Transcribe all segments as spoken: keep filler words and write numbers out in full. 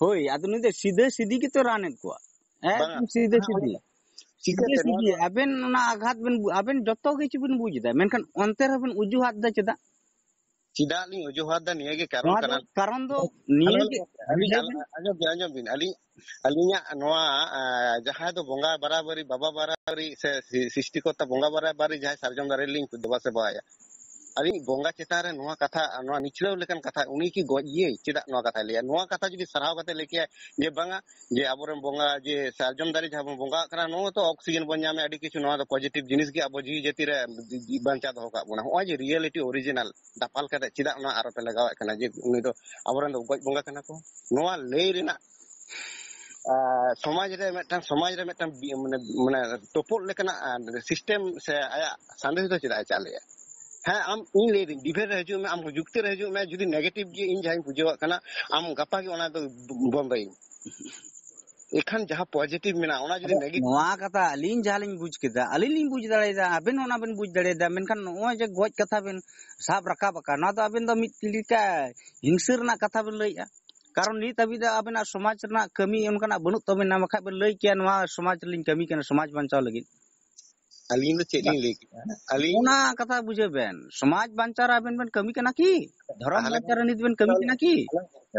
ᱦᱳᱭ, ᱟᱫᱚ ᱱᱩᱭ ᱫᱚ ᱥᱤᱫᱷᱟᱹ ᱥᱤᱫᱷᱤ ᱜᱮᱛᱚ ᱨᱟᱱᱮᱫ ᱠᱚᱣᱟ᱾ ᱵᱟᱝᱟ᱾ ᱮᱠᱫᱚᱢ ᱥᱤᱫᱷᱟᱹ ᱥᱤᱫᱷᱤ᱾ ᱪᱤᱠᱟᱹᱛᱮ ᱥᱤᱫᱷᱟᱹ ᱱᱚᱣᱟ ᱥᱤᱫᱷᱤ᱾ ᱫᱚ? ᱟᱵᱮᱱ ᱚᱱᱟ ᱟᱜᱷᱟᱛ ᱵᱮᱱ ᱵᱩ-, ᱟᱵᱮᱱ ᱡᱚᱛᱚ ᱠᱤᱪᱷᱩ ᱵᱮᱱ ᱵᱩᱡ ᱮᱫᱟ, ᱢᱮᱱᱠᱷᱟᱱ ᱚᱱᱛᱮ ᱨᱮᱦᱚᱸ ᱵᱮᱱ ᱚᱡᱩᱦᱟᱛ ᱮᱫᱟ ᱪᱮᱫᱟᱜ? ᱪᱮᱫᱟᱜ ᱞᱤᱧ ᱚᱡᱩᱦᱟᱛ ᱫᱟ? ᱱᱤᱭᱟᱹ ᱜᱮ ᱠᱟᱨᱚᱱ ᱱᱚᱣᱟ ᱫᱚ ᱠᱟᱱᱟ᱾ ᱠᱟᱨᱚᱱ ᱫᱚ ᱱᱤᱭᱟᱹ ᱦᱮᱞᱳ, ᱜᱮ, ᱟᱹᱞᱤᱧ ᱞᱟᱹᱭ ᱟᱞ-, ᱵᱮᱱ᱾ ᱟᱸᱡᱚᱢ ᱵᱤᱱ, ᱟᱸᱡᱚᱢ ᱵᱤᱱ, ᱟᱹᱞᱤᱧ, ᱟᱹᱞᱤᱧᱟᱜ ᱱᱚᱣᱟ, ᱟ, ᱡᱟᱦᱟᱸᱭ ᱫᱚ ᱵᱚᱸᱜᱟ ᱵᱟᱨᱟᱵᱟᱨᱤ, ᱵᱟᱵᱟ ᱵᱟᱨᱟᱵᱟᱨᱤ ᱥᱮ ᱥᱤ-, ᱥᱨᱤᱥᱴᱤᱠᱚᱨᱛᱟ ᱵᱚᱸᱜᱟ ᱵᱟᱨᱟᱵᱟᱨᱤ ᱡᱟᱦᱟᱸᱭ ᱥᱟᱨᱡᱚᱢ ᱫᱟᱨᱮ ᱨᱮᱞᱤᱧ ᱫᱮᱵᱟ ᱥᱮᱵᱟᱭᱟ, ᱟᱹᱞᱤᱧ ᱵᱚᱸᱜᱟ ᱪᱮᱛᱟᱱ ᱨᱮ ᱱᱚᱣᱟ ᱠᱟᱛᱷᱟ, ᱱᱚᱣᱟ ᱱᱤᱪᱷᱲᱟᱹᱣ ᱞᱮᱠᱟᱱ ᱠᱟᱛᱷᱟ, ᱩᱱᱤ ᱠᱤ ᱜᱚᱡ ᱜᱮᱭᱟᱭ? ᱪᱮᱫᱟᱜ ᱱᱚᱣᱟ ᱠᱟᱛᱷᱟᱭ ᱞᱟᱹᱭᱟ? ᱱᱚᱣᱟ ᱠᱟᱛᱷᱟ ᱡᱩᱫᱤ ᱥᱟᱨᱦᱟᱣ ᱠᱟᱛᱮ ᱞᱟᱹᱭ ᱠᱮᱭᱟ ᱡᱮ ᱵᱟᱝᱟ, ᱡᱮ ᱟᱵᱚᱨᱮᱱ ᱵᱚᱸᱜᱟ, ᱡᱮ ᱥᱟᱨᱡᱚᱢ ᱫᱟᱨᱮ ᱡᱟᱦᱟᱸ ᱵᱚᱱ ᱵᱚᱸᱜᱟᱜ ᱠᱟᱱᱟ, ᱱᱚᱣᱟ ᱛᱚ ᱚᱠᱥᱤᱡᱮᱱ ᱵᱚᱱ ᱧᱟᱢᱮᱫ, ᱟᱹᱰᱤ ᱠᱤᱪᱷᱩ, ᱱᱚᱣᱟ ᱫᱚ ᱯᱚᱡᱤᱴᱤᱵᱷ ᱡᱤᱱᱤᱥ ᱜᱮ ᱟᱵᱚ ᱡᱤᱣᱤ ᱡᱟᱹᱛᱤ ᱨᱮ ᱵᱟᱧᱪᱟᱣ ᱫᱚᱦᱚ ᱠᱟᱜ ᱵᱚᱱᱟ᱾ ᱱᱚᱜᱼᱚᱭ ᱡᱮ ᱨᱤᱭᱮᱞᱤᱴᱤ ᱚᱨᱤᱡᱤᱱᱟᱞ ᱫᱟᱯᱟᱞ ᱠᱟᱛᱮ ᱪᱮᱫᱟᱜ ᱚᱱᱟ ᱟᱨᱚ ᱯᱮ ᱞᱟᱜᱟᱣᱮᱫ ᱠᱟᱱᱟ ᱡᱮ ᱩᱱᱤ ᱫᱚ ᱟᱵᱚᱨᱮᱱ ᱫᱚ ᱜᱚᱡ ᱵᱚᱸᱜᱟ ᱠᱟᱱᱟ ᱠᱚ? ᱱᱚᱣᱟ ᱞᱟᱹᱭ ᱨᱮᱱᱟᱜ, ᱟ, ᱥᱚᱢᱟᱡᱽ ᱨᱮ ᱢᱤᱫᱴᱟᱝ, ᱥᱚᱢᱟᱡᱽ ᱨᱮ ᱢᱤᱫᱴᱟᱝ ᱵᱤ-, ᱢᱟᱱᱮ, ᱢᱟᱱᱮ ᱛᱚᱯᱚᱞ ᱞᱮᱠᱟᱱᱟᱜ, ᱟ, ᱥᱤᱥᱴᱮᱢ ᱥᱮ ᱟᱭᱟᱜ ᱥᱟᱸᱫᱮᱥ ᱫᱚ ᱪᱮᱫᱟᱜ ᱮ ᱪᱟᱞᱮᱭᱟ? ᱦᱮᱸ, ᱟᱢ ᱤᱧ ᱞᱟᱹᱭ ᱫᱟᱹᱧ, ᱰᱤᱵᱮᱴ ᱨᱮ ᱦᱤᱡᱩᱜ ᱢᱮ, ᱟᱢ ᱡᱩᱠᱛᱤ ᱨᱮ ᱦᱤᱡᱩᱜ ᱢᱮ, ᱡᱩᱫᱤ ᱱᱮᱜᱮᱴᱤᱵᱷ ᱜᱮ ᱤᱧ ᱡᱟᱦᱟᱸᱧ ᱵᱩᱡᱷᱟᱹᱣᱟᱜ ᱠᱟᱱᱟ, ᱟᱢ ᱜᱟᱯᱟ ᱜᱮ ᱚᱱᱟ ᱫᱚ ᱵᱚᱱᱫᱚᱭᱤᱧ᱾ ᱮᱠᱷᱟᱱ ᱡᱟᱦᱟᱸ ᱯᱚᱡᱤᱴᱤᱵᱷ ᱢᱮᱱᱟᱜᱼᱟ, ᱚᱱᱟ ᱡᱩᱫᱤ ᱟᱫᱚ ᱱᱮᱜᱮᱴᱤᱵᱷ ᱱᱚᱣᱟ ᱠᱟᱛᱷᱟ ᱟᱹᱞᱤᱧ ᱡᱟᱦᱟᱸ ᱞᱤᱧ ᱵᱩᱡᱽ ᱠᱮᱫᱟ, ᱟᱹᱞᱤᱧ ᱞᱤᱧ ᱵᱩᱡᱽ ᱫᱟᱲᱮᱭᱟᱫᱟ, ᱟᱵᱮᱱ ᱦᱚᱸ ᱚᱱᱟ ᱵᱮᱱ ᱵᱩᱡᱽ ᱫᱟᱲᱮᱭᱟᱫᱟ, ᱢᱮᱱᱠᱷᱟᱱ ᱱᱚᱜᱼᱚᱭ ᱡᱮ ᱜᱚᱡ ᱠᱟᱛᱷᱟ ᱵᱮᱱ ᱥᱟᱵ ᱨᱟᱠᱟᱵ ᱟᱠᱟᱫ, ᱱᱚᱣᱟ ᱫᱚ ᱟᱵᱮᱱ ᱫᱚ ᱢᱤᱫ ᱞᱮᱠᱟ ᱦᱤᱝᱥᱟᱹ ᱨᱮᱱᱟᱜ ᱠᱟᱛᱷᱟ ᱵᱮᱱ ᱞᱟᱹᱭᱮᱫᱼᱟ᱾ ᱠᱟᱨᱚᱱ ᱱᱤᱛ ᱦᱟᱹᱵᱤᱡ ᱫᱚ ᱟᱵᱮᱱᱟᱜ ᱥᱚᱢᱟᱡᱽ ᱨᱮᱱᱟᱜ ᱠᱟᱹᱢᱤ ᱚᱱᱠᱟᱱᱟᱜ ᱵᱟᱹᱱᱩᱜ ᱛᱟᱵᱮᱱᱟ, ᱵᱟᱠᱷᱟᱡ ᱵᱮᱱ ᱞᱟᱹᱭ ᱠᱮᱭᱟ, "ᱱᱚᱣᱟ ᱥᱚᱢᱟᱡᱽ ᱨᱮᱞᱤᱧ ᱠᱟᱹᱢᱤ ᱠᱟᱱᱟ, ᱥᱚᱢᱟᱡᱽ ᱵᱟᱧᱪᱟᱣ ᱞᱟᱹᱜᱤᱫ᱾" ᱟᱹᱞᱤᱧ ᱫᱚ ᱪᱮᱫ ᱞᱤᱧ ᱞᱟᱹᱭ ᱠᱮᱫᱟ? ᱟᱹᱞᱤᱧ ᱚᱱᱟ ᱠᱟᱛᱷᱟ ᱵᱩᱡᱷᱟᱹᱣ ᱵᱮᱱ, ᱥᱚᱢᱟᱡᱽ ᱵᱟᱧᱪᱟᱣ ᱨᱮ ᱟᱵᱮᱱ ᱵᱮᱱ ᱠᱟᱹᱢᱤ ᱠᱟᱱᱟ ᱠᱤ? ᱫᱷᱚᱨᱚᱢ ᱛᱟᱦᱚᱞᱮ ᱵᱟᱧᱪᱟᱣ ᱨᱮ ᱱᱤᱛ ᱵᱮᱱ ᱠᱟᱹᱢᱤ ᱠᱟᱱᱟ ᱠᱤ?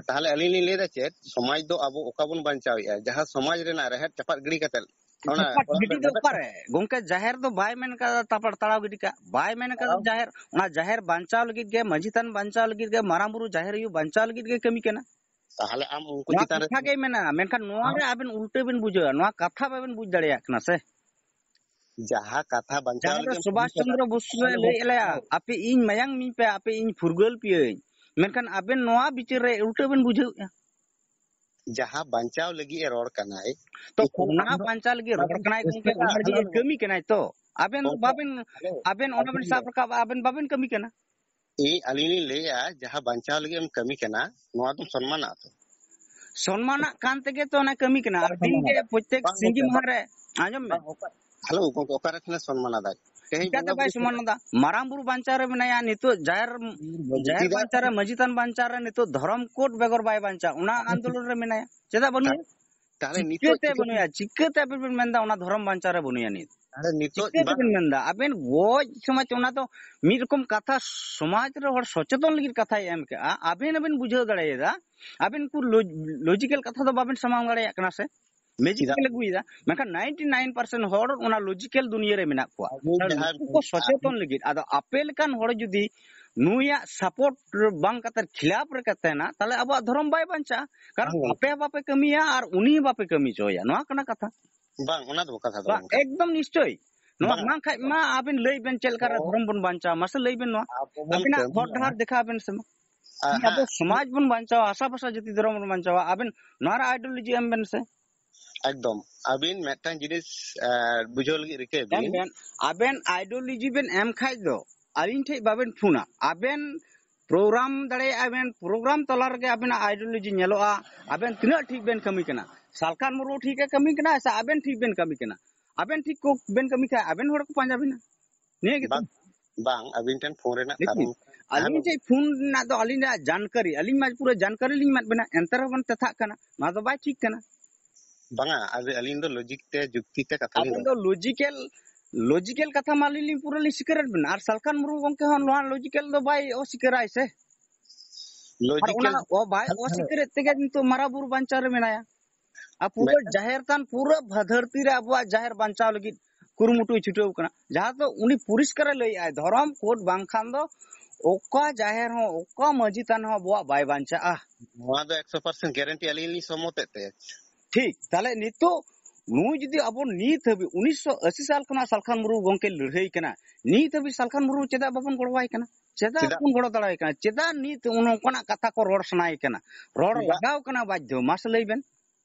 ᱛᱟᱦᱚᱞᱮ ᱟᱹᱞᱤᱧ ᱞᱤᱧ ᱞᱟᱹᱭ ᱮᱫᱟ ᱪᱮᱫ, ᱥᱚᱢᱟᱡᱽ ᱫᱚ ᱟᱵᱚ ᱚᱠᱟ ᱵᱚᱱ ᱵᱟᱧᱪᱟᱣᱮᱫᱼᱟ? ᱡᱟᱦᱟᱸ ᱥᱚᱢᱟᱡᱽ ᱨᱮᱱᱟᱜ ᱨᱮᱦᱮᱫ ᱪᱟᱯᱟᱫ ᱜᱤᱰᱤ ᱠᱟᱛᱮ, ᱚᱱᱟ ᱪᱟᱯᱟᱫ ᱜᱤᱰᱤ ᱫᱚ ᱚᱠᱟᱨᱮ? ᱜᱚᱝᱠᱮ, ᱡᱟᱦᱮᱨ ᱫᱚ ᱵᱟᱭ ᱢᱮᱱ ᱠᱟᱫᱟ ᱛᱟᱯᱟᱲ ᱛᱟᱲᱟᱣ ᱜᱤᱰᱤ ᱠᱟᱜ, ᱵᱟᱭ ᱢᱮᱱ ᱠᱟᱫᱟ ᱛᱟᱲᱟᱣ᱾ ᱡᱟᱦᱮᱨ, ᱚᱱᱟ ᱡᱟᱦᱮᱨ ᱵᱟᱧᱪᱟᱣ ᱞᱟᱹᱜᱤᱫ ᱜᱮ, ᱢᱟᱹᱡᱷᱤ ᱛᱷᱟᱱ ᱵᱟᱧᱪᱟᱣ ᱞᱟᱹᱜᱤᱫ ᱜᱮ, ᱢᱟᱨᱟᱝ ᱵᱩᱨᱩ ᱡᱟᱦᱮᱨ ᱟᱭᱳ ᱵᱟᱧᱪᱟᱣ ᱞᱟᱹᱜᱤᱫ ᱜᱮ ᱠᱟᱹᱢᱤ ᱠᱟᱱᱟ᱾ ᱛᱟᱦᱚᱞᱮ ᱟᱢ ᱩᱱᱠᱩ ᱱᱚᱣᱟ ᱪᱮᱛᱟᱱ ᱨᱮ ᱠᱟᱛᱷᱟ ᱜᱮ ᱢᱮᱱᱟᱜᱼᱟ, ᱢᱮᱱᱠᱷᱟᱱ ᱱᱚᱣᱟ ᱟᱢ ᱨᱮ ᱟᱵᱮᱱ ᱩᱞᱴᱟᱹ ᱵᱮᱱ ᱵᱩᱡᱷᱟᱹᱣᱟ, ᱱᱚᱣᱟ ᱠᱟᱛᱷᱟ ᱵᱟᱵᱮᱱ ᱵᱩᱡᱽ ᱫᱟᱲᱮᱭᱟᱜ ᱠᱟᱱᱟ ᱥᱮ᱾ ᱡᱟᱦᱟᱸ ᱠᱟᱛᱷᱟ ᱵᱟᱧᱪᱟᱣ ᱡᱟᱦᱟᱸ ᱫᱚ ᱞᱟᱹᱜᱤᱫ ᱮᱢ ᱥᱩᱵᱷᱟᱥ ᱠᱟᱹᱢᱤ ᱠᱟᱱᱟ᱾ ᱪᱚᱱᱫᱨᱚ ᱵᱚᱥᱩ ᱮ ᱦᱮᱞᱳ, ᱞᱟᱹᱭ ᱮᱫ ᱞᱮᱭᱟ, ᱦᱮᱞᱳ᱾ "ᱟᱯᱮ ᱤᱧ ᱢᱟᱭᱟᱝ ᱤᱢᱟᱹᱧ ᱯᱮ, ᱟᱯᱮ ᱤᱧ ᱯᱷᱩᱨᱜᱟᱹᱞ ᱯᱮᱭᱟᱹᱧ", ᱢᱮᱱᱠᱷᱟᱱ ᱟᱵᱮᱱ ᱱᱚᱣᱟ ᱵᱤᱪᱟᱹᱨ ᱨᱮ ᱩᱞᱴᱟᱹ ᱵᱮᱱ ᱵᱩᱡᱷᱟᱹᱣᱮᱫᱼᱟ᱾ ᱡᱟᱦᱟᱸ ᱵᱟᱧᱪᱟᱣ ᱞᱟᱹᱜᱤᱫ ᱮ ᱨᱚᱲ ᱠᱟᱱᱟᱭ, ᱛᱚ ᱮᱠᱷᱟᱱ ᱚᱱᱟ ᱟᱢ ᱫᱚ ᱵᱟᱧᱪᱟᱣ ᱞᱟᱹᱜᱤᱫ ᱨᱚᱲ ᱠᱟᱱᱟᱭ ᱜᱚᱝᱠᱮ, ᱚᱱᱟ ᱞᱟᱹᱜᱤᱫ ᱦᱮᱞᱳ, ᱠᱟᱹᱢᱤ ᱠᱟᱱᱟᱭ ᱛᱚ᱾ ᱟᱵᱮᱱ ᱫᱚ ᱜᱚᱝᱠᱮ, ᱵᱟᱵᱮᱱ, ᱦᱮᱞᱳ, ᱟᱵᱮᱱ ᱚᱱᱟ ᱟᱸᱡᱚᱢ ᱵᱮᱱ ᱥᱟᱵ ᱢᱮ᱾ ᱨᱟᱠᱟᱵᱼᱟ, ᱟᱵᱮᱱ ᱵᱟᱵᱮᱱ ᱠᱟᱹᱢᱤ ᱠᱟᱱᱟ᱾ ᱤᱧ, ᱟᱹᱞᱤᱧ ᱞᱤᱧ ᱞᱟᱹᱭᱮᱫᱼᱟ, ᱡᱟᱦᱟᱸ ᱵᱟᱧᱪᱟᱣ ᱞᱟᱹᱜᱤᱫ ᱮᱢ ᱠᱟᱹᱢᱤ ᱠᱟᱱᱟ, ᱱᱚᱣᱟ ᱫᱚᱢ ᱥᱚᱱᱢᱟᱱᱟ ᱛᱚ? ᱥᱚᱱᱢᱟᱱᱟᱜ ᱠᱟᱱ ᱛᱮᱜᱮ ᱛᱚ ᱚᱱᱟ ᱠᱟᱹᱢᱤ ᱠᱟᱱᱟ᱾ ᱵᱟᱝ ᱟᱨ ᱫᱤᱱ ᱜᱮ ᱥᱚᱱᱢᱟᱱᱟ᱾ ᱯᱨᱚᱛᱮᱠ ᱵᱟᱝ ᱥᱤᱸᱜᱤ ᱜᱚᱝᱠᱮ, ᱢᱟᱦᱟ ᱵᱟᱝ, ᱨᱮ, ᱟᱸᱡᱚᱢ ᱢᱮ᱾ ᱵᱟᱝ, ᱚᱠᱟ, ᱦᱮᱞᱳ, ᱜᱚᱝᱠᱮ, ᱚᱠᱟᱨᱮ ᱠᱷᱚᱱᱮ ᱥᱚᱱᱢᱟᱱᱟ ᱫᱟᱭ? ᱛᱮᱦᱮᱧ ᱪᱤᱠᱟᱹᱛᱮ ᱵᱚᱸᱜᱟ ᱵᱟᱭ ᱵᱩᱨᱩ ᱥᱚᱢᱟᱱ ᱮᱫᱟ? ᱢᱟᱨᱟᱝ ᱵᱩᱨᱩ ᱵᱟᱧᱪᱟᱣ ᱨᱮ ᱢᱮᱱᱟᱭᱟ, ᱱᱤᱛᱚᱜ ᱡᱟᱦᱮᱨ, ᱡᱟᱦᱮᱨ ᱪᱮᱫᱟᱜ? ᱵᱟᱧᱪᱟᱣ ᱨᱮ, ᱢᱟᱹᱡᱷᱤ ᱛᱷᱟᱱ ᱵᱟᱧᱪᱟᱣ ᱨᱮ ᱱᱤᱛᱚᱜ ᱫᱷᱚᱨᱚᱢ ᱠᱳᱰ ᱵᱮᱜᱚᱨ ᱵᱟᱭ ᱵᱟᱧᱪᱟᱣ, ᱚᱱᱟ ᱟᱱᱫᱳᱞᱚᱱ ᱨᱮ ᱢᱮᱱᱟᱭᱟ᱾ ᱪᱮᱫᱟᱜ ᱵᱟᱹᱱᱩᱭᱟ? ᱛᱟᱦᱞᱮ ᱱᱤᱛᱚᱜ ᱪᱤᱠᱟᱹᱛᱮ ᱪᱤᱠᱟᱹ- ᱵᱟᱹᱱᱩᱭᱟ? ᱪᱤᱠᱟᱹᱛᱮ ᱟᱵᱮᱱ ᱵᱮᱱ ᱢᱮᱱᱫᱟ ᱚᱱᱟ ᱫᱷᱚᱨᱚᱢ ᱵᱟᱧᱪᱟᱣ ᱨᱮ ᱵᱟᱹᱱᱩᱭᱟ ᱱᱤᱛ? ᱛᱟᱦᱞᱮ ᱱᱤᱛᱚᱜ ᱪᱤᱠᱟᱹ ᱵᱟᱝ ᱛᱮᱵᱮᱱ ᱢᱮᱱᱫᱟ? ᱟᱵᱮᱱ ᱜᱚᱡ ᱥᱚᱢᱟᱡᱽ, ᱚᱱᱟ ᱫᱚ ᱢᱤᱫ ᱨᱚᱠᱚᱢ ᱠᱟᱛᱷᱟ, ᱥᱚᱢᱟᱡᱽ ᱨᱮ ᱦᱚᱲ ᱥᱚᱪᱮᱛᱚᱱ ᱞᱟᱹᱜᱤᱫ ᱠᱟᱛᱷᱟᱭ ᱮᱢ ᱠᱮᱜᱼᱟ, ᱟᱵᱮᱱ ᱦᱚᱸᱵᱮᱱ ᱵᱩᱡᱷᱟᱹᱣ ᱫᱟᱲᱮᱭᱟᱫᱟ᱾ ᱟᱵᱮᱱ ᱠᱩ ᱞᱚᱡ-, ᱞᱚᱡᱤᱠᱮᱞ ᱠᱟᱛᱷᱟ ᱫᱚ ᱵᱟᱵᱮᱱ ᱥᱟᱢᱟᱝ ᱫᱟᱲᱮᱭᱟᱜ ᱠᱟᱱᱟ ᱥᱮ? ᱢᱮᱡᱤᱠ ᱪᱮᱫᱟᱜ? ᱞᱮ ᱟᱹᱜᱩᱭᱮᱫᱟ, ᱢᱮᱱᱠᱷᱟᱱ ᱱᱟᱭᱤᱱᱴᱤ ᱱᱟᱭᱤᱱ ᱯᱟᱨᱥᱮᱱᱴ ᱦᱚᱲ ᱚᱱᱟ ᱞᱚᱡᱤᱠᱮᱞ ᱫᱩᱱᱤᱭᱟᱹ ᱨᱮ ᱢᱮᱱᱟᱜ ᱠᱚᱣᱟ᱾ ᱟᱵᱚ ᱛᱟᱦᱞᱮ ᱡᱟᱦᱟᱸ ᱱᱩᱠᱩ ᱠᱚ ᱥᱚᱪᱮᱛᱚᱱ ᱞᱟᱹᱜᱤᱫ, ᱟᱫᱚ ᱟᱯᱮ ᱞᱮᱠᱟᱱ ᱦᱚᱲ ᱡᱩᱫᱤ ᱱᱩᱭᱟᱜ ᱥᱟᱯᱳᱨᱴ ᱵᱟᱝ ᱠᱟᱛᱮ ᱠᱷᱤᱞᱟᱯ ᱨᱮ ᱠᱟᱛᱮ ᱛᱟᱦᱮᱱᱟ, ᱛᱟᱦᱞᱮ ᱟᱵᱚᱣᱟᱜ ᱫᱷᱚᱨᱚᱢ ᱵᱟᱭ ᱵᱟᱧᱪᱟᱜᱼᱟ᱾ ᱠᱟᱨᱚᱱ ᱵᱟᱝ᱾ ᱟᱯᱮ ᱦᱚᱸ ᱵᱟᱯᱮ ᱠᱟᱹᱢᱤᱭᱟ ᱟᱨ ᱩᱱᱤ ᱦᱚᱸ ᱵᱟᱯᱮ ᱠᱟᱹᱢᱤ ᱦᱚᱪᱚᱭᱟ, ᱱᱚᱣᱟ ᱠᱟᱱᱟ ᱠᱟᱛᱷᱟ᱾ ᱵᱟᱝ, ᱚᱱᱟ ᱫᱚ ᱠᱟᱛᱷᱟ ᱫᱚ ᱵᱟᱝ, ᱵᱟᱝ ᱠᱟᱱᱟ᱾ ᱮᱠᱫᱚᱢ ᱱᱤᱥᱪᱚᱭ᱾ ᱱᱚᱣᱟ ᱵᱟᱝ᱾ ᱵᱟᱝ ᱠᱷᱟᱡ ᱢᱟ ᱟᱵᱮᱱ ᱞᱟᱹᱭ ᱵᱮᱱ ᱪᱮᱫ ᱞᱮᱠᱟ ᱨᱮ ᱚ᱾ ᱫᱷᱚᱨᱚᱢ ᱵᱚᱱ ᱵᱟᱧᱪᱟᱣᱟ, ᱢᱟᱥᱮ ᱞᱟᱹᱭ ᱵᱮᱱ ᱱᱚᱣᱟ᱾ ᱟᱵᱚ ᱵᱚᱱ ᱟᱵᱮᱱᱟᱜ ᱠᱟᱹᱢᱤᱭᱟ᱾ ᱦᱚᱨ ᱰᱟᱦᱟᱨ ᱫᱮᱠᱷᱟᱣ ᱵᱮᱱ ᱥᱮ ᱢᱟ᱾ ᱟᱦᱟ᱾ ᱟᱵᱚ ᱥᱚᱢᱟᱡᱽ ᱵᱚᱱ ᱵᱟᱧᱪᱟᱣᱟ, ᱟᱥᱟ ᱵᱷᱟᱥᱟ ᱡᱟᱹᱛᱤ ᱫᱷᱚᱨᱚᱢ ᱵᱚᱱ ᱵᱟᱧᱪᱟᱣᱟ, ᱟᱵᱮᱱ ᱱᱚᱣᱟ ᱨᱮ ᱟᱭᱰᱤᱭᱳᱞᱚᱡᱤ ᱮᱢ ᱵᱮᱱ ᱥᱮ᱾ ᱮᱠᱫᱚᱢ᱾ ᱟᱹᱵᱤᱱ ᱢᱤᱫᱴᱟᱝ ᱡᱤᱱᱤᱥ, ᱮ, ᱵᱩᱡᱷᱟᱹᱣ ᱞᱟᱹᱜᱤᱫ ᱨᱤᱠᱟᱹᱭ ᱮᱢ ᱵᱤᱱ᱾ ᱵᱮᱱ, ᱟᱵᱮᱱ ᱟᱭᱰᱤᱭᱳᱞᱚᱡᱤ ᱵᱮᱱ ᱮᱢ ᱠᱷᱟᱡ ᱫᱚ ᱟᱹᱞᱤᱧ ᱴᱷᱮᱡ ᱵᱟᱵᱮᱱ ᱯᱷᱳᱱᱟ᱾ ᱟᱵᱮᱱ ᱯᱨᱳᱜᱨᱟᱢ ᱫᱟᱲᱮᱭᱟᱜᱼᱟ ᱵᱮᱱ, ᱯᱨᱳᱜᱨᱟᱢ ᱛᱟᱞᱟ ᱨᱮᱜᱮ ᱟᱵᱮᱱᱟᱜ ᱟᱭᱰᱤᱭᱳᱞᱚᱡᱤ ᱧᱮᱞᱚᱜᱼᱟ, ᱟᱵᱮᱱ ᱛᱤᱱᱟᱹᱜ ᱴᱷᱤᱠ ᱵᱮᱱ ᱠᱟᱹᱢᱤ ᱠᱟᱱᱟ᱾ ᱥᱟᱞᱠᱷᱟᱱ ᱢᱩᱨᱢᱩ ᱴᱷᱤᱠ ᱮ ᱠᱟᱹᱢᱤ ᱠᱟᱱᱟ ᱥᱮ ᱟᱵᱮᱱ ᱴᱷᱤᱠ ᱵᱮᱱ ᱠᱟᱹᱢᱤ ᱠᱟᱱᱟ? ᱟᱵᱮᱱ ᱴᱷᱤᱠ ᱠᱚ ᱵᱮᱱ ᱠᱟᱹᱢᱤ ᱠᱷᱟᱡ ᱟᱵᱮᱱ ᱦᱚᱲ ᱠᱚ ᱯᱟᱸᱡᱟ ᱵᱮᱱᱟ᱾ ᱱᱤᱭᱟᱹ ᱜᱮᱛᱚ᱾ ᱵᱟᱝ, ᱵᱟᱝ, ᱟᱹᱵᱤᱱ ᱴᱷᱮᱱ ᱯᱷᱳᱱ ᱨᱮᱱᱟᱜ ᱞᱮᱠᱤᱱ ᱠᱟᱨᱚᱱ ᱟᱹᱞᱤᱧ ᱛᱟᱦᱮᱱ ᱴᱷᱮᱡ ᱯᱷᱳᱱ ᱨᱮᱱᱟᱜ ᱫᱚ ᱟᱹᱞᱤᱧᱟᱜ ᱡᱟᱱᱠᱟᱨᱤ, ᱟᱹᱞᱤᱧ ᱢᱟ ᱯᱩᱨᱟᱹ ᱡᱟᱱᱠᱟᱨᱤ ᱞᱤᱧ ᱮᱢᱟᱫ ᱵᱮᱱᱟ, ᱮᱱᱛᱮ ᱨᱮᱦᱚᱸ ᱵᱮᱱ ᱛᱮᱛᱷᱟᱜ ᱠᱟᱱᱟ, ᱱᱚᱣᱟ ᱫᱚ ᱵᱟᱭ ᱴᱷᱤᱠ ᱠᱟᱱᱟ᱾ ᱵᱟᱝᱟ, ᱟᱫᱚ ᱟᱹᱞᱤᱧ ᱫᱚ ᱞᱚᱡᱤᱠ ᱛᱮ, ᱡᱩᱠᱛᱤ ᱛᱮ ᱠᱟᱛᱷᱟ ᱞᱤᱧ ᱟᱵᱮᱱ ᱫᱚ ᱨᱚᱲ᱾ ᱞᱚᱡᱤᱠᱮᱞ, ᱞᱚᱡᱤᱠᱮᱞ ᱠᱟᱛᱷᱟ ᱢᱟ ᱟᱹᱞᱤᱧ ᱞᱤᱧ ᱯᱩᱨᱟᱹ ᱞᱤᱧ ᱥᱤᱠᱟᱹᱨᱮᱫ ᱵᱮᱱᱟ, ᱟᱨ ᱥᱟᱞᱠᱷᱟᱱ ᱢᱩᱨᱢᱩ ᱜᱚᱢᱠᱮ ᱦᱚᱸ ᱱᱚᱣᱟ ᱞᱚᱡᱤᱠᱮᱞ ᱫᱚ ᱵᱟᱭ ᱚᱥᱤᱠᱟᱹᱨᱟᱭ ᱥᱮ᱾ ᱟᱨ ᱞᱚᱡᱤᱠᱮᱞ ᱚᱱᱟ ᱚ-, ᱵᱟᱭ ᱦᱮᱞᱳ, ᱦᱮᱞᱳ᱾ ᱚᱥᱤᱠᱟᱹᱨᱮᱫ ᱛᱮᱜᱮ ᱱᱤᱛᱚᱜ ᱢᱟᱨᱟ ᱵᱩᱨᱩ ᱵᱟᱧᱪᱟᱣ ᱨᱮ ᱢᱮᱱᱟᱭᱟ᱾ ᱟᱨ ᱯᱩᱨᱟᱹ ᱢᱤᱫᱴᱟᱝ ᱡᱟᱦᱮᱨ ᱛᱷᱟᱱ, ᱯᱩᱨᱟᱹ ᱵᱷᱟ-, ᱫᱷᱟᱹᱨᱛᱤ ᱨᱮ ᱟᱵᱚᱣᱟᱜ ᱡᱟᱦᱮᱨ ᱵᱟᱧᱪᱟᱣ ᱞᱟᱹᱜᱤᱫ ᱠᱩᱨᱩᱢᱩᱴᱩᱭ ᱪᱷᱩᱴᱟᱹᱣ ᱠᱟᱱᱟ᱾ ᱡᱟᱦᱟᱸ ᱫᱚ ᱩᱱᱤ ᱯᱚᱨᱤᱥᱠᱟᱨᱮ ᱞᱟᱹᱭᱮᱜᱼᱟᱭ, ᱫᱷᱚᱨᱚᱢ ᱠᱳᱰ ᱵᱟᱝᱠᱷᱟᱱ ᱫᱚ ᱚᱠᱟ ᱡᱟᱦᱮᱨ ᱦᱚᱸ, ᱚᱠᱟ ᱢᱟᱹᱡᱷᱤ ᱛᱷᱟᱱ ᱦᱚᱸ ᱟᱵᱚᱣᱟᱜ ᱵᱟᱭ ᱵᱟᱧᱪᱟᱜᱼᱟ᱾ ᱱᱚᱣᱟ ᱫᱚ ᱮᱠᱥᱚ ᱯᱟᱨᱥᱮᱱᱴ ᱜᱮᱨᱮᱱᱴᱤ ᱟᱹᱞᱤᱧ ᱞᱤᱧ ᱥᱚᱢᱢᱚᱛᱮᱫ ᱛᱮ᱾ ᱴᱷᱤᱠ᱾ ᱛᱟᱦᱞᱮ ᱱᱤᱛᱚᱜ ᱱᱩᱭ ᱡᱩᱫᱤ ᱟᱵᱚ ᱱᱤᱛ ᱦᱟᱹᱵᱤᱡ ᱩᱱᱤᱥᱥᱚ ᱟᱥᱤ ᱥᱟᱞ ᱠᱷᱚᱱᱟᱜ ᱥᱟᱞᱠᱷᱟᱱ ᱢᱩᱨᱢᱩ ᱜᱚᱢᱠᱮ ᱞᱟᱹᱲᱦᱟᱹᱭ ᱠᱟᱱᱟ, ᱱᱤᱛ ᱦᱟᱹᱵᱤᱡ ᱥᱟᱞᱠᱷᱟᱱ ᱢᱩᱨᱢᱩ ᱪᱮᱫᱟᱜ ᱵᱟᱵᱚᱱ ᱜᱚᱲᱚᱣᱟᱭ ᱠᱟᱱᱟ? ᱪᱮᱫᱟᱜ ᱪᱮᱫᱟᱜ? ᱵᱟᱵᱚᱱ ᱜᱚᱲᱚ ᱫᱟᱲᱮᱭᱟᱭ ᱠᱟᱱᱟ? ᱪᱮᱫᱟᱜ ᱱᱤᱛ ᱱᱚᱝᱠᱟᱱᱟᱜ ᱠᱟᱛᱷᱟ ᱠᱚ ᱨᱚᱲ ᱥᱟᱱᱟᱭᱮ ᱠᱟᱱᱟ, ᱨᱚᱲ ᱪᱮᱫᱟᱜ? ᱞᱟᱜᱟᱣ ᱠᱟᱱᱟ ᱵᱟᱫᱽᱫᱷᱚ? ᱢᱟᱥᱮ ᱞᱟᱹᱭ ᱵᱮᱱ᱾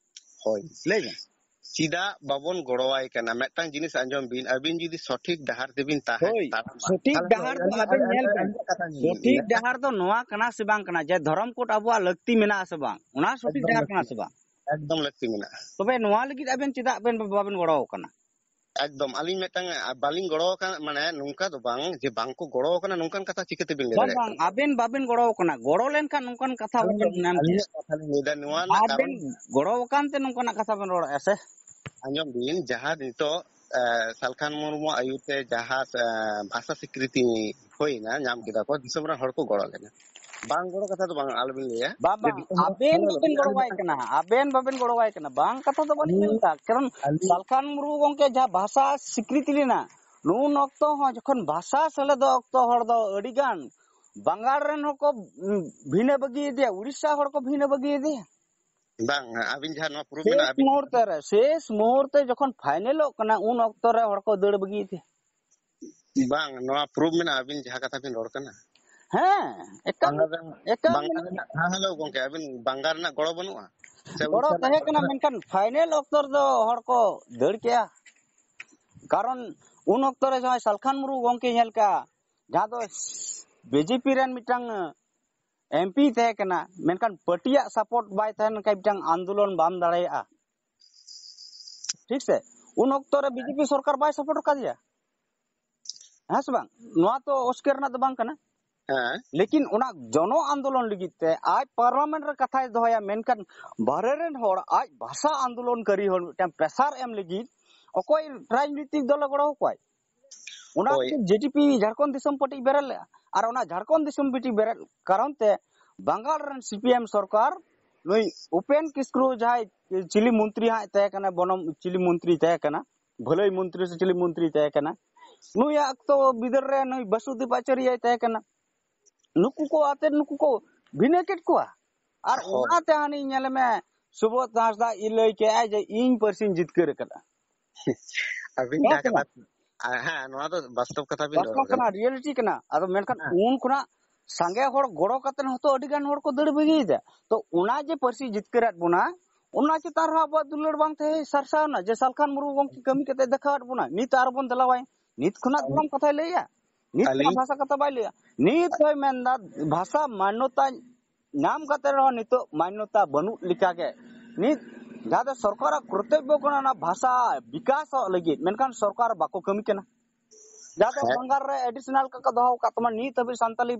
ᱦᱳᱭ᱾ ᱞᱟᱹᱭ ᱵᱮᱱ᱾ ᱪᱮᱫᱟᱜ ᱵᱟᱵᱚᱱ ᱜᱚᱲᱚᱣᱟᱭ ᱠᱟᱱᱟ? ᱢᱤᱫᱴᱟᱝ ᱡᱤᱱᱤᱥ ᱟᱸᱡᱚᱢ ᱵᱤᱱ, ᱟᱹᱵᱤᱱ ᱡᱩᱫᱤ ᱥᱚᱴᱷᱤᱠ ᱰᱟᱦᱟᱨ ᱛᱮᱵᱤᱱ ᱛᱟᱦᱮᱸ, ᱦᱳᱭ, ᱛᱟᱲᱟᱢᱟ, ᱥᱚᱴᱷᱤᱠ ᱛᱟᱦᱞᱮ ᱰᱟᱦᱟᱨ ᱫᱚ ᱟᱹᱞᱤᱧ, ᱟᱵᱮᱱ ᱟᱹᱞᱤᱧ, ᱧᱮᱞ ᱵᱮᱱ᱾ ᱟᱹᱞᱤᱧᱟᱜ ᱠᱟᱛᱷᱟ ᱟᱸᱡᱚᱢ ᱵᱤᱱ᱾ ᱥᱚᱴᱷᱤᱠ ᱰᱟᱦᱟᱨ ᱫᱚ ᱱᱚᱣᱟ ᱠᱟᱱᱟ ᱥᱮ ᱵᱟᱝ ᱠᱟᱱᱟ ᱡᱮ ᱫᱷᱚᱨᱚᱢ ᱠᱳᱰ ᱟᱵᱚᱣᱟᱜ ᱞᱟᱹᱠᱛᱤ ᱢᱮᱱᱟᱜᱼᱟ ᱥᱮ ᱵᱟᱝ? ᱚᱱᱟ ᱥᱚᱴᱷᱤᱠ ᱮᱠᱫᱚᱢ ᱰᱟᱦᱟᱨ ᱞᱟᱹᱠᱛᱤ ᱠᱟᱱᱟ ᱥᱮ ᱢᱮᱱᱟᱜᱼᱟ᱾ ᱵᱟᱝ? ᱮᱠᱫᱚᱢ ᱞᱟᱹᱠᱛᱤ ᱢᱮᱱᱟᱜᱼᱟ᱾ ᱛᱚᱵᱮ ᱱᱚᱣᱟ ᱞᱟᱹᱜᱤᱫ ᱟᱵᱮᱱ ᱪᱮᱫᱟᱜ ᱵᱮᱱ ᱵᱟᱵᱮᱱ ᱜᱚᱲᱚ ᱟᱠᱟᱱᱟ? ᱮᱠᱫᱚᱢ, ᱟᱹᱞᱤᱧ ᱢᱤᱫᱴᱟᱝ, ᱟ, ᱵᱟᱹᱞᱤᱧ ᱜᱚᱲᱚ ᱟᱠᱟᱱ, ᱢᱟᱱᱮ, ᱱᱚᱝᱠᱟ ᱫᱚ ᱵᱟᱝ ᱡᱮ ᱵᱟᱝ ᱠᱚ ᱜᱚᱲᱚ ᱟᱠᱟᱱᱟ, ᱱᱚᱝᱠᱟᱱ ᱠᱟᱛᱷᱟ ᱪᱤᱠᱟᱹ ᱛᱮᱵᱤᱱ ᱞᱟᱹᱭ ᱵᱟᱝ, ᱫᱟᱲᱮᱭᱟᱜ ᱵᱟᱝ, ᱠᱟᱱᱟ? ᱟᱵᱮᱱ ᱵᱟᱵᱮᱱ ᱜᱚᱲᱚ ᱟᱠᱟᱱᱟ᱾ ᱜᱚᱲᱚ ᱞᱮᱱᱠᱷᱟᱱ ᱱᱚᱝᱠᱟᱱ ᱠᱟᱛᱷᱟ ᱵᱟᱵᱮᱱ ᱟᱹᱞᱤᱧᱟᱜ, ᱢᱮᱱ ᱠᱮᱭᱟ᱾ ᱟᱹᱞᱤᱧᱟᱜ ᱠᱟᱛᱷᱟ ᱞᱤᱧ ᱞᱟᱹᱭᱫᱟ, ᱱᱚᱣᱟ ᱨᱮᱱᱟᱜ ᱟᱵᱮᱱ ᱠᱟᱨᱚᱱ ᱜᱚᱲᱚ ᱟᱠᱟᱱ ᱛᱮ ᱱᱚᱝᱠᱟᱱᱟᱜ ᱠᱟᱛᱷᱟ ᱵᱮᱱ ᱨᱚᱲᱮᱫᱼᱟ ᱥᱮ? ᱟᱸᱡᱚᱢ ᱵᱤᱱ, ᱡᱟᱦᱟᱸ ᱱᱤᱛᱚᱜ, ᱮ, ᱥᱟᱞᱠᱷᱟᱱ ᱢᱩᱨᱢᱩ ᱟᱹᱭᱩᱨ ᱛᱮ ᱡᱟᱦᱟᱸ, ᱮ, ᱵᱷᱟᱥᱟ ᱥᱤᱠᱨᱤᱛᱤ ᱦᱩᱭᱱᱟ, ᱧᱟᱢ ᱠᱮᱫᱟ ᱠᱚ, ᱫᱤᱥᱚᱢ ᱨᱮᱱ ᱦᱚᱲ ᱠᱚ ᱜᱚᱲᱚ ᱞᱮᱱᱟ᱾ ᱵᱟᱝ ᱜᱚᱲᱚ ᱠᱟᱛᱷᱟ ᱫᱚ ᱵᱟᱝ, ᱟᱞᱚᱵᱤᱱ ᱞᱟᱹᱭᱟ ᱵᱟᱝ, ᱡᱮ ᱵᱟᱝ, ᱫᱤᱥᱚᱢ ᱨᱮᱱ ᱟᱵᱮᱱ ᱦᱚᱲ ᱵᱟᱵᱮᱱ ᱜᱚᱲᱚ ᱟᱭ ᱠᱟᱱᱟ, ᱟᱵᱮᱱ ᱵᱟᱵᱮᱱ ᱜᱚᱲᱚ ᱟᱭ ᱠᱟᱱᱟ, ᱵᱟᱝ ᱠᱟᱛᱷᱟ ᱫᱚ ᱵᱟᱹᱞᱤᱧ ᱢᱮᱱ ᱮᱫᱟ᱾ ᱠᱟᱨᱚᱱ ᱟᱹᱞᱤᱧ ᱥᱟᱞᱠᱷᱟᱱ ᱢᱩᱨᱢᱩ ᱜᱚᱝᱠᱮ ᱡᱟᱦᱟᱸ ᱵᱷᱟᱥᱟ ᱥᱤᱠᱨᱤᱛᱤ ᱞᱮᱱᱟ, ᱱᱩᱱ ᱚᱠᱛᱚ ᱦᱚᱸ ᱡᱚᱠᱷᱚᱱ ᱵᱷᱟᱥᱟ ᱥᱮᱞᱮᱫᱚᱜ ᱚᱠᱛᱚ ᱦᱚᱲ ᱫᱚ ᱟᱹᱰᱤ ᱜᱟᱱ ᱵᱟᱝᱜᱟᱞ ᱨᱮᱱ ᱦᱚᱸᱠᱚ, ᱩᱢ, ᱵᱷᱤᱱᱟᱹ ᱵᱟᱹᱜᱤᱭᱟᱫᱮᱭᱟ, ᱩᱲᱤᱥᱥᱟ ᱦᱚᱲ ᱠᱚ ᱵᱷᱤᱱᱟᱹ ᱵᱟᱹᱜᱤᱭᱟᱫᱮᱭᱟ᱾ ᱵᱟᱝ, ᱟᱹᱵᱤᱱ ᱡᱟᱦᱟᱸ ᱱᱚᱣᱟ ᱯᱨᱩᱯ ᱢᱮᱱᱟᱜᱼᱟ, ᱥᱮᱥ ᱟᱹᱵᱤᱱ ᱢᱩᱦᱩᱨᱛᱚ ᱨᱮ, ᱥᱮᱥ ᱢᱩᱦᱩᱨᱛᱚ ᱡᱚᱠᱷᱚᱱ ᱯᱷᱟᱭᱱᱮᱞᱚᱜ ᱠᱟᱱᱟ, ᱩᱱ ᱚᱠᱛᱚ ᱨᱮ ᱦᱚᱲ ᱠᱚ ᱫᱟᱹᱲ ᱵᱟᱹᱜᱤᱭᱮᱫᱮᱭᱟ᱾ ᱵᱟᱝ, ᱱᱚᱣᱟ ᱯᱨᱩᱯ ᱢᱮᱱᱟᱜᱼᱟ, ᱟᱹᱵᱤᱱ ᱡᱟᱦᱟᱸ ᱠᱟᱛᱷᱟ ᱵᱤᱱ ᱨᱚᱲ ᱠᱟᱱᱟ᱾ ᱦᱮᱸ, ᱮᱠᱟᱞ, ᱵᱟᱝᱜᱟᱞ ᱨᱮᱱ, ᱮᱠᱟᱞ ᱵᱟᱝᱜᱟᱞ ᱢᱮᱱᱟᱜᱼᱟ᱾ ᱨᱮᱱᱟᱜ, ᱦᱮᱸ, ᱦᱮᱞᱳ ᱜᱚᱝᱠᱮ, ᱟᱹᱵᱤᱱ ᱵᱟᱝᱜᱟᱞ ᱨᱮᱱᱟᱜ ᱜᱚᱲᱚ ᱵᱟᱹᱱᱩᱜᱼᱟ? ᱥᱮ ᱜᱚᱲᱚ ᱩᱲᱤᱥᱥᱟ ᱨᱮᱱᱟᱜ ᱛᱟᱦᱮᱸ ᱜᱚᱲᱚ ᱠᱟᱱᱟ, ᱢᱮᱱᱟᱜᱼᱟ? ᱢᱮᱱᱠᱷᱟᱱ ᱯᱷᱟᱭᱱᱮᱞ ᱚᱠᱛᱚ ᱨᱮᱫᱚ ᱦᱚᱲ ᱠᱚ ᱫᱟᱹᱲ ᱠᱮᱜᱼᱟ᱾ ᱠᱟᱨᱚᱱ ᱩᱱ ᱚᱠᱛᱚ ᱨᱮ ᱡᱟᱦᱟᱸᱭ ᱥᱟᱞᱠᱷᱟᱱ ᱢᱩᱨᱢᱩ ᱜᱚᱝᱠᱮ ᱧᱮᱞ ᱠᱮᱜᱼᱟ, ᱡᱟᱦᱟᱸ ᱫᱚ ᱵᱤᱡᱮᱯᱤ ᱨᱮᱱ ᱢᱤᱫᱴᱟᱝ ᱮᱢᱯᱤ ᱛᱟᱦᱮᱸ ᱠᱟᱱᱟ, ᱢᱮᱱᱠᱷᱟᱱ ᱯᱟᱨᱴᱤᱭᱟᱜ ᱥᱟᱯᱳᱨᱴ ᱵᱟᱭ ᱛᱟᱦᱮᱸ ᱞᱮᱱᱠᱷᱟᱱ ᱢᱤᱫᱴᱟᱝ ᱟᱱᱫᱳᱞᱚᱱ ᱵᱟᱢ ᱫᱟᱲᱮᱭᱟᱜᱼᱟ᱾ ᱴᱷᱤᱠ ᱥᱮ? ᱩᱱ ᱚᱠᱛᱚ ᱨᱮ ᱵᱤᱡᱮᱯᱤ ᱥᱚᱨᱠᱟᱨ ᱵᱟᱭ ᱥᱟᱯᱳᱨᱴ ᱟᱠᱟᱫᱮᱭᱟ, ᱦᱮᱸ ᱥᱮ ᱵᱟᱝ? ᱱᱚᱣᱟ ᱛᱚ ᱚᱥᱠᱮ ᱨᱮᱱᱟᱜ ᱫᱚ ᱵᱟᱝ ᱠᱟᱱᱟ᱾ ᱦᱮᱸ᱾ ᱞᱮᱠᱤᱱ ᱚᱱᱟ ᱡᱚᱱᱚ ᱟᱱᱫᱳᱞᱚᱱ ᱞᱟᱹᱜᱤᱫ ᱛᱮ ᱟᱡ ᱯᱟᱨᱞᱟᱢᱮᱱᱴ ᱨᱮ ᱠᱟᱛᱷᱟᱭ ᱫᱚᱦᱚᱭᱟ, ᱢᱮᱱᱠᱷᱟᱱ ᱵᱟᱦᱨᱮ ᱨᱮᱱ ᱦᱚᱲ ᱟᱡ ᱵᱷᱟᱥᱟ ᱟᱱᱫᱳᱞᱚᱱ ᱠᱟᱹᱨᱤ ᱦᱚᱲ ᱢᱤᱫᱴᱟᱝ ᱯᱨᱮᱥᱟᱨ ᱮᱢ ᱞᱟᱹᱜᱤᱫ ᱚᱠᱚᱭ ᱨᱟᱡᱽᱱᱤᱛᱤᱠ ᱫᱚᱞᱮ ᱜᱚᱲᱚ ᱟᱠᱚᱣᱟᱭ? ᱚᱱᱟ ᱦᱳᱭ᱾ ᱠᱷᱟᱹᱛᱤᱨ ᱡᱮ ᱰᱤ ᱯᱤ ᱡᱷᱟᱲᱠᱷᱚᱸᱰ ᱫᱤᱥᱚᱢ ᱯᱟᱨᱴᱤ ᱵᱮᱨᱮᱫ ᱞᱮᱫᱼᱟ᱾ ᱟᱨ ᱚᱱᱟ ᱡᱷᱟᱲᱠᱷᱚᱸᱰ ᱫᱤᱥᱚᱢ ᱯᱟᱨᱴᱤ ᱵᱮᱨᱮᱫ ᱠᱟᱨᱚᱱ ᱛᱮ ᱵᱟᱝᱜᱟᱞ ᱨᱮᱱ ᱥᱤ ᱯᱤ ᱮᱢ ᱥᱚᱨᱠᱟᱨ ᱱᱩᱭ ᱩᱯᱮᱱ ᱠᱤᱥᱠᱩ ᱡᱟᱦᱟᱸᱭ ᱪᱤᱞᱤ ᱢᱚᱱᱛᱨᱤ ᱦᱟᱸᱜ ᱛᱟᱦᱮᱸ ᱠᱟᱱᱟ, ᱵᱚᱱᱚᱢ ᱪᱤᱞᱤ ᱢᱚᱱᱛᱨᱤ ᱛᱟᱦᱮᱸ ᱠᱟᱱᱟ, ᱵᱷᱟᱹᱞᱟᱹᱭ ᱢᱚᱱᱛᱨᱤ ᱥᱮ ᱪᱤᱞᱤ ᱢᱚᱱᱛᱨᱤ ᱛᱟᱦᱮᱸ ᱠᱟᱱᱟ, ᱱᱩᱭᱟᱜ ᱚᱠᱛᱚ ᱵᱤᱫᱟᱹᱞ ᱨᱮ ᱱᱩᱭ ᱵᱟᱥᱩᱫᱮᱵ ᱟᱪᱟᱨᱭᱟᱭ ᱛᱟᱦᱮᱸ ᱠᱟᱱᱟ᱾ ᱱᱩᱠᱩ ᱠᱚ ᱟᱛᱮ ᱱᱩᱠᱩ ᱠᱚ ᱵᱷᱤᱱᱟᱹ ᱠᱮᱫ ᱠᱚᱣᱟ᱾ ᱟᱨ ᱦᱳᱭ᱾ ᱚᱱᱟᱛᱮ ᱦᱟᱹᱱᱤ ᱧᱮᱞ ᱢᱮ, ᱥᱩᱵᱳᱫᱷ ᱦᱟᱸᱥᱫᱟ ᱤ ᱞᱟᱹᱭ ᱠᱮᱜᱼᱟᱭ ᱡᱮ ᱤᱧ ᱯᱟᱹᱨᱥᱤᱧ ᱡᱤᱛᱠᱟᱹᱨ ᱟᱠᱟᱫᱟ᱾ ᱟᱹᱵᱤᱱ ᱦᱮᱸ ᱡᱟᱦᱟᱸ ᱥᱮ ᱠᱟᱛᱷᱟ, ᱵᱟᱝ? ᱟ, ᱦᱮᱸ, ᱱᱚᱣᱟ ᱫᱚ ᱵᱟᱥᱛᱚᱵ ᱠᱟᱛᱷᱟ ᱵᱤᱱ ᱨᱚᱲ ᱵᱟᱥᱛᱚᱵ ᱠᱟᱱᱟ᱾ ᱠᱟᱱᱟ, ᱨᱤᱭᱮᱞᱤᱴᱤ ᱠᱟᱱᱟ᱾ ᱟᱫᱚ ᱢᱮᱱᱠᱷᱟᱱ ᱦᱮᱸ᱾ ᱩᱱ ᱠᱷᱚᱱᱟᱜ ᱥᱟᱸᱜᱮ ᱦᱚᱲ ᱜᱚᱲᱚ ᱠᱟᱛᱮ ᱦᱚᱸᱛᱚ ᱟᱹᱰᱤ ᱜᱟᱱ ᱦᱚᱲ ᱠᱚ ᱫᱟᱹᱲ ᱵᱟᱹᱜᱤᱭᱮᱫᱟ᱾ ᱛᱚ ᱚᱱᱟ ᱡᱮ ᱯᱟᱹᱨᱥᱤ ᱡᱤᱛᱠᱟᱹᱨᱟᱫ ᱵᱚᱱᱟ, ᱚᱱᱟ ᱪᱮᱛᱟᱱ ᱨᱮᱦᱚᱸ ᱟᱵᱚᱣᱟᱜ ᱫᱩᱞᱟᱹᱲ ᱵᱟᱝ ᱛᱟᱦᱮᱸ ᱥᱟᱨᱥᱟᱣ ᱮᱱᱟ ᱡᱮ ᱥᱟᱞᱠᱷᱟᱱ ᱢᱩᱨᱢᱩ ᱜᱚᱢᱠᱮ ᱠᱟᱹᱢᱤ ᱠᱟᱛᱮ ᱫᱮᱠᱷᱟᱣᱟᱫ ᱵᱚᱱᱟ᱾ ᱱᱤᱛ ᱟᱨᱵᱚᱱ ᱫᱮᱞᱟᱣᱟᱭ, ᱱᱤᱛ ᱠᱷᱚᱱᱟᱜ ᱫᱚ ᱵᱟᱝ ᱠᱟᱛᱷᱟᱭ ᱞᱟᱹᱭᱟ, ᱱᱤᱛ ᱠᱷᱚᱱᱟᱜ ᱟᱹᱞᱤᱧ ᱵᱷᱟᱥᱟ ᱠᱟᱛᱷᱟ ᱵᱟᱭ ᱞᱟᱹᱭᱟ᱾ ᱱᱤᱛ ᱦᱚᱸᱭ ᱢᱮᱱᱫᱟ ᱵᱷᱟᱥᱟ ᱢᱟᱱᱱᱚᱛᱟ ᱧᱟᱢ ᱠᱟᱛᱮ ᱨᱮᱦᱚᱸ ᱱᱤᱛᱚᱜ ᱢᱟᱱᱱᱚᱛᱟ ᱵᱟᱹᱱᱩᱜ ᱞᱮᱠᱟᱜᱮ᱾ ᱱᱤᱛ ᱡᱟᱦᱟᱸ ᱫᱚ ᱥᱚᱨᱠᱟᱨᱟᱜ ᱠᱚᱨᱛᱚᱵᱵᱚ ᱠᱟᱱᱟ ᱚᱱᱟ ᱵᱷᱟᱥᱟ ᱵᱤᱠᱟᱥᱚᱜ ᱞᱟᱹᱜᱤᱫ, ᱢᱮᱱᱠᱷᱟᱱ ᱥᱚᱨᱠᱟᱨ ᱵᱟᱠᱚ ᱠᱟᱹᱢᱤ ᱠᱟᱱᱟ᱾ ᱡᱟᱦᱟᱸ ᱫᱚ ᱦᱮᱸ᱾ ᱵᱟᱝᱜᱟᱞ ᱨᱮ ᱮᱰᱤᱥᱚᱱᱟᱞ ᱠᱚᱠᱚ ᱫᱚᱦᱚ ᱟᱠᱟᱫ ᱛᱟᱢᱟ, ᱱᱤᱛ ᱦᱟᱹᱵᱤᱡ ᱥᱟᱱᱛᱟᱞᱤ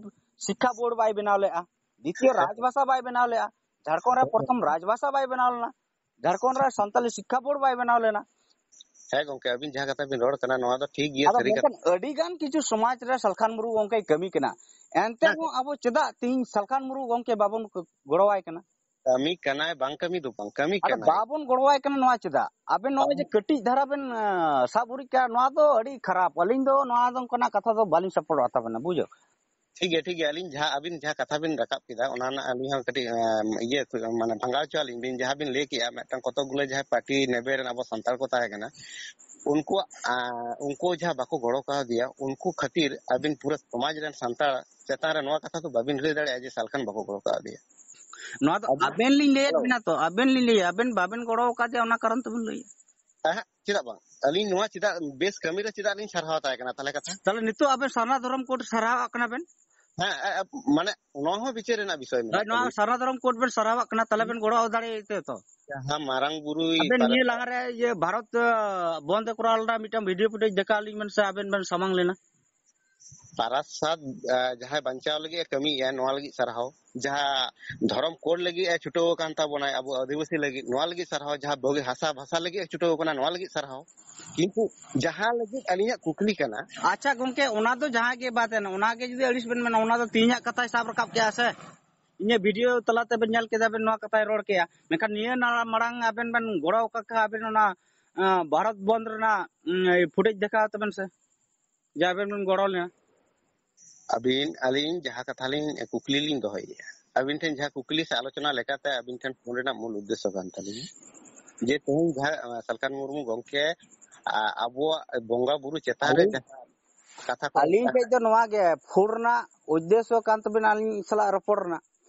ᱥᱤᱠᱠᱷᱟ ᱵᱳᱨᱰ ᱵᱟᱭ ᱵᱮᱱᱟᱣ ᱞᱮᱫᱼᱟ, ᱫᱤᱛᱤᱭᱚ ᱦᱮᱸ᱾ ᱨᱟᱡᱽᱵᱷᱟᱥᱟ ᱵᱟᱭ ᱵᱮᱱᱟᱣ ᱞᱮᱫᱼᱟ, ᱡᱷᱟᱲᱠᱷᱚᱸᱰ ᱨᱮ ᱯᱨᱚᱛᱷᱚᱢ ᱨᱟᱡᱽᱵᱷᱟᱥᱟ ᱵᱟᱭ ᱵᱮᱱᱟᱣ ᱞᱮᱱᱟ, ᱡᱷᱟᱲᱠᱷᱚᱸᱰ ᱨᱮ ᱥᱟᱱᱛᱟᱞᱤ ᱥᱤᱠᱠᱷᱟ ᱵᱳᱨᱰ ᱵᱟᱭ ᱵᱮᱱᱟᱣ ᱞᱮᱱᱟ᱾ ᱦᱮᱸ ᱜᱚᱝᱠᱮ, ᱟᱹᱵᱤᱱ ᱡᱟᱦᱟᱸ ᱠᱟᱛᱷᱟ ᱵᱤᱱ ᱨᱚᱲ ᱠᱟᱱᱟ ᱱᱚᱣᱟ ᱫᱚ ᱴᱷᱤᱠ ᱜᱮᱭᱟ, ᱟᱫᱚ ᱥᱟᱹᱨᱤ ᱠᱟᱛᱷᱟ᱾ ᱢᱮᱱᱠᱷᱟᱱ ᱟᱹᱰᱤ ᱜᱟᱱ ᱠᱤᱪᱷᱩ ᱥᱚᱢᱟᱡᱽ ᱨᱮ ᱥᱟᱞᱠᱷᱟᱱ ᱢᱩᱨᱢᱩ ᱜᱚᱝᱠᱮᱭ ᱠᱟᱹᱢᱤ ᱠᱟᱱᱟ, ᱮᱱᱛᱮ ᱦᱮᱸ᱾ ᱦᱚᱸ ᱟᱵᱚ ᱪᱮᱫᱟᱜ ᱛᱤᱦᱤᱧ ᱥᱟᱞᱠᱷᱟᱱ ᱢᱩᱨᱢᱩ ᱜᱚᱝᱠᱮ ᱵᱟᱵᱚᱱ ᱜᱚᱲᱚᱣᱟᱭ ᱠᱟᱱᱟ? ᱠᱟᱹᱢᱤ ᱠᱟᱱᱟᱭ, ᱵᱟᱝ ᱠᱟᱹᱢᱤ ᱫᱚ ᱵᱟᱝ, ᱠᱟᱹᱢᱤ ᱟᱫᱚ ᱠᱟᱱᱟᱭ᱾ ᱵᱟᱵᱚᱱ ᱜᱚᱲᱚᱣᱟᱭ ᱠᱟᱱᱟ ᱱᱚᱣᱟ ᱪᱮᱫᱟᱜ? ᱟᱵᱮᱱ ᱱᱚᱜᱼᱚᱭ ᱡᱮ ᱠᱟᱹᱴᱤᱡ ᱫᱷᱟᱨᱟ ᱵᱮᱱ, ᱟᱸ, ᱥᱟᱵ ᱩᱨᱤᱡ ᱠᱟᱜᱼᱟ, ᱱᱚᱣᱟ ᱫᱚ ᱟᱹᱰᱤ ᱠᱷᱟᱨᱟᱯ᱾ ᱟᱹᱞᱤᱧ ᱫᱚ ᱱᱚᱣᱟ ᱫᱚ ᱚᱱᱠᱟᱱᱟᱜ ᱠᱟᱛᱷᱟ ᱫᱚ ᱵᱟᱹᱞᱤᱧ ᱥᱟᱯᱚᱨᱴᱚᱜᱼᱟ ᱛᱟᱵᱮᱱᱟ, ᱵᱩᱡᱷᱟᱹᱣ? ᱴᱷᱤᱠ ᱜᱮᱭᱟ, ᱴᱷᱤᱠ ᱜᱮᱭᱟ᱾ ᱟᱹᱞᱤᱧ ᱡᱟᱦᱟᱸ, ᱟᱹᱵᱤᱱ ᱡᱟᱦᱟᱸ ᱠᱟᱛᱷᱟ ᱵᱤᱱ ᱨᱟᱠᱟᱵ ᱠᱮᱫᱟ, ᱚᱱᱟ ᱨᱮᱱᱟᱜ ᱟᱹᱞᱤᱧ ᱦᱚᱸ ᱠᱟᱹᱴᱤᱡ, ᱟᱸ, ᱤᱭᱟᱹ, ᱢᱟᱱᱮ ᱵᱷᱟᱸᱜᱟᱣ ᱦᱚᱪᱚ ᱟᱹᱞᱤᱧ ᱵᱤᱱ᱾ ᱡᱟᱦᱟᱸ ᱵᱤᱱ ᱞᱟᱹᱭ ᱠᱮᱜᱼᱟ, ᱢᱤᱫᱴᱟᱝ ᱠᱚᱛᱚᱠ ᱜᱩᱞᱟᱹ ᱡᱟᱦᱟᱸᱭ ᱯᱟᱨᱴᱤ ᱱᱮᱵᱮᱞ ᱨᱮᱱ ᱟᱵᱚ ᱥᱟᱱᱛᱟᱲ ᱠᱚ ᱛᱟᱦᱮᱸ ᱠᱟᱱᱟ, ᱩᱱᱠᱩᱣᱟᱜ, ᱟᱸ, ᱩᱱᱠᱩ ᱡᱟᱦᱟᱸ ᱵᱟᱠᱚ ᱜᱚᱲᱚ ᱠᱟᱣᱫᱮᱭᱟ, ᱩᱱᱠᱩ ᱠᱷᱟᱹᱛᱤᱨ ᱟᱹᱵᱤᱱ ᱯᱩᱨᱟᱹ ᱥᱚᱢᱟᱡᱽ ᱨᱮᱱ ᱥᱟᱱᱛᱟᱲ ᱪᱮᱛᱟᱱ ᱨᱮ ᱱᱚᱣᱟ ᱠᱟᱛᱷᱟ ᱫᱚ ᱵᱟᱹᱵᱤᱱ ᱞᱟᱹᱭ ᱫᱟᱲᱮᱭᱟᱜᱼᱟ ᱡᱮ ᱥᱟᱞᱠᱷᱟᱱ ᱵᱟᱠᱚ ᱜᱚᱲᱚ ᱠᱟᱣᱫᱮᱭᱟ᱾ ᱱᱚᱣᱟ ᱫᱚ ᱟᱹᱵᱤᱱ ᱟᱵᱮᱱ ᱞᱤᱧ ᱞᱟᱹᱭᱟᱫ ᱵᱮᱱᱟ ᱛᱚ, ᱟᱵᱮᱱ ᱞᱤᱧ ᱞᱟᱹᱭᱟ, ᱟᱵᱮᱱ ᱵᱟᱵᱮᱱ ᱜᱚᱲᱚ ᱟᱠᱟᱫᱮᱭᱟ, ᱚᱱᱟ ᱠᱟᱨᱚᱱ ᱛᱮᱵᱮᱱ ᱞᱟᱹᱭᱟ᱾ ᱦᱮᱸ, ᱪᱮᱫᱟᱜ ᱵᱟᱝ? ᱟᱹᱞᱤᱧ ᱱᱚᱣᱟ ᱪᱮᱫᱟᱜ, ᱵᱮᱥ ᱠᱟᱹᱢᱤ ᱨᱮ ᱪᱮᱫᱟᱜ ᱞᱤᱧ ᱥᱟᱨᱦᱟᱣ ᱛᱟᱭ ᱠᱟᱱᱟ, ᱛᱟᱦᱞᱮ ᱠᱟᱛᱷᱟ? ᱛᱟᱦᱞᱮ ᱱᱤᱛᱚᱜ ᱟᱵᱮᱱ ᱥᱟᱨᱱᱟ ᱫᱷᱚᱨᱚᱢ ᱠᱳᱰ ᱥᱟᱨᱦᱟᱣᱟᱜ ᱠᱟᱱᱟ ᱵᱮᱱ? ᱦᱮᱸ, ᱮ, ᱮ, ᱢᱟᱱᱮ, ᱱᱚᱣᱟ ᱦᱚᱸ ᱵᱤᱪᱟᱹᱨ ᱨᱮᱱᱟᱜ ᱵᱤᱥᱚᱭ ᱦᱳᱭ, ᱢᱮᱱᱟᱜ ᱱᱚᱣᱟ ᱛᱟᱵᱚᱱᱟ᱾ ᱥᱟᱨᱱᱟ ᱫᱷᱚᱨᱚᱢ ᱠᱳᱰ ᱵᱮᱱ ᱥᱟᱨᱦᱟᱣᱟᱜ ᱠᱟᱱᱟ, ᱛᱟᱦᱞᱮ ᱵᱮᱱ ᱜᱚᱲᱚ ᱫᱟᱲᱮᱭᱟᱜ ᱛᱮ ᱛᱚ? ᱡᱟᱦᱟᱸ ᱢᱟᱨᱟᱝ ᱵᱩᱨᱩᱭ ᱟᱵᱮᱱ ᱱᱤᱭᱟᱹ ᱯᱟᱨᱮ- ᱞᱟᱦᱟᱨᱮ ᱤᱭᱟᱹ ᱵᱷᱟᱨᱚᱛ, ᱟ, ᱵᱚᱱᱫ ᱮ ᱠᱚᱨᱟᱣ ᱞᱮᱫᱟ, ᱢᱤᱫᱴᱟᱝ ᱵᱷᱤᱰᱤᱭᱳ ᱯᱷᱩᱴᱮᱡᱽ ᱫᱮᱠᱷᱟᱣ ᱟᱹᱞᱤᱧ ᱵᱮᱱ ᱥᱮ, ᱟᱵᱮᱱ ᱵᱮᱱ ᱥᱟᱢᱟᱝ ᱞᱮᱱᱟ᱾ ᱯᱟᱨᱟᱥᱟᱛ, ᱟ, ᱡᱟᱦᱟᱸᱭ ᱵᱟᱧᱪᱟᱣ ᱞᱟᱹᱜᱤᱫ ᱮ ᱠᱟᱹᱢᱤᱭᱮᱫᱼᱟ, ᱱᱚᱣᱟ ᱞᱟᱹᱜᱤᱫ ᱥᱟᱨᱦᱟᱣ᱾ ᱡᱟᱦᱟᱸ ᱫᱷᱚᱨᱚᱢ ᱠᱳᱰ ᱞᱟᱹᱜᱤᱫ ᱮ ᱪᱷᱩᱴᱟᱹᱣ ᱟᱠᱟᱱ ᱛᱟᱵᱚᱱᱟᱭ ᱟᱵᱚ ᱟᱹᱫᱤᱵᱟᱹᱥᱤ ᱞᱟᱹᱜᱤᱫ, ᱱᱚᱣᱟ ᱞᱟᱹᱜᱤᱫ ᱥᱟᱨᱦᱟᱣ᱾ ᱡᱟᱦᱟᱸ ᱵᱩᱜᱤ ᱦᱟᱥᱟ ᱵᱷᱟᱥᱟ ᱞᱟᱹᱜᱤᱫ ᱮ ᱪᱷᱩᱴᱟᱹᱣ ᱟᱠᱟᱱᱟ, ᱱᱚᱣᱟ ᱞᱟᱹᱜᱤᱫ ᱥᱟᱨᱦᱟᱣ᱾ ᱠᱤᱱᱛᱩ ᱡᱟᱦᱟᱸ ᱞᱟᱹᱜᱤᱫ ᱟᱹᱞᱤᱧᱟᱜ ᱠᱩᱠᱞᱤ ᱠᱟᱱᱟ᱾ ᱟᱪᱪᱷᱟ ᱜᱚᱝᱠᱮ, ᱚᱱᱟ ᱫᱚ ᱡᱟᱦᱟᱸ ᱜᱮ ᱵᱟᱫ ᱮᱱ, ᱚᱱᱟ ᱜᱮ ᱡᱩᱫᱤ ᱟᱹᱲᱤᱥ ᱵᱮᱱ ᱢᱮᱱᱟ, ᱚᱱᱟ ᱫᱚ ᱛᱮᱦᱮᱧᱟᱜ ᱠᱟᱛᱷᱟᱭ ᱥᱟᱵ ᱨᱟᱠᱟᱵ ᱠᱮᱜᱼᱟ ᱥᱮ? ᱤᱧᱟᱹᱜ ᱵᱷᱤᱰᱤᱭᱳ ᱛᱟᱞᱟᱛᱮ ᱵᱮᱱ ᱧᱮᱞ ᱠᱮᱫᱟ, ᱵᱮᱱ ᱱᱚᱣᱟ ᱠᱟᱛᱷᱟᱭ ᱨᱚᱲ ᱠᱮᱜᱼᱟ, ᱢᱮᱱᱠᱷᱟᱱ ᱱᱤᱭᱟᱹ ᱱᱟ-, ᱢᱟᱲᱟᱝ ᱟᱵᱮᱱ ᱵᱮᱱ ᱜᱚᱲᱚ ᱟᱠᱟᱫ ᱠᱷᱟᱱ, ᱟᱵᱮᱱ ᱚᱱᱟ, ᱟᱸ, ᱵᱷᱟᱨᱚᱛ ᱵᱚᱱᱫ ᱨᱮᱱᱟᱜ, ᱩᱸ, ᱯᱷᱩᱴᱮᱡᱽ ᱫᱮᱠᱷᱟᱣ ᱛᱟᱵᱮᱱ ᱥᱮ, ᱡᱮ ᱟᱵᱮᱱ ᱵᱮᱱ ᱜᱚᱲᱚ ᱞᱮᱱᱟ᱾ ᱟᱹᱵᱤᱱ, ᱟᱹᱞᱤᱧ ᱡᱟᱦᱟᱸ ᱠᱟᱛᱷᱟ ᱞᱤᱧ, ᱠᱩᱠᱞᱤ ᱞᱤᱧ ᱫᱚᱦᱚᱭᱮᱫᱼᱟ, ᱟᱹᱵᱤᱱ ᱴᱷᱮᱱ ᱡᱟᱦᱟᱸ ᱠᱩᱠᱞᱤ ᱥᱮ ᱟᱞᱳᱪᱚᱱᱟ ᱞᱮᱠᱟᱛᱮ ᱟᱹᱵᱤᱱ ᱴᱷᱮᱱ ᱯᱷᱳᱱ ᱨᱮᱱᱟᱜ ᱢᱩᱞ ᱩᱫᱽᱫᱮᱥᱥᱚ ᱠᱟᱱ ᱛᱟᱹᱞᱤᱧᱟ, ᱡᱮ ᱛᱮᱦᱮᱧ ᱡᱟᱦᱟᱸ, ᱟᱸ, ᱥᱟᱞᱠᱷᱟᱱ ᱢᱩᱨᱢᱩ ᱜᱚᱢᱠᱮ, ᱟ-, ᱟᱵᱚᱣᱟᱜ ᱵᱚᱸᱜᱟ ᱵᱩᱨᱩ ᱪᱮᱛᱟᱱ ᱨᱮ ᱟᱹᱞᱤᱧ, ᱡᱟᱦᱟᱸ ᱠᱟᱛᱷᱟ ᱠᱚ ᱟᱹᱞᱤᱧ ᱴᱷᱮᱡ ᱫᱚ ᱱᱚᱣᱟ ᱜᱮ, ᱯᱷᱳᱱ ᱨᱮᱱᱟᱜ ᱩᱫᱽᱫᱮᱥᱥᱚ ᱠᱟᱱ ᱛᱟᱵᱮᱱᱟ ᱟᱹᱞᱤᱧ ᱥᱟᱞᱟᱜ ᱨᱚᱯᱚᱲ ᱨᱮᱱᱟᱜ,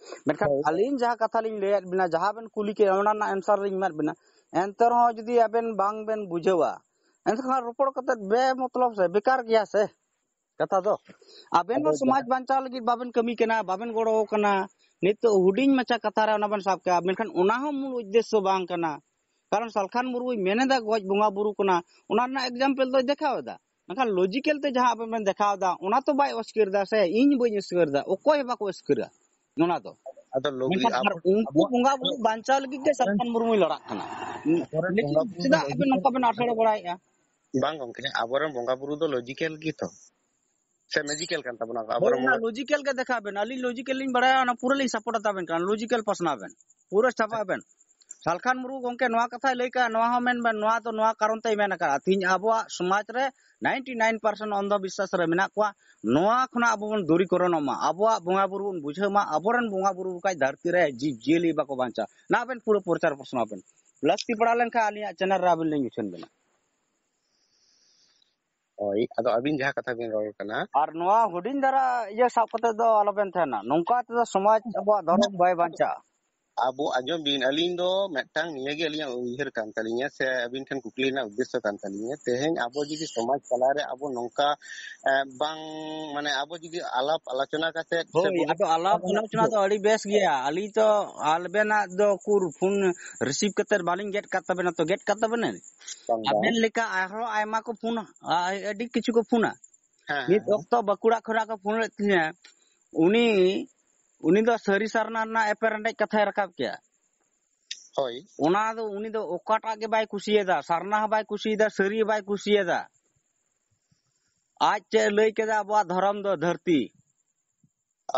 ᱢᱮᱱᱠᱷᱟᱱ ᱦᱳᱭ᱾ ᱟᱹᱞᱤᱧ ᱡᱟᱦᱟᱸ ᱠᱟᱛᱷᱟ ᱞᱤᱧ ᱞᱟᱹᱭᱟᱫ ᱵᱮᱱᱟ, ᱡᱟᱦᱟᱸ ᱵᱮᱱ ᱠᱩᱞᱤ ᱠᱮᱫ, ᱚᱱᱟ ᱨᱮᱱᱟᱜ ᱮᱱᱥᱟᱨ ᱞᱤᱧ ᱮᱢᱟᱫ ᱵᱮᱱᱟ᱾ ᱮᱱᱛᱮ ᱨᱮᱦᱚᱸ ᱡᱩᱫᱤ ᱟᱵᱮᱱ ᱵᱟᱝ ᱵᱮᱱ ᱵᱩᱡᱷᱟᱹᱣᱟ, ᱮᱱᱠᱷᱟᱱ ᱨᱚᱯᱚᱲ ᱠᱟᱛᱮ ᱵᱮᱢᱚᱛᱞᱚᱵ ᱥᱮ ᱵᱮᱠᱟᱨ ᱜᱮᱭᱟ ᱥᱮ ᱠᱟᱛᱷᱟ ᱫᱚ᱾ ᱟᱵᱮᱱ ᱟᱫᱚ ᱦᱚᱸ ᱥᱚᱢᱟᱡᱽ ᱡᱟᱦᱟᱸ ᱵᱟᱧᱪᱟᱣ ᱞᱟᱹᱜᱤᱫ ᱵᱟᱵᱮᱱ ᱠᱟᱹᱢᱤ ᱠᱟᱱᱟ, ᱵᱟᱵᱮᱱ ᱜᱚᱲᱚ ᱠᱟᱱᱟ, ᱱᱤᱛᱚᱜ ᱦᱩᱰᱤᱧ ᱢᱟᱪᱷᱟ ᱠᱟᱛᱷᱟ ᱨᱮ ᱚᱱᱟ ᱵᱮᱱ ᱥᱟᱵ ᱠᱮᱜᱼᱟ, ᱢᱮᱱᱠᱷᱟᱱ ᱚᱱᱟ ᱦᱚᱸ ᱢᱩᱞ ᱩᱫᱽᱫᱮᱥᱥᱚ ᱵᱟᱝ ᱠᱟᱱᱟ᱾ ᱠᱟᱨᱚᱱ ᱥᱟᱞᱠᱷᱟᱱ ᱢᱩᱨᱢᱩᱭ ᱢᱮᱱ ᱮᱫᱟ ᱜᱚᱡ ᱵᱚᱸᱜᱟ ᱵᱩᱨᱩ ᱠᱟᱱᱟ, ᱚᱱᱟ ᱨᱮᱱᱟᱜ example ᱫᱚᱭ ᱫᱮᱠᱷᱟᱣ ᱮᱫᱟ᱾ ᱢᱮᱱᱠᱷᱟᱱ logical ᱛᱮ ᱡᱟᱦᱟᱸ ᱟᱵᱮᱱ ᱵᱮᱱ ᱫᱮᱠᱷᱟᱣ ᱮᱫᱟ, ᱚᱱᱟ ᱛᱚ ᱵᱟᱭ ᱚᱥᱠᱟᱹᱨ ᱮᱫᱟ ᱥᱮ, ᱤᱧ ᱵᱟᱹᱧ ᱚᱥᱠᱟᱹᱨ ᱮᱫᱟ, ᱚᱠᱚᱭ ᱦᱚᱸ ᱵᱟᱠᱚ ᱚᱥᱠᱟᱹᱨᱟ ᱚᱱᱟ ᱫᱚ᱾ ᱟᱫᱚ ᱞᱩᱜᱽᱲᱤ ᱢᱮᱱᱠᱷᱟᱱ ᱟᱨ ᱟᱵᱚ, ᱩᱱᱠᱩ ᱟᱵᱚᱣᱟᱜ ᱵᱚᱸᱜᱟ ᱵᱩᱨᱩ ᱵᱟᱧᱪᱟᱣ ᱞᱟᱹᱜᱤᱫ ᱜᱮ ᱥᱟᱞᱠᱷᱟᱱ ᱢᱩᱨᱢᱩᱭ ᱞᱟᱲᱟᱜ ᱠᱟᱱᱟ᱾ ᱟᱵᱚᱨᱮᱱ ᱞᱮᱠᱤᱱ ᱵᱚᱸᱜᱟ ᱵᱩᱨᱩ ᱫᱚ ᱪᱮᱫᱟᱜ ᱟᱵᱮᱱ logical ᱱᱚᱝᱠᱟ ᱵᱮᱱ ᱟᱥᱲᱟ ᱵᱟᱲᱟᱭᱮᱫᱼᱟ? ᱵᱟᱝ ᱜᱚᱝᱠᱮ, ᱟᱵᱚᱨᱮᱱ ᱵᱚᱸᱜᱟ ᱵᱩᱨᱩ ᱫᱚ logical ᱜᱮᱛᱚ, ᱥᱮ magical ᱠᱟᱱ ᱛᱟᱵᱚᱱᱟ ᱟᱵᱚᱨᱮᱱ ᱵᱚᱸᱜᱟ? Logical ᱜᱮ ᱫᱮᱠᱷᱟᱣ ᱵᱮᱱ, ᱟᱹᱞᱤᱧ logical ᱞᱤᱧ ᱵᱟᱲᱟᱭᱟ, ᱚᱱᱟ ᱯᱩᱨᱟᱹ ᱞᱤᱧ support ᱟᱛᱟᱵᱮᱱ ᱠᱟᱱᱟ᱾ Logical ᱯᱟᱥᱱᱟᱣ ᱵᱮᱱ, ᱯᱩᱨᱟᱹ ᱪᱷᱟᱯᱟᱜ ᱵᱮᱱ᱾ ᱥᱟᱞᱠᱷᱟᱱ ᱢᱩᱨᱢᱩ ᱜᱚᱝᱠᱮ ᱱᱚᱣᱟ ᱠᱟᱛᱷᱟᱭ ᱞᱟᱹᱭ ᱠᱟᱜᱼᱟ, ᱱᱚᱣᱟ ᱦᱚᱸ ᱢᱮᱱ ᱵᱮᱱ, ᱱᱚᱣᱟ ᱫᱚ ᱱᱚᱣᱟ ᱠᱟᱨᱚᱱ ᱛᱮᱭ ᱢᱮᱱ ᱟᱠᱟᱫᱼᱟ᱾ ᱛᱤᱦᱤᱧ ᱟᱵᱚᱣᱟᱜ ᱥᱚᱢᱟᱡᱽ ᱨᱮ ninety nine percent ᱚᱱᱫᱷᱚ ᱵᱤᱥᱣᱟᱥ ᱨᱮ ᱢᱮᱱᱟᱜ ᱠᱚᱣᱟ᱾ ᱱᱚᱣᱟ ᱠᱷᱚᱱᱟᱜ ᱟᱵᱚ ᱵᱚᱱ ᱫᱩᱨᱤᱠᱚᱨᱚᱱᱚᱜ ᱢᱟ, ᱟᱵᱚᱣᱟᱜ ᱵᱚᱸᱜᱟ ᱵᱩᱨᱩ ᱵᱚᱱ ᱵᱩᱡᱷᱟᱹᱣ ᱢᱟ, ᱟᱵᱚᱨᱮᱱ ᱵᱚᱸᱜᱟ ᱵᱩᱨᱩ ᱵᱟᱠᱷᱟᱡ ᱫᱷᱟᱹᱨᱛᱤ ᱨᱮ ᱡᱤᱵᱽ ᱡᱤᱭᱟᱹᱞᱤ ᱵᱟᱠᱚ ᱵᱟᱧᱪᱟᱜᱼᱟ᱾ ᱱᱟ ᱵᱮᱱ ᱯᱩᱨᱟᱹ ᱯᱨᱚᱪᱟᱨ ᱯᱟᱥᱱᱟᱣ ᱵᱮᱱ, ᱞᱟᱹᱠᱛᱤ ᱯᱟᱲᱟᱣ ᱞᱮᱱᱠᱷᱟᱱ ᱟᱹᱞᱤᱧᱟᱜ channel ᱨᱮ ᱟᱵᱮᱱ ᱞᱤᱧ ᱩᱪᱷᱟᱹᱱ ᱵᱮᱱᱟ᱾ ᱦᱳᱭ, ᱟᱫᱚ ᱟᱹᱵᱤᱱ ᱡᱟᱦᱟᱸ ᱠᱟᱛᱷᱟ ᱵᱤᱱ ᱨᱚᱲ ᱠᱟᱱᱟ᱾ ᱟᱨ ᱱᱚᱣᱟ ᱦᱩᱰᱤᱧ ᱫᱷᱟᱨᱟ ᱤᱭᱟᱹ ᱥᱟᱵ ᱠᱟᱛᱮ ᱫᱚ ᱟᱞᱚᱵᱮᱱ ᱛᱟᱦᱮᱱᱟ, ᱱᱚᱝᱠᱟ ᱛᱮᱫᱚ ᱥᱚᱢᱟᱡᱽ ᱟᱵᱚᱣᱟᱜ ᱫᱷᱚᱨᱚᱢ ᱵᱟᱭ ᱵᱟᱧᱪᱟᱜᱼᱟ᱾ ᱟᱵᱚ, ᱟᱸᱡᱚᱢ ᱵᱤᱱ, ᱟᱹᱞᱤᱧ ᱫᱚ ᱢᱤᱫᱴᱟᱝ ᱱᱤᱭᱟᱹ ᱜᱮ ᱟᱹᱞᱤᱧᱟᱜ ᱩᱭᱦᱟᱹᱨ ᱠᱟᱱ ᱛᱟᱹᱞᱤᱧᱟ, ᱥᱮ ᱟᱹᱵᱤᱱ ᱴᱷᱮᱱ ᱠᱩᱠᱞᱤ ᱨᱮᱱᱟᱜ ᱩᱫᱽᱫᱮᱥᱥᱚ ᱠᱟᱱ ᱛᱟᱹᱞᱤᱧᱟ, ᱛᱮᱦᱮᱧ ᱟᱵᱚ ᱡᱩᱫᱤ ᱥᱚᱢᱟᱡᱽ ᱛᱟᱞᱟᱨᱮ ᱟᱵᱚ ᱱᱚᱝᱠᱟ, ᱮ, ᱵᱟᱝ, ᱢᱟᱱᱮ, ᱟᱵᱚ ᱡᱩᱫᱤ ᱟᱞᱟᱯ ᱟᱞᱳᱪᱚᱱᱟ ᱠᱟᱛᱮ ᱥᱮ ᱦᱳᱭ, ᱵᱚᱱ ᱟᱫᱚ ᱟᱞᱟᱯ ᱟᱞᱳᱪᱚᱱᱟ ᱫᱚ ᱟᱹᱰᱤ ᱵᱮᱥ ᱜᱮᱭᱟ᱾ ᱟᱹᱞᱤᱧ ᱛᱚ ᱟᱵᱮᱱᱟᱜ ᱫᱚ ᱩᱠᱩᱨ ᱯᱷᱳᱱ receive ᱠᱟᱛᱮ ᱵᱟᱹᱞᱤᱧ ᱜᱮᱫ ᱠᱟᱫ ᱛᱟᱵᱮᱱᱟ, ᱛᱚ ᱜᱮᱫ ᱠᱟᱫ ᱛᱟᱵᱮᱱᱟ᱾ ᱵᱟᱝ, ᱵᱟᱝ᱾ ᱟᱵᱮᱱ ᱞᱮᱠᱟ ᱟᱨᱦᱚᱸ ᱟᱭᱢᱟ ᱠᱚ ᱯᱷᱳᱱᱟ, ᱟ-, ᱟᱹᱰᱤ ᱠᱤᱪᱷᱩ ᱠᱚ ᱯᱷᱳᱱᱟ᱾ ᱦᱮᱸ, ᱢᱤᱫ ᱦᱮᱸ᱾ ᱚᱠᱛᱚ ᱵᱟᱸᱠᱩᱲᱟ ᱠᱷᱚᱱᱟᱜ ᱠᱚ ᱯᱷᱳᱱ ᱞᱮᱫ ᱛᱤᱧᱟᱹ, ᱩᱱᱤ, ᱩᱱᱤ ᱫᱚ ᱥᱟᱹᱨᱤ ᱥᱟᱨᱱᱟ ᱨᱮᱱᱟᱜ ᱮᱯᱮᱨᱦᱮᱸᱰᱮᱡ ᱠᱟᱛᱷᱟᱭ ᱨᱟᱠᱟᱵ ᱠᱮᱜᱼᱟ᱾ ᱦᱳᱭ᱾ ᱚᱱᱟ ᱫᱚ ᱩᱱᱤ ᱫᱚ ᱚᱠᱟᱴᱟᱜ ᱜᱮ ᱵᱟᱭ ᱠᱩᱥᱤᱭᱟᱫᱟ, ᱥᱟᱨᱱᱟ ᱦᱚᱸ ᱵᱟᱭ ᱠᱩᱥᱤᱭᱟᱫᱟ, ᱥᱟᱹᱨᱤ ᱦᱚᱸ ᱵᱟᱭ ᱠᱩᱥᱤᱭᱟᱫᱟ᱾ ᱟᱡ ᱪᱮᱫ ᱮ ᱞᱟᱹᱭ ᱠᱮᱫᱟ, ᱟᱵᱚᱣᱟᱜ ᱫᱷᱚᱨᱚᱢ ᱫᱚ ᱫᱷᱟᱹᱨᱛᱤ᱾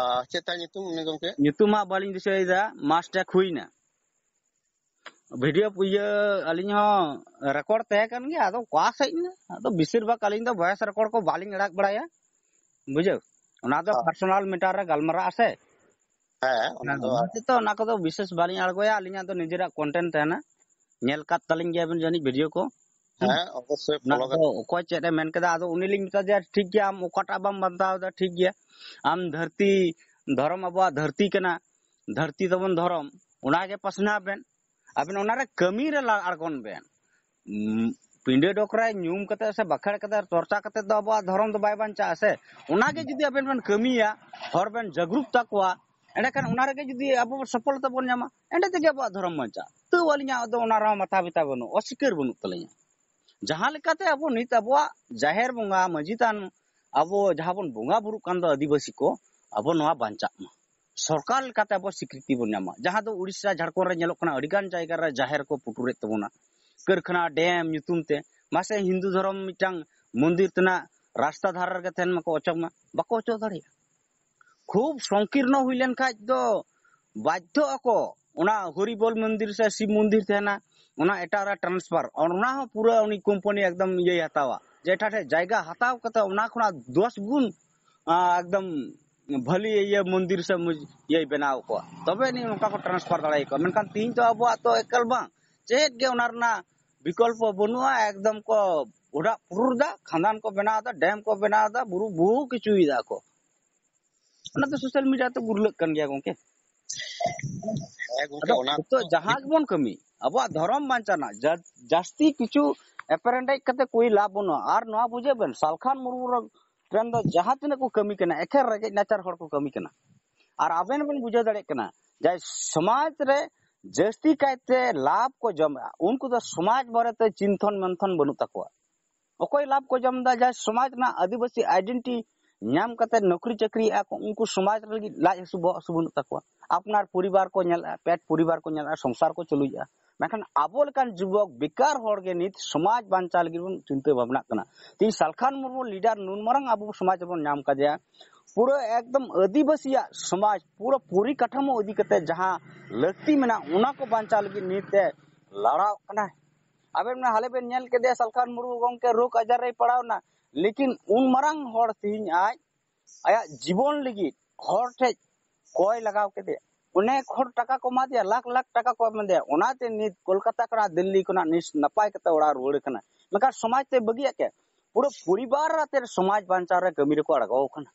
ᱟᱨ ᱪᱮᱫ ᱛᱟᱭ ᱧᱩᱛᱩᱢ ᱩᱱᱤ ᱜᱚᱢᱠᱮ? ᱧᱩᱛᱩᱢ ᱦᱟᱸᱜ ᱵᱟᱹᱞᱤᱧ ᱫᱤᱥᱟᱹᱭᱮᱫᱟ, ᱢᱟᱥ ᱴᱮᱠ ᱦᱩᱭᱱᱟ᱾ ᱵᱷᱤᱰᱤᱭᱳ ᱤᱭᱟᱹ ᱟᱹᱞᱤᱧ ᱦᱚᱸ ᱨᱮᱠᱚᱨᱰ ᱛᱟᱦᱮᱸ ᱠᱟᱱ ᱜᱮᱭᱟ, ᱟᱫᱚ ᱚᱠᱟ ᱥᱮᱫ ᱮᱱᱟ? ᱟᱫᱚ ᱵᱮᱥᱤᱨ ᱵᱷᱟᱜᱽ ᱟᱹᱞᱤᱧ ᱫᱚ ᱵᱷᱚᱭᱮᱥ ᱨᱮᱠᱚᱨᱰ ᱠᱚ ᱵᱟᱹᱞᱤᱧ ᱟᱲᱟᱜ ᱵᱟᱲᱟᱭᱟ, ᱵᱩᱡᱷᱟᱹᱣ᱾ ᱚᱱᱟ ᱫᱚ ᱦᱮᱸ᱾ ᱯᱟᱨᱥᱚᱱᱟᱞ ᱢᱮᱴᱟᱨ ᱨᱮ ᱜᱟᱞᱢᱟᱨᱟᱜ ᱟᱥᱮ᱾ ᱦᱮᱸ, ᱚᱱᱟ ᱦᱮᱸ, ᱫᱚ ᱚᱱᱟ ᱛᱮᱫᱚ ᱚᱱᱟ ᱠᱚᱫᱚ ᱵᱤᱥᱮᱥ ᱵᱟᱹᱞᱤᱧ ᱟᱬᱜᱚᱭᱟ, ᱟᱹᱞᱤᱧᱟᱜ ᱫᱚ ᱱᱤᱡᱮᱨᱟᱜ ᱠᱚᱱᱴᱮᱱᱴ ᱛᱟᱦᱮᱱᱟ᱾ ᱧᱮᱞ ᱠᱟᱫ ᱛᱟᱹᱞᱤᱧ ᱜᱮᱭᱟᱵᱤᱱ ᱡᱟᱹᱱᱤᱡ ᱵᱷᱤᱰᱤᱭᱳ ᱠᱚ᱾ ᱦᱮᱸ, ᱚᱵᱚᱥᱥᱳᱭ ᱚᱱᱟ ᱯᱷᱚᱞᱳ ᱫᱚ ᱠᱟᱛᱮ᱾ ᱚᱠᱚᱭ ᱪᱮᱫ ᱮ ᱢᱮᱱ ᱠᱮᱫᱟ, ᱟᱫᱚ ᱩᱱᱤ ᱞᱤᱧ ᱢᱮᱛᱟ ᱫᱮᱭᱟ, "ᱴᱷᱤᱠ ᱜᱮᱭᱟ, ᱟᱢ ᱚᱠᱟᱴᱟᱜ ᱵᱟᱢ ᱢᱟᱱᱛᱟᱣ ᱮᱫᱟ, ᱴᱷᱤᱠ ᱜᱮᱭᱟ, ᱟᱢ ᱫᱷᱟᱹᱨᱛᱤ, ᱫᱷᱚᱨᱚᱢ ᱟᱵᱚᱣᱟᱜ ᱫᱷᱟᱹᱨᱛᱤ ᱠᱟᱱᱟ, ᱫᱷᱟᱹᱨᱛᱤ ᱛᱟᱵᱚᱱ ᱫᱷᱚᱨᱚᱢ, ᱚᱱᱟᱜᱮ ᱯᱟᱥᱱᱟᱣ ᱵᱮᱱ, ᱟᱵᱮᱱ ᱚᱱᱟᱨᱮ ᱠᱟᱹᱢᱤ ᱨᱮ ᱞᱟ-, ᱟᱬᱜᱚᱱ ᱵᱮᱱ᱾ ᱩᱸ, ᱯᱤᱸᱰᱟᱹ ᱰᱚᱠ ᱨᱮ ᱧᱩᱢ ᱠᱟᱛᱮ ᱥᱮ ᱵᱟᱠᱷᱮᱲ ᱠᱟᱛᱮ ᱪᱚᱨᱪᱟ ᱠᱟᱛᱮ ᱫᱚ ᱟᱵᱚᱣᱟᱜ ᱫᱷᱚᱨᱚᱢ ᱫᱚ ᱵᱟᱭ ᱵᱟᱧᱪᱟᱜᱼᱟ ᱥᱮ᱾ ᱚᱱᱟᱜᱮ ᱡᱩᱫᱤ ᱟᱵᱮᱱ ᱵᱮᱱ ᱠᱟᱹᱢᱤᱭᱟ, ᱦᱚᱲ ᱵᱮᱱ ᱡᱟᱜᱽᱨᱩᱠ ᱛᱟᱠᱚᱣᱟ, ᱮᱸᱰᱮᱠᱷᱟᱱ ᱚᱱᱟ ᱨᱮᱜᱮ ᱡᱩᱫᱤ ᱟᱵᱚ ᱥᱚᱯᱷᱚᱞᱚᱛᱟ ᱵᱚᱱ ᱧᱟᱢᱟ, ᱮᱸᱰᱮ ᱛᱮᱜᱮ ᱟᱵᱚᱣᱟᱜ ᱫᱷᱚᱨᱚᱢ ᱵᱟᱧᱪᱟᱜᱼᱟ᱾ ᱛᱟᱹᱣ ᱟᱹᱞᱤᱧᱟᱜ ᱫᱚ ᱚᱱᱟ ᱨᱮᱦᱚᱸ ᱢᱟᱛᱷᱟ ᱵᱮᱛᱷᱟ ᱵᱟᱹᱱᱩᱜ, ᱚᱥᱤᱠᱟᱹᱨ ᱵᱟᱹᱱᱩᱜ ᱛᱟᱹᱞᱤᱧᱟ᱾ ᱡᱟᱦᱟᱸ ᱞᱮᱠᱟᱛᱮ ᱟᱵᱚ ᱱᱤᱛ ᱟᱵᱚᱣᱟᱜ ᱡᱟᱦᱮᱨ ᱵᱚᱸᱜᱟ, ᱢᱟᱹᱡᱷᱤ ᱛᱷᱟᱱ, ᱟᱵᱚ ᱡᱟᱦᱟᱸ ᱵᱚᱱ ᱵᱚᱸᱜᱟ ᱵᱩᱨᱩᱜ ᱠᱟᱱ ᱫᱚ ᱟᱹᱫᱤᱵᱟᱹᱥᱤ ᱠᱚ, ᱟᱵᱚ ᱱᱚᱣᱟ ᱵᱟᱧᱪᱟᱜ ᱢᱟ, ᱥᱚᱨᱠᱟᱨ ᱞᱮᱠᱟᱛᱮ ᱟᱵᱚ ᱥᱤᱠᱨᱤᱛᱤ ᱵᱚᱱ ᱧᱟᱢᱟ᱾ ᱡᱟᱦᱟᱸ ᱫᱚ ᱩᱲᱤᱥᱥᱟ, ᱡᱷᱟᱲᱠᱷᱚᱸᱰ ᱨᱮ ᱧᱮᱞᱚᱜ ᱠᱟᱱᱟ, ᱟᱹᱰᱤᱜᱟᱱ ᱡᱟᱭᱜᱟ ᱨᱮ ᱡᱟᱦᱮᱨ ᱠᱚ ᱯᱩᱴᱩᱨᱮᱫ ᱛᱟᱵᱚᱱᱟ, ᱠᱟᱹᱨᱠᱷᱟᱱᱟ, ᱰᱮᱢ ᱧᱩᱛᱩᱢ ᱛᱮ᱾ ᱢᱟᱥᱮ ᱦᱤᱱᱫᱩ ᱫᱷᱚᱨᱚᱢ ᱢᱤᱫᱴᱟᱝ ᱢᱚᱱᱫᱤᱨ ᱛᱮᱱᱟᱜ ᱨᱟᱥᱛᱟ ᱫᱷᱟᱨᱮ ᱨᱮᱜᱮ ᱛᱟᱦᱮᱱ ᱢᱟᱠᱚ, ᱚᱪᱚᱜ ᱢᱟ, ᱵᱟᱠᱚ ᱚᱪᱚᱜ ᱫᱟᱲᱮᱭᱟᱜᱼᱟ᱾ ᱠᱷᱩᱵ ᱥᱚᱝᱠᱤᱨᱱᱚ ᱦᱩᱭ ᱞᱮᱱ ᱠᱷᱟᱡ ᱫᱚ ᱵᱟᱫᱽᱫᱷᱚᱜ ᱟᱠᱚ, ᱚᱱᱟ ᱦᱚᱨᱤᱵᱚᱞ ᱢᱚᱱᱫᱤᱨ ᱥᱮ ᱥᱤᱵ ᱢᱚᱱᱫᱤᱨ ᱛᱟᱦᱮᱱᱟ, ᱚᱱᱟ ᱮᱴᱟᱜ ᱨᱮ ᱴᱨᱟᱱᱥᱯᱷᱟᱨ, ᱚᱱᱟ ᱦᱚᱸ ᱯᱩᱨᱟᱹ ᱩᱱᱤ ᱠᱳᱢᱯᱟᱱᱤ ᱮᱠᱫᱚᱢ ᱤᱭᱟᱹᱭ ᱦᱟᱛᱟᱣᱟ, ᱡᱮ ᱮᱴᱟᱜ ᱴᱷᱮᱡ ᱡᱟᱭᱜᱟ ᱦᱟᱛᱟᱣ ᱠᱟᱛᱮ ᱚᱱᱟ ᱠᱷᱚᱱᱟᱜ ᱫᱚᱥ ᱜᱩᱱ, ᱟ, ᱮᱠᱫᱚᱢ ᱵᱷᱟᱹᱞᱤ ᱤᱭᱟᱹ ᱢᱚᱱᱫᱤᱨ ᱥᱮ ᱢᱩᱡ-, ᱤᱭᱟᱹᱭ ᱵᱮᱱᱟᱣ ᱠᱚᱣᱟ, ᱛᱚᱵᱮ ᱟᱹᱱᱤᱡ ᱚᱱᱠᱟ ᱠᱚ ᱴᱨᱟᱱᱥᱯᱷᱟᱨ ᱫᱟᱲᱮᱭᱟᱠᱚᱣᱟ᱾ ᱢᱮᱱᱠᱷᱟᱱ ᱛᱤᱦᱤᱧ ᱫᱚ ᱟᱵᱚᱣᱟᱜ ᱫᱚ ᱮᱠᱟᱞ ᱵᱟᱝ, ᱪᱮᱫ ᱜᱮ ᱚᱱᱟ ᱨᱮᱱᱟᱜ ᱵᱤᱠᱚᱞᱯᱚ ᱵᱟᱹᱱᱩᱜᱼᱟ᱾ ᱮᱠᱫᱚᱢ ᱠᱚ ᱚᱲᱟᱜ ᱯᱩᱨᱩᱨ ᱫᱟ, ᱠᱷᱟᱸᱫᱟᱱ ᱠᱚ ᱵᱮᱱᱟᱣ ᱫᱟ, ᱰᱮᱢ ᱠᱚ ᱵᱮᱱᱟᱣ ᱫᱟ, ᱵᱩᱨᱩ ᱵᱚᱦᱩ ᱠᱤᱪᱷᱩᱭ ᱫᱟ ᱠᱚ᱾ ᱚᱱᱟ ᱫᱚ ᱥᱳᱥᱟᱞ ᱢᱤᱰᱤᱭᱟ ᱛᱮ ᱜᱩᱨᱞᱟᱹᱜ ᱠᱟᱱ ᱜᱮᱭᱟ ᱜᱚᱝᱠᱮ᱾ ᱦᱮᱸ ᱜᱚᱝᱠᱮ, ᱟᱫᱚ ᱚᱱᱟ ᱱᱤᱛᱚᱜ ᱡᱟᱦᱟᱸ ᱜᱮᱵᱚᱱ ᱠᱟᱹᱢᱤ, ᱟᱵᱚᱣᱟᱜ ᱫᱷᱚᱨᱚᱢ ᱵᱟᱧᱪᱟᱣ ᱨᱮᱱᱟᱜ ᱡᱟ-, ᱡᱟᱹᱥᱛᱤ ᱠᱤᱪᱷᱩ ᱮᱯᱮᱨᱮᱸᱰᱮᱡ ᱠᱟᱛᱮ ᱠᱳᱭ ᱞᱟᱵᱷ ᱵᱟᱹᱱᱩᱜᱼᱟ᱾ ᱟᱨ ᱱᱚᱣᱟ ᱵᱩᱡᱷᱟᱹᱣ ᱵᱮᱱ, ᱥᱟᱞᱠᱷᱟᱱ ᱢᱩᱨᱢᱩ ᱨᱮᱱ ᱫᱚ ᱡᱟᱦᱟᱸ ᱛᱤᱱᱟᱹᱜ ᱠᱚ ᱠᱟᱹᱢᱤ ᱠᱟᱱᱟ, ᱮᱠᱷᱮᱱ ᱨᱮᱸᱜᱮᱡ ᱱᱟᱪᱟᱨ ᱦᱚᱲ ᱠᱚ ᱠᱟᱹᱢᱤ ᱠᱟᱱᱟ᱾ ᱟᱨ ᱟᱵᱮᱱ ᱵᱮᱱ ᱵᱩᱡᱷᱟᱹᱣ ᱫᱟᱲᱮᱭᱟᱜ ᱠᱟᱱᱟ ᱡᱮ ᱥᱚᱢᱟᱡᱽ ᱨᱮ ᱡᱟᱹᱥᱛᱤ ᱠᱟᱭᱛᱮ ᱞᱟᱵᱷ ᱠᱚ ᱡᱚᱢᱮᱜᱼᱟ, ᱩᱱᱠᱩ ᱫᱚ ᱥᱚᱢᱟᱡᱽ ᱵᱟᱨᱮᱛᱮ ᱪᱤᱱᱛᱷᱚᱱ ᱢᱮᱱᱛᱷᱚᱱ ᱵᱟᱹᱱᱩᱜ ᱛᱟᱠᱚᱣᱟ᱾ ᱚᱠᱚᱭ ᱞᱟᱵᱷ ᱠᱚ ᱡᱚᱢ ᱮᱫᱟ? ᱡᱟᱦᱟᱸᱭ ᱥᱚᱢᱟᱡᱽ ᱨᱮᱱᱟᱜ ᱟᱹᱫᱤᱵᱟᱹᱥᱤ ᱟᱭᱰᱮᱱᱴᱤ ᱧᱟᱢ ᱠᱟᱛᱮ ᱱᱚᱠᱨᱤ ᱪᱟᱹᱠᱨᱤᱭᱮᱜᱼᱟ ᱠᱚ, ᱩᱱᱠᱩ ᱥᱚᱢᱟᱡᱽ ᱞᱟᱹᱜᱤᱫ ᱞᱟᱡ ᱦᱟᱹᱥᱩ ᱵᱚᱦᱚᱜ ᱦᱟᱹᱥᱩ ᱵᱟᱹᱱᱩᱜ ᱛᱟᱠᱚᱣᱟ᱾ ᱟᱯᱱᱟᱨ ᱯᱚᱨᱤᱵᱟᱨ ᱠᱚ ᱧᱮᱞᱮᱜᱼᱟ, ᱯᱮᱴ ᱯᱚᱨᱤᱵᱟᱨ ᱠᱚ ᱧᱮᱞᱮᱜᱼᱟ, ᱥᱚᱝᱥᱟᱨ ᱠᱚ ᱪᱟᱹᱞᱩᱭᱮᱜᱼᱟ᱾ ᱢᱮᱱᱠᱷᱟᱱ ᱟᱵᱚ ᱞᱮᱠᱟᱱ ᱡᱩᱵᱚᱠ ᱵᱮᱠᱟᱨ ᱦᱚᱲ ᱜᱮ ᱱᱤᱛ ᱥᱚᱢᱟᱡᱽ ᱵᱟᱧᱪᱟᱣ ᱞᱟᱹᱜᱤᱫ ᱵᱚᱱ ᱪᱤᱱᱛᱟᱹ ᱵᱷᱟᱵᱽᱱᱟᱜ ᱠᱟᱱᱟ᱾ ᱛᱮᱦᱮᱧ ᱥᱟᱞᱠᱷᱟᱱ ᱢᱩᱨᱢᱩ ᱞᱤᱰᱟᱨ ᱱᱩᱱ ᱢᱟᱨᱟᱝ ᱟᱵᱚ ᱥᱚᱢᱟᱡᱽ ᱨᱮᱵᱚᱱ ᱧᱟᱢ ᱠᱟᱫᱮᱭᱟ, ᱯᱩᱨᱟᱹ ᱮᱠᱫᱚᱢ ᱟᱹᱫᱤᱵᱟᱹᱥᱤᱭᱟᱜ ᱥᱚᱢᱟᱡᱽ ᱯᱩᱨᱟᱹ ᱯᱚᱨᱤᱠᱟᱴᱷᱟᱢᱳ ᱤᱫᱤ ᱠᱟᱛᱮ ᱡᱟᱦᱟᱸ ᱞᱟᱹᱠᱛᱤ ᱢᱮᱱᱟᱜᱼᱟ, ᱚᱱᱟ ᱠᱚ ᱵᱟᱧᱪᱟᱣ ᱞᱟᱹᱜᱤᱫ ᱱᱤᱛ ᱮ ᱞᱟᱲᱟᱣ ᱠᱟᱱᱟᱭ᱾ ᱟᱵᱮᱱ ᱢᱟ ᱦᱟᱞᱮ ᱵᱮᱱ ᱧᱮᱞ ᱠᱮᱫᱮᱭᱟ, ᱥᱟᱞᱠᱷᱟᱱ ᱢᱩᱨᱢᱩ ᱜᱚᱢᱠᱮ ᱨᱳᱜᱽ ᱟᱡᱟᱨ ᱨᱮᱭ ᱯᱟᱲᱟᱣ ᱮᱱᱟ, ᱞᱮᱠᱤᱱ ᱩᱱ ᱢᱟᱨᱟᱝ ᱦᱚᱲ ᱛᱮᱦᱮᱧ ᱟᱡ ᱟᱭᱟᱜ ᱡᱤᱵᱚᱱ ᱞᱟᱹᱜᱤᱫ ᱦᱚᱲ ᱴᱷᱮᱡ ᱠᱚᱭ ᱞᱟᱜᱟᱣ ᱠᱮᱫᱮᱭᱟ᱾ ᱚᱱᱮᱠ ᱦᱚᱲ ᱴᱟᱠᱟ ᱠᱚ ᱮᱢᱟ ᱫᱮᱭᱟ, ᱞᱟᱠᱷ ᱞᱟᱠᱷ ᱴᱟᱠᱟ ᱠᱚ ᱮᱢᱟ ᱫᱮᱭᱟ, ᱚᱱᱟᱛᱮ ᱱᱤᱛ ᱠᱳᱞᱠᱟᱛᱟ ᱠᱷᱚᱱᱟᱜ ᱫᱤᱞᱞᱤ ᱠᱷᱚᱱᱟᱜ ᱱᱤᱥ ᱱᱟᱯᱟᱭ ᱠᱟᱛᱮ ᱚᱲᱟᱜ ᱨᱩᱣᱟᱹᱲ ᱠᱟᱱᱟ᱾ ᱢᱮᱱᱠᱷᱟᱱ ᱥᱚᱢᱟᱡᱽ ᱛᱮ ᱵᱟᱹᱜᱤᱭᱟᱜ ᱠᱮ ᱯᱩᱨᱟᱹ ᱯᱚᱨᱤᱵᱟᱨ ᱟᱛᱮ ᱥᱚᱢᱟᱡᱽ ᱵᱟᱧᱪᱟᱣ ᱨᱮ ᱠᱟᱹᱢᱤ ᱨᱮᱠᱚ ᱟᱬᱜᱚ ᱟᱠᱟᱱᱟ᱾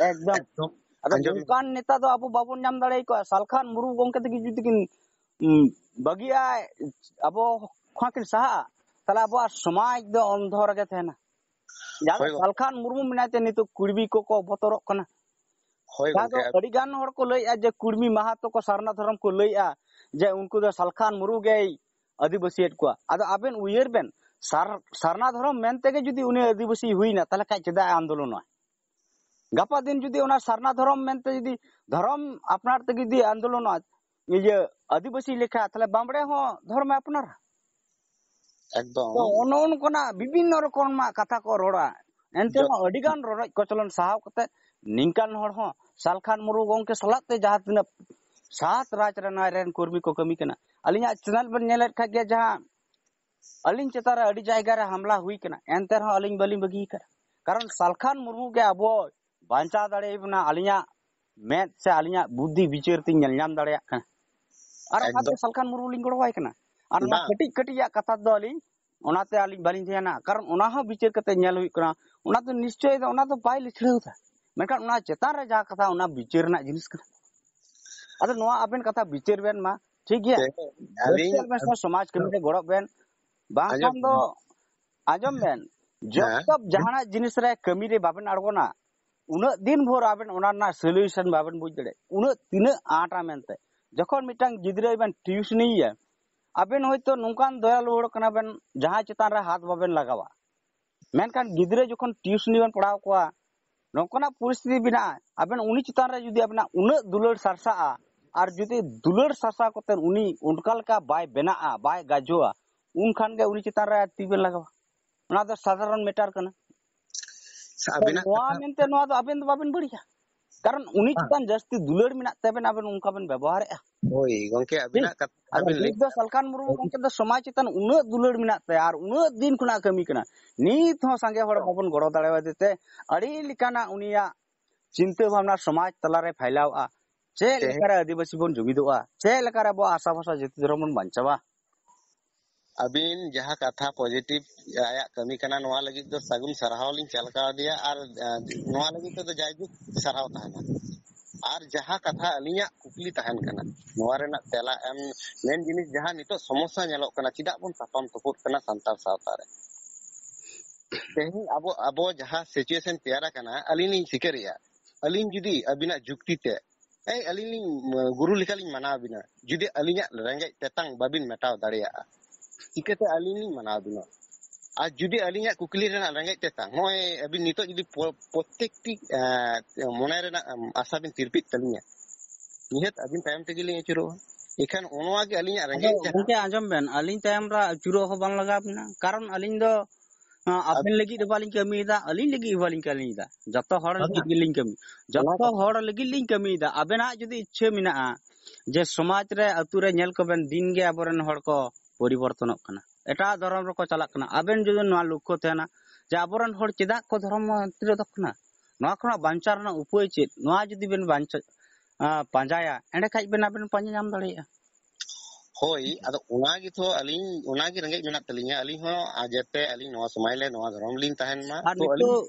ᱮᱠᱫᱚᱢ᱾ ᱟᱫᱚ ᱱᱚᱝᱠᱟᱱ ᱱᱮᱛᱟ ᱫᱚ ᱟᱵᱚ ᱵᱟᱵᱚᱱ ᱧᱟᱢ ᱫᱟᱲᱮ ᱟᱠᱚᱣᱟ᱾ ᱥᱟᱞᱠᱷᱟᱱ ᱢᱩᱨᱢᱩ ᱜᱚᱢᱠᱮ ᱛᱟᱹᱠᱤᱱ ᱡᱩᱫᱤ ᱠᱤᱱ, ᱩᱢ, ᱵᱟᱹᱜᱤᱭᱟ, ᱟᱵᱚ ᱠᱷᱚᱱ ᱠᱤᱱ ᱥᱟᱦᱟᱜᱼᱟ, ᱛᱟᱦᱞᱮ ᱟᱵᱚᱣᱟᱜ ᱥᱚᱢᱟᱡᱽ ᱫᱚ ᱚᱱᱫᱷᱚ ᱨᱮᱜᱮ ᱛᱟᱦᱮᱱᱟ᱾ ᱡᱟᱦᱟᱸ ᱫᱚ ᱦᱳᱭ ᱜᱚᱢᱠᱮ᱾ ᱥᱟᱞᱠᱷᱟᱱ ᱢᱩᱨᱢᱩ ᱢᱮᱱᱟᱭ ᱛᱮ ᱱᱤᱛᱚᱜ ᱠᱩᱲᱵᱤ ᱠᱚᱠᱚ ᱵᱚᱛᱚᱨᱚᱜ ᱠᱟᱱᱟ᱾ ᱦᱳᱭ ᱡᱟᱦᱟᱸ ᱫᱚ ᱜᱚᱝᱠᱮ᱾ ᱟᱹᱰᱤ ᱜᱟᱱ ᱦᱚᱲ ᱠᱚ ᱞᱟᱹᱭᱮᱜᱼᱟ ᱡᱮ ᱠᱩᱲᱢᱤ ᱢᱟᱦᱟᱛᱚ ᱠᱚ ᱥᱟᱨᱱᱟ ᱫᱷᱚᱨᱚᱢ ᱠᱚ ᱞᱟᱹᱭᱮᱜᱼᱟ ᱡᱮ ᱩᱱᱠᱩ ᱫᱚ ᱥᱟᱞᱠᱷᱟᱱ ᱢᱩᱨᱢᱩ ᱜᱮᱭ ᱟᱹᱫᱤᱵᱟᱹᱥᱤᱭᱮᱫ ᱠᱚᱣᱟ᱾ ᱟᱫᱚ ᱟᱵᱮᱱ ᱩᱭᱦᱟᱹᱨ ᱵᱮᱱ, ᱥᱟᱨ-, ᱥᱟᱨᱱᱟ ᱫᱷᱚᱨᱚᱢ ᱢᱮᱱ ᱛᱮᱜᱮ ᱡᱩᱫᱤ ᱩᱱᱤ ᱟᱹᱫᱤᱵᱟᱹᱥᱤ ᱦᱩᱭᱱᱟ, ᱛᱟᱦᱚᱞᱮ ᱠᱷᱟᱡ ᱪᱮᱫᱟᱜ ᱮ ᱟᱱᱫᱳᱞᱚᱱᱚᱜᱼᱟ? ᱜᱟᱯᱟ ᱫᱤᱱ ᱡᱩᱫᱤ ᱚᱱᱟ ᱥᱟᱨᱱᱟ ᱫᱷᱚᱨᱚᱢ ᱢᱮᱱᱛᱮ ᱡᱩᱫᱤ ᱫᱷᱚᱨᱚᱢ ᱟᱯᱱᱟᱨ ᱛᱮ ᱡᱩᱫᱤ ᱟᱱᱫᱳᱞᱚᱱᱚᱜᱼᱟ, ᱤᱭᱟᱹ, ᱟᱹᱫᱤᱵᱟᱹᱥᱤ ᱞᱮᱠᱟ, ᱛᱟᱦᱚᱞᱮ ᱵᱟᱢᱵᱲᱮ ᱦᱚᱸ ᱫᱷᱚᱨᱚᱢᱮ ᱟᱯᱱᱟᱨᱟ᱾ ᱮᱠᱫᱚᱢ᱾ ᱛᱚ, ᱚᱱᱚ ᱚᱱᱠᱟᱱᱟᱜ ᱵᱤᱵᱷᱤᱱᱱᱚ ᱨᱚᱠᱚᱢᱟᱜ ᱠᱟᱛᱷᱟ ᱠᱚ ᱨᱚᱲᱟ᱾ ᱮᱱᱛᱮ ᱡᱚ- ᱦᱚᱸ ᱟᱹᱰᱤ ᱜᱟᱱ ᱨᱚᱰᱚᱡ ᱠᱚᱪᱞᱚᱱ ᱥᱟᱦᱟᱣ ᱠᱟᱛᱮ ᱱᱤᱝᱠᱟᱱ ᱦᱚᱲ ᱦᱚᱸ ᱥᱟᱞᱠᱷᱟᱱ ᱢᱩᱨᱢᱩ ᱜᱚᱢᱠᱮ ᱥᱟᱞᱟᱜ ᱛᱮ ᱡᱟᱦᱟᱸ ᱛᱤᱱᱟᱹᱜ ᱥᱟᱛ ᱨᱟᱡᱽ ᱨᱮᱱ ᱟᱡ ᱨᱮᱱ ᱠᱚᱨᱢᱤ ᱠᱚ ᱠᱟᱹᱢᱤ ᱠᱟᱱᱟ᱾ ᱟᱹᱞᱤᱧᱟᱜ ᱪᱮᱱᱮᱞ ᱵᱮᱱ ᱧᱮᱞᱮᱫ ᱠᱷᱟᱡ ᱜᱮ, ᱡᱟᱦᱟᱸ ᱟᱹᱞᱤᱧ ᱪᱮᱛᱟᱱ ᱨᱮ ᱟᱹᱰᱤ ᱡᱟᱭᱜᱟ ᱨᱮ ᱦᱟᱢᱞᱟ ᱦᱩᱭ ᱠᱟᱱᱟ, ᱮᱱᱛᱮ ᱨᱮᱦᱚᱸ ᱟᱹᱞᱤᱧ ᱵᱟᱹᱞᱤᱧ ᱵᱟᱹᱜᱤ ᱠᱟᱫᱟ᱾ ᱠᱟᱨᱚᱱ ᱥᱟᱞᱠᱷᱟᱱ ᱢᱩᱨᱢᱩ ᱜᱮ ᱟᱵᱚ ᱵᱟᱧᱪᱟᱣ ᱫᱟᱲᱮᱭᱟᱵᱚᱱᱟ, ᱟᱹᱞᱤᱧᱟᱜ ᱢᱮᱫ ᱥᱮ ᱟᱹᱞᱤᱧᱟᱜ ᱵᱩᱫᱽᱫᱷᱤ ᱵᱤᱪᱟᱹᱨ ᱛᱤᱧ ᱧᱮᱞ ᱧᱟᱢ ᱫᱟᱲᱮᱭᱟᱜ ᱠᱟᱱᱟ᱾ ᱟᱨ ᱚᱱᱟ ᱫᱚ ᱮᱠᱫᱚᱢ᱾ ᱥᱟᱞᱠᱷᱟᱱ ᱢᱩᱨᱢᱩ ᱞᱤᱧ ᱜᱚᱲᱚᱣᱟᱭ ᱠᱟᱱᱟ᱾ ᱟᱨ ᱚᱱᱟ ᱵᱟᱝ᱾ ᱠᱟᱹᱴᱤᱡ ᱠᱟᱹᱴᱤᱡᱟᱜ ᱠᱟᱛᱷᱟ ᱫᱚ ᱟᱹᱞᱤᱧ ᱚᱱᱟᱛᱮ ᱟᱹᱞᱤᱧ ᱵᱟᱹᱞᱤᱧ ᱫᱷᱮᱭᱟᱱᱟ, ᱠᱟᱨᱚᱱ ᱚᱱᱟ ᱦᱚᱸ ᱵᱤᱪᱟᱹᱨ ᱠᱟᱛᱮ ᱧᱮᱞ ᱦᱩᱭᱩᱜ ᱠᱟᱱᱟ, ᱚᱱᱟ ᱫᱚ ᱱᱤᱥᱪᱚᱭ ᱫᱚ ᱚᱱᱟ ᱫᱚ ᱵᱟᱭ ᱞᱤᱪᱷᱲᱟᱹᱣ ᱫᱟ᱾ ᱢᱮᱱᱠᱷᱟᱱ ᱚᱱᱟ ᱪᱮᱛᱟᱱ ᱨᱮ ᱡᱟᱦᱟᱸ ᱠᱟᱛᱷᱟ, ᱚᱱᱟ ᱵᱤᱪᱟᱹᱨ ᱨᱮᱱᱟᱜ ᱡᱤᱱᱤᱥ ᱠᱟᱱᱟ᱾ ᱟᱫᱚ ᱱᱚᱣᱟ ᱟᱵᱮᱱ ᱠᱟᱛᱷᱟ ᱵᱤᱪᱟᱹᱨ ᱵᱮᱱ ᱢᱟ, ᱴᱷᱤᱠ ᱜᱮᱭᱟ? ᱛᱮ ᱟᱹᱞᱤᱧ ᱨᱟᱹᱥᱠᱟᱹ ᱵᱮᱱ ᱥᱮ ᱥᱚᱢᱟᱡᱽ ᱠᱟᱹᱢᱤ ᱨᱮ ᱜᱚᱲᱚᱜ ᱵᱮᱱ, ᱟᱸᱡᱚᱢ ᱵᱟᱝᱠᱷᱟᱱ ᱫᱚ ᱵᱮᱱ᱾ ᱟᱸᱡᱚᱢ ᱵᱮᱱ, ᱦᱮᱸ᱾ ᱡᱚᱛᱚ ᱡᱟᱦᱟᱱᱟᱜ ᱡᱤᱱᱤᱥ ᱨᱮ ᱠᱟᱹᱢᱤ ᱨᱮ ᱵᱟᱵᱮᱱ ᱟᱬᱜᱚᱱᱟ, ᱩᱱᱟᱹᱜ ᱫᱤᱱ ᱵᱷᱳᱨ ᱟᱵᱮᱱ ᱚᱱᱟ ᱨᱮᱱᱟᱜ ᱥᱚᱞᱤᱭᱩᱥᱚᱱ ᱵᱟᱵᱮᱱ ᱵᱩᱡᱽ ᱫᱟᱲᱮᱭᱟᱜᱼᱟ, ᱩᱱᱟᱹᱜ ᱛᱤᱱᱟᱹᱜ ᱟᱸᱴᱟ ᱢᱮᱱᱛᱮ᱾ ᱡᱚᱠᱷᱚᱱ ᱢᱤᱫᱴᱟᱝ ᱜᱤᱫᱽᱨᱟᱹ ᱵᱮᱱ ᱴᱤᱭᱩᱥᱚᱱᱤᱭᱮᱭᱟ, ᱟᱵᱮᱱ ᱦᱚᱭᱛᱳ ᱱᱚᱝᱠᱟᱱ ᱫᱚᱭᱟᱞᱩ ᱦᱚᱲ ᱠᱟᱱᱟ ᱵᱮᱱ, ᱡᱟᱦᱟᱸᱭ ᱪᱮᱛᱟᱱ ᱨᱮ ᱦᱟᱛ ᱵᱟᱵᱮᱱ ᱞᱟᱜᱟᱣᱟ, ᱢᱮᱱᱠᱷᱟᱱ ᱜᱤᱫᱽᱨᱟᱹ ᱡᱚᱠᱷᱚᱱ ᱴᱤᱭᱩᱥᱚᱱᱤ ᱵᱮᱱ ᱯᱟᱲᱦᱟᱣ ᱠᱚᱣᱟ, ᱱᱚᱝᱠᱟᱱᱟᱜ ᱯᱚᱨᱤᱥᱛᱷᱤᱛᱤ ᱵᱮᱱᱟᱜᱼᱟ, ᱟᱵᱮᱱ ᱩᱱᱤ ᱪᱮᱛᱟᱱ ᱨᱮ ᱡᱩᱫᱤ ᱟᱵᱮᱱᱟᱜ ᱩᱱᱟᱹᱜ ᱫᱩᱞᱟᱹᱲ ᱥᱟᱨᱥᱟᱜᱼᱟ, ᱟᱨ ᱡᱩᱫᱤ ᱫᱩᱞᱟᱹᱲ ᱥᱟᱨᱥᱟᱣ ᱠᱟᱛᱮ ᱩᱱᱤ ᱚᱱᱠᱟ ᱞᱮᱠᱟ ᱵᱟᱭ ᱵᱮᱱᱟᱜᱼᱟ, ᱵᱟᱭ ᱜᱟᱡᱚᱜᱼᱟ, ᱩᱱᱠᱷᱟᱱ ᱜᱮ ᱩᱱᱤ ᱪᱮᱛᱟᱱ ᱨᱮ ᱛᱤ ᱵᱮᱱ ᱞᱟᱜᱟᱣᱟ᱾ ᱚᱱᱟ ᱫᱚ ᱥᱟᱫᱷᱟᱨᱚᱱ ᱢᱮᱴᱟᱨ ᱠᱟᱱᱟ᱾ ᱥᱮ ᱛᱚ ᱟᱵᱤᱱᱟᱜ ᱱᱚᱣᱟ ᱠᱟᱛᱷᱟ ᱢᱮᱱᱛᱮ ᱱᱚᱣᱟ ᱫᱚ ᱟᱵᱮᱱ ᱫᱚ ᱵᱟᱵᱮᱱ ᱵᱟᱹᱲᱤᱡᱟ, ᱠᱟᱨᱚᱱ ᱩᱱᱤ ᱵᱟᱝ᱾ ᱪᱮᱛᱟᱱ ᱡᱟᱹᱥᱛᱤ ᱫᱩᱞᱟᱹᱲ ᱢᱮᱱᱟᱜ ᱛᱮ ᱟᱵᱮᱱ, ᱟᱵᱮᱱ ᱚᱱᱠᱟ ᱵᱮᱱ ᱵᱮᱵᱚᱦᱟᱨᱮᱫᱼᱟ᱾ ᱦᱳᱭ ᱜᱚᱝᱠᱮ, ᱴᱷᱤᱠ? ᱟᱵᱤᱱᱟᱜ ᱠᱟᱛᱷᱟ ᱟᱫᱚ ᱟᱵᱤᱱ ᱞᱟᱹᱭ ᱱᱤᱛ ᱫᱚ ᱥᱟᱞᱠᱷᱟᱱ ᱢᱩᱨᱢᱩ ᱜᱚᱝᱠᱮ ᱫᱚ ᱥᱚᱢᱟᱡᱽ ᱪᱮᱛᱟᱱ ᱩᱱᱟᱹᱜ ᱫᱩᱞᱟᱹᱲ ᱢᱮᱱᱟᱜ ᱛᱟᱭᱟ ᱟᱨ ᱩᱱᱟᱹᱜ ᱫᱤᱱ ᱠᱷᱚᱱᱟᱜ ᱠᱟᱹᱢᱤ ᱠᱟᱱᱟ, ᱱᱤᱛ ᱦᱚᱸ ᱥᱟᱸᱜᱮ ᱦᱚᱲ ᱵᱟᱵᱚᱱ ᱜᱚᱲᱚ ᱫᱟᱲᱮᱭᱟᱫᱮ ᱛᱮ ᱟᱹᱰᱤ ᱞᱮᱠᱟᱱᱟᱜ ᱩᱱᱤᱭᱟᱜ ᱪᱤᱱᱛᱟᱹ ᱵᱷᱟᱵᱽᱱᱟ ᱥᱚᱢᱟᱡᱽ ᱛᱟᱞᱟᱨᱮ ᱯᱷᱟᱭᱞᱟᱣᱼᱟ᱾ ᱪᱮᱫ ᱛᱮᱦᱮᱧ ᱞᱮᱠᱟᱨᱮ ᱟᱹᱫᱤᱵᱟᱹᱥᱤ ᱵᱚᱱ ᱡᱩᱢᱤᱫᱚᱜᱼᱟ, ᱪᱮᱫ ᱞᱮᱠᱟᱨᱮ ᱟᱵᱚᱣᱟᱜ ᱟᱥᱟ ᱵᱷᱟᱥᱟ ᱡᱟᱹᱛᱤ ᱫᱷᱚᱨᱚᱢ ᱵᱚᱱ ᱵᱟᱧᱪᱟᱣᱟ? ᱟᱹᱵᱤᱱ ᱡᱟᱦᱟᱸ ᱠᱟᱛᱷᱟ ᱯᱚᱡᱤᱴᱤᱵᱷ ᱟᱭᱟᱜ ᱠᱟᱹᱢᱤ ᱠᱟᱱᱟ, ᱱᱚᱣᱟ ᱞᱟᱹᱜᱤᱫ ᱫᱚ ᱥᱟᱹᱜᱩᱱ ᱥᱟᱨᱦᱟᱣ ᱞᱤᱧ ᱪᱟᱞ ᱠᱟᱣᱫᱮᱭᱟ᱾ ᱟᱨ, ᱟᱸ, ᱱᱚᱣᱟ ᱞᱟᱹᱜᱤᱫ ᱛᱮᱫᱚ ᱡᱟᱭᱡᱩᱜᱽ ᱥᱟᱨᱦᱟᱣ ᱛᱟᱦᱮᱱᱟ᱾ ᱟᱨ ᱡᱟᱦᱟᱸ ᱠᱟᱛᱷᱟ ᱟᱹᱞᱤᱧᱟᱜ ᱠᱩᱠᱞᱤ ᱛᱟᱦᱮᱱ ᱠᱟᱱᱟ, ᱱᱚᱣᱟ ᱨᱮᱱᱟᱜ ᱛᱮᱞᱟ ᱮᱢ ᱢᱮᱱ ᱡᱤᱱᱤᱥ, ᱡᱟᱦᱟᱸ ᱱᱤᱛᱚᱜ ᱥᱚᱢᱚᱥᱥᱟ ᱧᱮᱞᱚᱜ ᱠᱟᱱᱟ, ᱪᱮᱫᱟᱜ ᱵᱚᱱ ᱛᱟᱯᱟᱢ ᱛᱩᱯᱩᱫ ᱠᱟᱱᱟ ᱥᱟᱱᱛᱟᱲ ᱥᱟᱶᱛᱟ ᱨᱮ? ᱛᱮᱦᱮᱧ ᱟᱵᱚ, ᱟᱵᱚ ᱡᱟᱦᱟᱸ situation ᱛᱮᱭᱟᱨ ᱟᱠᱟᱱᱟ, ᱟᱹᱞᱤᱧ ᱞᱤᱧ ᱥᱤᱠᱟᱹᱨᱤᱭᱟ, ᱟᱹᱞᱤᱧ ᱡᱩᱫᱤ ᱟᱹᱵᱤᱱᱟᱜ ᱡᱩᱠᱛᱤ ᱛᱮ, ᱮᱭ, ᱟᱹᱞᱤᱧ ᱞᱤᱧ ᱜᱩᱨᱩ ᱞᱮᱠᱟᱞᱤᱧ ᱢᱟᱱᱟᱣ ᱵᱤᱱᱟ, ᱡᱩᱫᱤ ᱟᱹᱞᱤᱧᱟᱜ ᱨᱮᱸᱜᱮᱡ ᱛᱮᱛᱟᱝ ᱵᱟᱵᱤᱱ ᱢᱮᱴᱟᱣ ᱫᱟᱲᱮᱭᱟᱜᱼᱟ, ᱪᱤᱠᱟᱹᱛᱮ ᱟᱹᱞᱤᱧ ᱞᱤᱧ ᱢᱟᱱᱟᱣ ᱵᱤᱱᱟ? ᱟᱨ ᱡᱩᱫᱤ ᱟᱹᱞᱤᱧᱟᱜ ᱠᱩᱠᱞᱤ ᱨᱮᱱᱟᱜ ᱨᱮᱸᱜᱮᱡ ᱛᱮᱛᱟᱝ, ᱱᱚᱜᱼᱚᱭ ᱟᱹᱵᱤᱱ ᱱᱤᱛᱚᱜ ᱡᱩᱫᱤ ᱯᱚ-, ᱯᱨᱚᱛᱮᱠᱴᱤ, ᱮᱸ, ᱢᱚᱱᱮ ᱨᱮᱱᱟᱜ, ᱮᱢ, ᱟᱥᱟ ᱵᱤᱱ ᱛᱤᱨᱯᱤᱫ ᱛᱟᱹᱞᱤᱧᱟ, ᱱᱤᱦᱟᱹᱛ ᱟᱹᱵᱤᱱ ᱛᱟᱭᱚᱢ ᱛᱮᱜᱮ ᱞᱤᱧ ᱟᱹᱪᱩᱨᱚᱜᱼᱟ᱾ ᱮᱱᱠᱷᱟᱱ ᱚᱱᱟ ᱜᱮ ᱟᱹᱞᱤᱧᱟᱜ ᱟᱫᱚ ᱨᱮᱸᱜᱮᱡ ᱡᱟᱦᱟᱸ ᱜᱚᱝᱠᱮ, ᱟᱸᱡᱚᱢ ᱵᱮᱱ, ᱟᱹᱞᱤᱧ ᱛᱟᱭᱚᱢ ᱨᱮ ᱟᱹᱪᱩᱨᱚᱜ ᱦᱚᱸ ᱵᱟᱝ ᱞᱟᱜᱟᱣ ᱵᱮᱱᱟ, ᱠᱟᱨᱚᱱ ᱟᱹᱞᱤᱧ ᱫᱚ, ᱟᱸ, ᱟᱵᱮᱱ ᱞᱟᱹᱜᱤᱫ ᱫᱚ ᱵᱟᱹᱞᱤᱧ ᱠᱟᱹᱢᱤᱭᱮᱫᱟ, ᱟᱹᱞᱤᱧ ᱞᱟᱹᱜᱤᱫ ᱦᱚᱸ ᱵᱟᱹᱞᱤᱧ ᱠᱟᱹᱢᱤᱭᱮᱫᱟ, ᱡᱚᱛᱚ ᱦᱚᱲ ᱞᱟᱹᱜᱤᱫ ᱜᱮᱞᱤᱧ ᱠᱟᱹᱢᱤ, ᱡᱚᱛᱚ ᱦᱚᱲ ᱞᱟᱹᱜᱤᱫ ᱞᱤᱧ ᱠᱟᱹᱢᱤᱭᱮᱫᱟ᱾ ᱟᱵᱮᱱᱟᱜ ᱡᱩᱫᱤ ᱤᱪᱪᱷᱟᱹ ᱢᱮᱱᱟᱜᱼᱟ ᱡᱮ ᱥᱚᱢᱟᱡᱽ ᱨᱮ, ᱟᱹᱛᱩ ᱨᱮ ᱧᱮᱞ ᱠᱚᱵᱮᱱ, ᱫᱤᱱ ᱜᱮ ᱟᱵᱚᱨᱮᱱ ᱦᱚᱲ ᱠᱚ ᱯᱚᱨᱤᱵᱚᱨᱛᱚᱱᱚᱜ ᱠᱟᱱᱟ, ᱮᱴᱟᱜ ᱫᱷᱚᱨᱚᱢ ᱨᱮᱠᱚ ᱪᱟᱞᱟᱜ ᱠᱟᱱᱟ, ᱟᱵᱮᱱ ᱡᱩᱫᱤ ᱱᱚᱣᱟ ᱞᱚᱠᱠᱷᱚ ᱛᱟᱦᱮᱱᱟ ᱡᱮ ᱟᱵᱚᱨᱮᱱ ᱦᱚᱲ ᱪᱮᱫᱟᱜ ᱠᱚ ᱫᱷᱚᱨᱚᱢ ᱢᱚᱛᱨᱤᱫᱚᱜ ᱠᱟᱱᱟ, ᱱᱚᱣᱟ ᱠᱷᱚᱱᱟᱜ ᱵᱟᱧᱪᱟᱣ ᱨᱮᱱᱟᱜ ᱩᱯᱟᱹᱭ ᱪᱮᱫ, ᱱᱚᱣᱟ ᱡᱩᱫᱤ ᱵᱮᱱ ᱵᱟᱧᱪᱟᱣ, ᱟᱸ, ᱯᱟᱸᱡᱟᱭᱟ, ᱮᱸᱰᱮ ᱠᱷᱟᱡ ᱵᱮᱱ ᱟᱵᱮᱱ ᱯᱟᱸᱡᱟ ᱧᱟᱢ ᱫᱟᱲᱮᱭᱟᱜᱼᱟ᱾ ᱦᱳᱭ, ᱟᱫᱚ ᱚᱱᱟ ᱜᱮᱛᱚ ᱟᱹᱞᱤᱧ, ᱚᱱᱟ ᱜᱮ ᱨᱮᱸᱜᱮᱡ ᱢᱮᱱᱟᱜ ᱛᱟᱹᱞᱤᱧᱟ᱾ ᱟᱹᱞᱤᱧ ᱦᱚᱸ, ᱟᱨ ᱡᱟᱛᱮ ᱟᱹᱞᱤᱧ ᱱᱚᱣᱟ ᱥᱚᱢᱟᱡᱽ ᱞᱮ, ᱱᱚᱣᱟ ᱫᱷᱚᱨᱚᱢ ᱞᱤᱧ ᱛᱟᱦᱮᱱ ᱢᱟ᱾ ᱟᱨ ᱛᱚ ᱟᱹᱞᱤᱧ ᱱᱤᱛᱚᱜ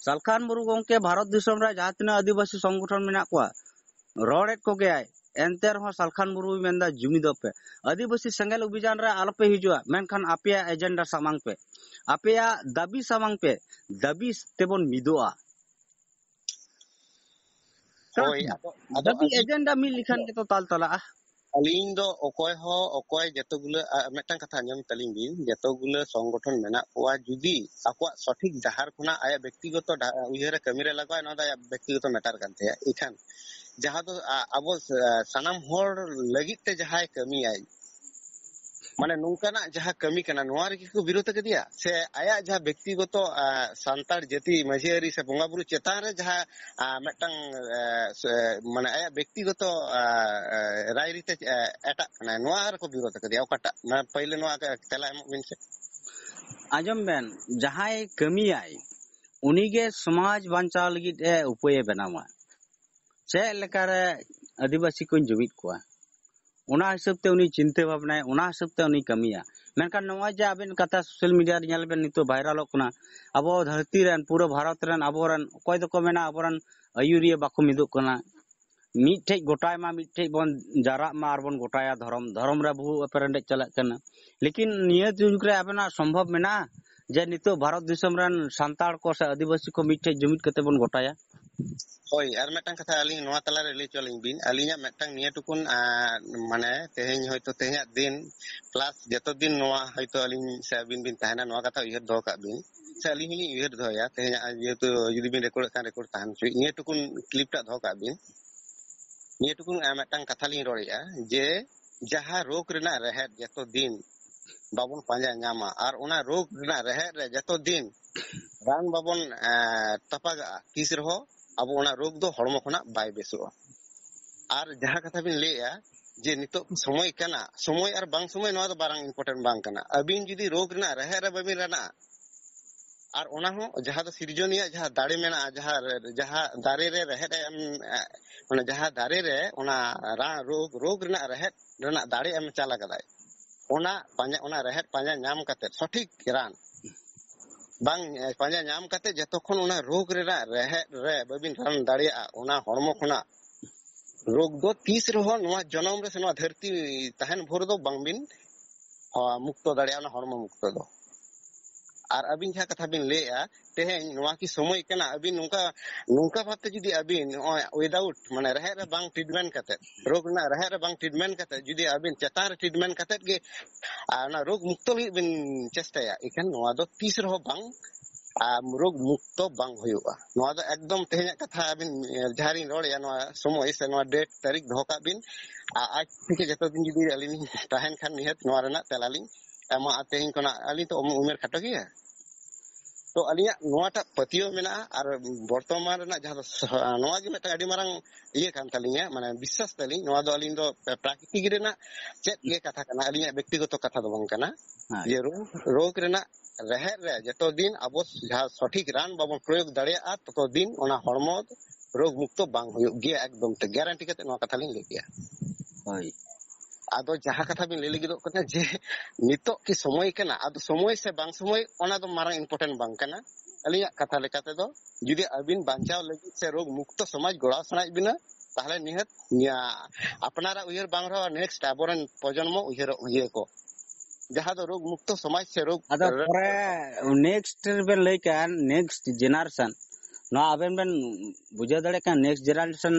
ᱥᱟᱞᱠᱷᱟᱱ ᱢᱩᱨᱢᱩ ᱜᱚᱢᱠᱮ ᱵᱷᱟᱨᱚᱛ ᱫᱤᱥᱚᱢ ᱨᱮ ᱡᱟᱦᱟᱸ ᱛᱤᱱᱟᱹᱜ ᱟᱹᱫᱤᱵᱟᱹᱥᱤ ᱥᱚᱝᱜᱚᱴᱷᱚᱱ ᱢᱮᱱᱟᱜ ᱠᱚᱣᱟ, ᱨᱚᱲᱮᱫ ᱠᱚᱜᱮᱭᱟᱭ᱾ ᱮᱱᱛᱮ ᱨᱮᱦᱚᱸ ᱥᱟᱞᱠᱷᱟᱱ ᱢᱩᱨᱢᱩᱭ ᱢᱮᱱᱫᱟ, "ᱡᱩᱢᱤᱫᱚᱜ ᱯᱮ, ᱟᱹᱫᱤᱵᱟᱹᱥᱤ ᱥᱮᱸᱜᱮᱞ ᱚᱵᱷᱤᱡᱟᱱ ᱨᱮ ᱟᱞᱚᱯᱮ ᱦᱤᱡᱩᱜᱼᱟ, ᱢᱮᱱᱠᱷᱟᱱ ᱟᱯᱮᱭᱟᱜ ᱮᱡᱮᱱᱰᱟ ᱥᱟᱢᱟᱝ ᱯᱮ, ᱟᱯᱮᱭᱟᱜ ᱫᱟᱹᱵᱤ ᱥᱟᱢᱟᱝ ᱯᱮ, ᱫᱟᱹᱵᱤ ᱛᱮᱵᱚᱱ ᱢᱤᱫᱚᱜᱼᱟ᱾" ᱦᱳᱭ, ᱟᱫᱚ, ᱟᱫᱚ ᱫᱟᱹᱵᱤ ᱟᱹᱞᱤᱧ ᱮᱡᱮᱱᱰᱟ ᱢᱤᱫ ᱞᱮᱠᱷᱟᱱ ᱜᱮᱛᱚ ᱛᱟᱞ ᱛᱟᱞᱟᱜᱼᱟ᱾ ᱟᱹᱞᱤᱧ ᱫᱚ ᱚᱠᱚᱭ ᱦᱚᱸ, ᱚᱠᱚᱭ ᱡᱚᱛᱚ ᱜᱩᱞᱟᱹ, ᱟ, ᱢᱤᱫᱴᱟᱝ ᱠᱟᱛᱷᱟ ᱟᱸᱡᱚᱢ ᱛᱟᱹᱞᱤᱧ ᱵᱤᱱ, ᱡᱚᱛᱚ ᱜᱩᱞᱟᱹ ᱥᱚᱝᱜᱚᱴᱷᱚᱱ ᱢᱮᱱᱟᱜ ᱠᱚᱣᱟ, ᱡᱩᱫᱤ ᱟᱠᱚᱣᱟᱜ ᱥᱚᱴᱷᱤᱠ ᱰᱟᱦᱟᱨ ᱠᱷᱚᱱᱟᱜ ᱟᱭᱟᱜ ᱵᱮᱠᱛᱤᱜᱚᱛᱚ ᱰᱟᱦᱟᱨ, ᱩᱭᱦᱟᱹᱨ ᱨᱮ ᱠᱟᱹᱢᱤ ᱨᱮ ᱞᱟᱜᱟᱣᱟ, ᱱᱚᱣᱟ ᱫᱚ ᱟᱭᱟᱜ ᱵᱮᱠᱛᱤᱜᱚᱛᱚ ᱢᱮᱴᱟᱨ ᱠᱟᱱ ᱛᱟᱭᱟ᱾ ᱤᱠᱷᱟᱱ ᱡᱟᱦᱟᱸ ᱫᱚ, ᱟ, ᱟᱵᱚ, ᱟ, ᱥᱟᱱᱟᱢ ᱦᱚᱲ ᱞᱟᱹᱜᱤᱫ ᱛᱮ ᱡᱟᱦᱟᱸᱭ ᱠᱟᱹᱢᱤᱭᱟᱭ, ᱢᱟᱱᱮ ᱱᱚᱝᱠᱟᱱᱟᱜ ᱡᱟᱦᱟᱸ ᱠᱟᱹᱢᱤ ᱠᱟᱱᱟ, ᱱᱚᱣᱟ ᱨᱮᱜᱮ ᱠᱚ ᱵᱤᱨᱳᱫ ᱟᱠᱟᱫᱮᱭᱟ ᱥᱮ ᱟᱭᱟᱜ ᱡᱟᱦᱟᱸ ᱵᱮᱠᱛᱤᱜᱚᱛᱚ, ᱟ, ᱥᱟᱱᱛᱟᱲ ᱡᱟᱹᱛᱤ ᱢᱟᱹᱡᱷᱤ ᱟᱹᱨᱤ ᱥᱮ ᱵᱚᱸᱜᱟ ᱵᱩᱨᱩ ᱪᱮᱛᱟᱱ ᱨᱮ ᱡᱟᱦᱟᱸ, ᱟ, ᱢᱤᱫᱴᱟᱝ, ᱟ, ᱥᱮ, ᱢᱟᱱᱮ ᱟᱭᱟᱜ ᱵᱮᱠᱛᱤᱜᱚᱛᱚ, ᱟ, ᱟ, ᱨᱟᱭᱨᱤᱛᱤ, ᱟ, ᱮᱴᱟᱜ ᱠᱟᱱᱟ, ᱱᱚᱣᱟ ᱨᱮᱠᱚ ᱵᱤᱨᱳᱫ ᱟᱠᱟᱫᱮᱭᱟ? ᱚᱠᱟᱴᱟᱜ? ᱢᱟᱱᱮ ᱯᱟᱹᱭᱞᱟᱹ ᱱᱚᱣᱟ ᱛᱮᱞᱟ ᱮᱢᱚᱜ ᱵᱤᱱ ᱥᱮ᱾ ᱟᱸᱡᱚᱢ ᱵᱮᱱ, ᱡᱟᱦᱟᱸᱭ ᱠᱟᱹᱢᱤᱭᱟᱭ, ᱩᱱᱤᱜᱮ ᱥᱚᱢᱟᱡᱽ ᱵᱟᱧᱪᱟᱣ ᱞᱟᱹᱜᱤᱫ ᱮ ᱩᱯᱟᱹᱭᱮ ᱵᱮᱱᱟᱣᱟ᱾ ᱪᱮᱫ ᱞᱮᱠᱟᱨᱮ ᱟᱹᱫᱤᱵᱟᱹᱥᱤ ᱠᱚᱧ ᱡᱩᱢᱤᱫ ᱠᱚᱣᱟ, ᱚᱱᱟ ᱦᱤᱥᱟᱹᱵ ᱛᱮ ᱩᱱᱤ ᱪᱤᱱᱛᱟᱹ ᱵᱷᱟᱵᱽᱱᱟᱭᱟ, ᱚᱱᱟ ᱦᱤᱥᱟᱹᱵ ᱛᱮ ᱩᱱᱤ ᱠᱟᱹᱢᱤᱭᱟ᱾ ᱢᱮᱱᱠᱷᱟᱱ ᱱᱚᱜᱼᱚᱭ ᱡᱮ ᱟᱵᱮᱱ ᱠᱟᱛᱷᱟ social media ᱨᱮ ᱧᱮᱞ ᱵᱮᱱ, ᱱᱤᱛᱚᱜ ᱵᱷᱟᱭᱨᱟᱞᱚᱜ ᱠᱟᱱᱟ, ᱟᱵᱚ ᱫᱷᱟᱹᱨᱛᱤ ᱨᱮᱱ, ᱯᱩᱨᱟᱹ ᱵᱷᱟᱨᱚᱛ ᱨᱮᱱ ᱟᱵᱚᱨᱮᱱ ᱚᱠᱚᱭ ᱫᱚᱠᱚ ᱢᱮᱱᱟ ᱟᱵᱚᱨᱮᱱ ᱟᱹᱭᱩᱨᱤᱭᱟᱹ ᱵᱟᱠᱚ ᱢᱤᱫᱚᱜ ᱠᱟᱱᱟ, ᱢᱤᱫᱴᱷᱮᱡ ᱜᱚᱴᱟᱭ ᱢᱟ, ᱢᱤᱫᱴᱷᱮᱡ ᱵᱚᱱ ᱡᱟᱣᱨᱟᱜ ᱢᱟ ᱟᱨ ᱵᱚᱱ ᱜᱚᱴᱟᱭᱟ ᱫᱷᱚᱨᱚᱢ, ᱫᱷᱚᱨᱚᱢ ᱨᱮ ᱵᱚᱦᱩ ᱮᱯᱮᱨᱦᱮᱸᱰᱮᱡ ᱪᱟᱞᱟᱜ ᱠᱟᱱᱟ᱾ ᱞᱮᱠᱤᱱ ᱱᱤᱭᱟᱹ ᱡᱩᱜᱽ ᱨᱮ ᱟᱵᱮᱱᱟᱜ ᱥᱚᱢᱵᱷᱚᱵ ᱢᱮᱱᱟᱜᱼᱟ ᱡᱮ ᱱᱤᱛᱚᱜ ᱵᱷᱟᱨᱚᱛ ᱫᱤᱥᱚᱢ ᱨᱮᱱ ᱥᱟᱱᱛᱟᱲ ᱠᱚ ᱥᱮ ᱟᱹᱫᱤᱵᱟᱹᱥᱤ ᱠᱚ ᱢᱤᱫᱴᱷᱮᱡ ᱡᱩᱢᱤᱫ ᱠᱟᱛᱮ ᱵᱚᱱ ᱜᱚᱴᱟᱭᱟ? ᱦᱳᱭ, ᱟᱨ ᱢᱤᱫᱴᱟᱝ ᱠᱟᱛᱷᱟ ᱟᱹᱞᱤᱧ ᱱᱚᱣᱟ ᱛᱟᱞᱟᱨᱮ ᱞᱟᱹᱭ ᱦᱚᱪᱚ ᱟᱹᱞᱤᱧ ᱵᱤᱱ, ᱟᱹᱞᱤᱧᱟᱜ ᱢᱤᱫᱴᱟᱝ ᱱᱤᱭᱟᱹ ᱴᱩᱠᱩᱱ, ᱟᱨ, ᱢᱟᱱᱮ, ᱛᱮᱦᱮᱧ ᱦᱚᱭᱛᱳ ᱛᱮᱦᱮᱧᱟᱜ ᱫᱤᱱ, plus ᱡᱚᱛᱚ ᱫᱤᱱ ᱱᱚᱣᱟ ᱦᱚᱭᱛᱳ ᱟᱹᱞᱤᱧ ᱥᱮ ᱟᱹᱵᱤᱱ ᱵᱤᱱ ᱛᱟᱦᱮᱱᱟ, ᱱᱚᱣᱟ ᱠᱟᱛᱷᱟ ᱩᱭᱦᱟᱹᱨ ᱫᱚᱦᱚ ᱠᱟᱜ ᱵᱤᱱ, ᱥᱮ ᱟᱹᱞᱤᱧ ᱦᱚᱸᱞᱤᱧ ᱩᱭᱦᱟᱹᱨ ᱫᱚᱦᱚᱭᱟ, ᱛᱮᱦᱮᱧᱟᱜ ᱡᱮᱦᱮᱛᱩ ᱡᱩᱫᱤ ᱵᱤᱱ record ᱮᱫ ᱠᱷᱟᱱ record ᱛᱟᱦᱮᱱ ᱦᱚᱪᱚᱭ, ᱱᱤᱭᱟᱹ ᱴᱩᱠᱩᱱ clip ᱴᱟᱜ ᱫᱚᱦᱚ ᱠᱟᱜ ᱵᱤᱱ᱾ ᱱᱤᱭᱟᱹ ᱴᱩᱠᱩᱱ, ᱟᱨ, ᱢᱤᱫᱴᱟᱝ ᱠᱟᱛᱷᱟ ᱞᱤᱧ ᱨᱚᱲᱮᱫᱼᱟ ᱡᱮ ᱡᱟᱦᱟᱸ ᱨᱳᱜᱽ ᱨᱮᱱᱟᱜ ᱨᱮᱦᱮᱫ ᱡᱚᱛᱚ ᱫᱤᱱ ᱵᱟᱵᱚᱱ ᱯᱟᱸᱡᱟ ᱧᱟᱢᱟ, ᱟᱨ ᱚᱱᱟ ᱨᱳᱜᱽ ᱨᱮᱱᱟᱜ ᱨᱮᱦᱮᱫ ᱨᱮ ᱡᱚᱛᱚ ᱫᱤᱱ ᱨᱟᱱ ᱵᱟᱵᱚᱱ, ᱮ, ᱛᱟᱯᱟᱜᱟᱜᱼᱟ, ᱛᱤᱥ ᱨᱮᱦᱚᱸ ᱟᱵᱚ ᱚᱱᱟ ᱨᱳᱜᱽ ᱫᱚ ᱦᱚᱲᱢᱚ ᱠᱷᱚᱱᱟᱜ ᱵᱟᱭ ᱵᱮᱥᱚᱜᱼᱟ᱾ ᱟᱨ ᱡᱟᱦᱟᱸ ᱠᱟᱛᱷᱟ ᱵᱤᱱ ᱞᱟᱹᱭᱮᱜᱼᱟ ᱡᱮ ᱱᱤᱛᱚᱜ ᱥᱚᱢᱚᱭ ᱠᱟᱱᱟ, ᱥᱚᱢᱚᱭ ᱟᱨ ᱵᱟᱝ ᱥᱚᱢᱚᱭ, ᱱᱚᱣᱟ ᱫᱚ ᱢᱟᱨᱟᱝ important ᱵᱟᱝ ᱠᱟᱱᱟ᱾ ᱟᱹᱵᱤᱱ ᱡᱩᱫᱤ ᱨᱳᱜᱽ ᱨᱮᱱᱟᱜ ᱨᱮᱦᱮᱫ ᱨᱮ ᱵᱟᱹᱵᱤᱱ ᱨᱟᱱᱟᱜᱼᱟ, ᱟᱨ ᱚᱱᱟ ᱦᱚᱸ ᱡᱟᱦᱟᱸ ᱫᱚ ᱥᱤᱨᱡᱚᱱᱤᱭᱟᱜ ᱡᱟᱦᱟᱸ ᱫᱟᱲᱮ ᱢᱮᱱᱟᱜᱼᱟ, ᱡᱟᱦᱟᱸ ᱨᱮ, ᱡᱟᱦᱟᱸ ᱫᱟᱨᱮ ᱨᱮ ᱨᱮᱦᱮᱫ ᱮ ᱮᱢ, ᱮ, ᱢᱟᱱᱮ ᱡᱟᱦᱟᱸ ᱫᱟᱨᱮ ᱨᱮ ᱚᱱᱟ ᱨᱟ-, ᱨᱳᱜᱽ, ᱨᱳᱜᱽ ᱨᱮᱱᱟᱜ ᱨᱮᱦᱮᱫ ᱨᱮᱱᱟᱜ ᱫᱟᱲᱮ ᱮᱢ ᱪᱟᱞ ᱟᱠᱟᱫᱟᱭ, ᱚᱱᱟ ᱯᱟᱸᱡᱟ, ᱚᱱᱟ ᱨᱮᱦᱮᱫ ᱯᱟᱸᱡᱟ ᱧᱟᱢ ᱠᱟᱛᱮ ᱥᱚᱴᱷᱤᱠ ᱨᱟᱱ ᱵᱟᱝ, ᱮ, ᱯᱟᱸᱡᱟ ᱧᱟᱢ ᱠᱟᱛᱮ ᱡᱚᱛᱚᱠᱷᱚᱱ ᱚᱱᱟ ᱨᱳᱜᱽ ᱨᱮᱱᱟᱜ ᱨᱮᱦᱮᱫ ᱨᱮ ᱵᱟᱹᱵᱤᱱ ᱨᱟᱱ ᱫᱟᱲᱮᱭᱟᱜᱼᱟ, ᱚᱱᱟ ᱦᱚᱲᱢᱚ ᱠᱷᱚᱱᱟᱜ ᱨᱳᱜᱽ ᱫᱚ ᱛᱤᱥ ᱨᱮᱦᱚᱸ ᱱᱚᱣᱟ ᱡᱚᱱᱚᱢ ᱨᱮ ᱥᱮ ᱱᱚᱣᱟ ᱫᱷᱟᱹᱨᱛᱤ ᱛᱟᱦᱮᱱ ᱵᱷᱳᱨ ᱫᱚ ᱵᱟᱝᱵᱤᱱ, ᱦᱚ, ᱢᱩᱠᱛᱚ ᱫᱟᱲᱮᱭᱟᱜᱼᱟ, ᱚᱱᱟ ᱦᱚᱲᱢᱚ ᱢᱩᱠᱛᱚ ᱫᱚ᱾ ᱟᱨ ᱟᱹᱵᱤᱱ ᱡᱟᱦᱟᱸ ᱠᱟᱛᱷᱟ ᱵᱤᱱ ᱞᱟᱹᱭᱮᱜᱼᱟ, ᱛᱮᱦᱮᱧ ᱱᱚᱣᱟ ᱠᱤ ᱥᱚᱢᱚᱭ ᱠᱟᱱᱟ? ᱟᱹᱵᱤᱱ ᱱᱚᱝᱠᱟ, ᱱᱚᱝᱠᱟ ᱵᱷᱟᱵᱛᱮ ᱡᱩᱫᱤ ᱟᱹᱵᱤᱱ ᱱᱚᱜᱼᱚᱭ without, ᱢᱟᱱᱮ, ᱨᱮᱦᱮᱫ ᱨᱮ ᱵᱟᱝ treatment ᱠᱟᱛᱮ, ᱨᱳᱜᱽ ᱨᱮᱱᱟᱜ ᱨᱮᱦᱮᱫ ᱨᱮ ᱵᱟᱝ treatment ᱠᱟᱛᱮ, ᱡᱩᱫᱤ ᱟᱹᱵᱤᱱ ᱪᱮᱛᱟᱱ ᱨᱮ treatment ᱠᱟᱛᱮ ᱜᱮ, ᱟᱨ, ᱚᱱᱟ ᱨᱳᱜᱽ ᱢᱩᱠᱛᱚ ᱞᱟᱹᱜᱤᱫ ᱵᱤᱱ ᱪᱮᱥᱴᱟᱭᱟ, ᱮᱱᱠᱷᱟᱱ ᱱᱚᱣᱟ ᱫᱚ ᱛᱤᱥ ᱨᱮᱦᱚᱸ ᱵᱟᱝ, ᱟᱨ, ᱨᱳᱜᱽ ᱢᱩᱠᱛᱚ ᱵᱟᱝ ᱦᱩᱭᱩᱜᱼᱟ᱾ ᱱᱚᱣᱟ ᱫᱚ ᱮᱠᱫᱚᱢ ᱛᱮᱦᱮᱧᱟᱜ ᱠᱟᱛᱷᱟ ᱟᱹᱵᱤᱱ, ᱮ, ᱡᱟᱦᱟᱸ ᱞᱤᱧ ᱨᱚᱲᱮᱜᱼᱟ, ᱱᱚᱣᱟ ᱥᱚᱢᱚᱭ ᱥᱮ ᱱᱚᱣᱟ date ᱛᱟᱹᱨᱤᱠᱷ ᱫᱚᱦᱚ ᱠᱟᱜ ᱵᱤᱱ, ᱟᱨ ᱟᱡ ᱛᱮᱜᱮ ᱡᱚᱛᱚ ᱫᱤᱱ ᱡᱩᱫᱤ ᱟᱹᱞᱤᱧ ᱞᱤᱧ ᱛᱟᱦᱮᱱ ᱠᱷᱟᱱ ᱱᱤᱦᱟᱹᱛ ᱱᱚᱣᱟ ᱨᱮᱱᱟᱜ ᱛᱮᱞᱟ ᱞᱤᱧ ᱮᱢᱟ᱾ ᱟᱨ ᱛᱮᱦᱮᱧ ᱠᱷᱚᱱᱟᱜ ᱟᱹᱞᱤᱧ ᱛᱚ ᱩᱢ-, ᱩᱢᱮᱨ ᱠᱷᱟᱴᱚ ᱜᱮᱭᱟ, ᱛᱚ ᱟᱹᱞᱤᱧᱟᱜ ᱱᱚᱣᱟᱴᱟᱜ ᱯᱟᱹᱛᱭᱟᱹᱣ ᱢᱮᱱᱟᱜᱼᱟ᱾ ᱟᱨ ᱵᱚᱨᱛᱚᱢᱟᱱ ᱨᱮᱱᱟᱜ ᱡᱟᱦᱟᱸ ᱫᱚ ᱥ-, ᱱᱚᱣᱟ ᱜᱮ ᱢᱤᱫᱴᱟᱝ ᱟᱹᱰᱤ ᱢᱟᱨᱟᱝ ᱤᱭᱟᱹ ᱠᱟᱱ ᱛᱟᱹᱞᱤᱧᱟ, ᱢᱟᱱᱮ ᱵᱤᱥᱥᱟᱥ ᱛᱟᱹᱞᱤᱧ, ᱱᱚᱣᱟ ᱫᱚ ᱟᱹᱞᱤᱧ ᱫᱚ ᱯᱨᱟᱠᱨᱤᱛᱤᱠ ᱨᱮᱱᱟᱜ ᱪᱮᱫ ᱜᱮ ᱠᱟᱛᱷᱟ ᱠᱟᱱᱟ, ᱟᱹᱞᱤᱧᱟᱜ ᱵᱮᱠᱛᱤᱜᱚᱛᱚ ᱠᱟᱛᱷᱟ ᱫᱚ ᱵᱟᱝ ᱠᱟᱱᱟ᱾ ᱦᱮᱸ᱾ ᱡᱮ ᱨᱳᱜᱽ, ᱨᱳᱜᱽ ᱨᱮᱱᱟᱜ ᱨᱮᱦᱮᱫ ᱨᱮ ᱡᱚᱛᱚ ᱫᱤᱱ ᱟᱵᱚ ᱡᱟᱦᱟᱸ ᱥᱚᱴᱷᱤᱠ ᱨᱟᱱ ᱵᱟᱵᱚᱱ ᱯᱨᱚᱭᱳᱜᱽ ᱫᱟᱲᱮᱭᱟᱜᱼᱟ, ᱛᱚᱛᱚ ᱫᱤᱱ ᱚᱱᱟ ᱦᱚᱲᱢᱚ ᱨᱳᱜᱽ ᱢᱩᱠᱛᱚ ᱵᱟᱝ ᱦᱩᱭᱩᱜ ᱜᱮᱭᱟ, ᱮᱠᱫᱚᱢ ᱛᱮ guarantee ᱠᱟᱛᱮ ᱱᱚᱣᱟ ᱠᱟᱛᱷᱟ ᱞᱤᱧ ᱞᱟᱹᱭ ᱠᱮᱜᱼᱟ᱾ ᱦᱳᱭ᱾ ᱟᱫᱚ ᱡᱟᱦᱟᱸ ᱠᱟᱛᱷᱟ ᱵᱤᱱ ᱞᱟᱹᱭ ᱞᱟᱹᱜᱤᱫᱚᱜ ᱠᱟᱱᱟ ᱡᱮ ᱱᱤᱛᱚᱜ ᱠᱤ ᱥᱚᱢᱚᱭ ᱠᱟᱱᱟ, ᱟᱫᱚ ᱥᱚᱢᱚᱭ ᱥᱮ ᱵᱟᱝ ᱥᱚᱢᱚᱭ, ᱚᱱᱟ ᱫᱚ ᱢᱟᱨᱟᱝ important ᱵᱟᱝ ᱠᱟᱱᱟ᱾ ᱟᱹᱞᱤᱧᱟᱜ ᱠᱟᱛᱷᱟ ᱞᱮᱠᱟ ᱛᱮᱫᱚ, ᱡᱩᱫᱤ ᱟᱹᱵᱤᱱ ᱵᱟᱧᱪᱟᱣ ᱞᱟᱹᱜᱤᱫ ᱥᱮ ᱨᱳᱜᱽ ᱢᱩᱠᱛᱚ ᱥᱚᱢᱟᱡᱽ ᱜᱚᱲᱟᱣ ᱥᱟᱱᱟᱭᱮᱫ ᱵᱤᱱᱟ, ᱛᱟᱦᱚᱞᱮ ᱱᱤᱦᱟᱹᱛ ᱱᱤᱭᱟ-, ᱟᱯᱱᱟᱨᱟᱜ ᱩᱭᱦᱟᱹᱨ ᱵᱟᱝ ᱨᱮᱦᱚᱸ next ᱟᱵᱚᱨᱮᱱ ᱯᱨᱚᱡᱚᱱᱢᱚ ᱩᱭᱦᱟᱹᱨᱚᱜ ᱜᱮᱭᱟ ᱠᱚ, ᱡᱟᱦᱟᱸ ᱫᱚ ᱨᱳᱜᱽ ᱢᱩᱠᱛᱚ ᱥᱚᱢᱟᱡᱽ ᱥᱮ ᱨᱳᱜᱽ ᱟᱫᱚ ᱨᱮ- ᱯᱚᱨᱮ next ᱨᱮᱵᱮᱱ ᱞᱟᱹᱭ ᱠᱟᱜᱼᱟ, next generation ᱱᱚᱣᱟ ᱟᱵᱮᱱ ᱵᱮᱱ ᱵᱩᱡᱷᱟᱹᱣ ᱫᱟᱲᱮᱭᱟᱜ ᱠᱟᱱᱟ, next generation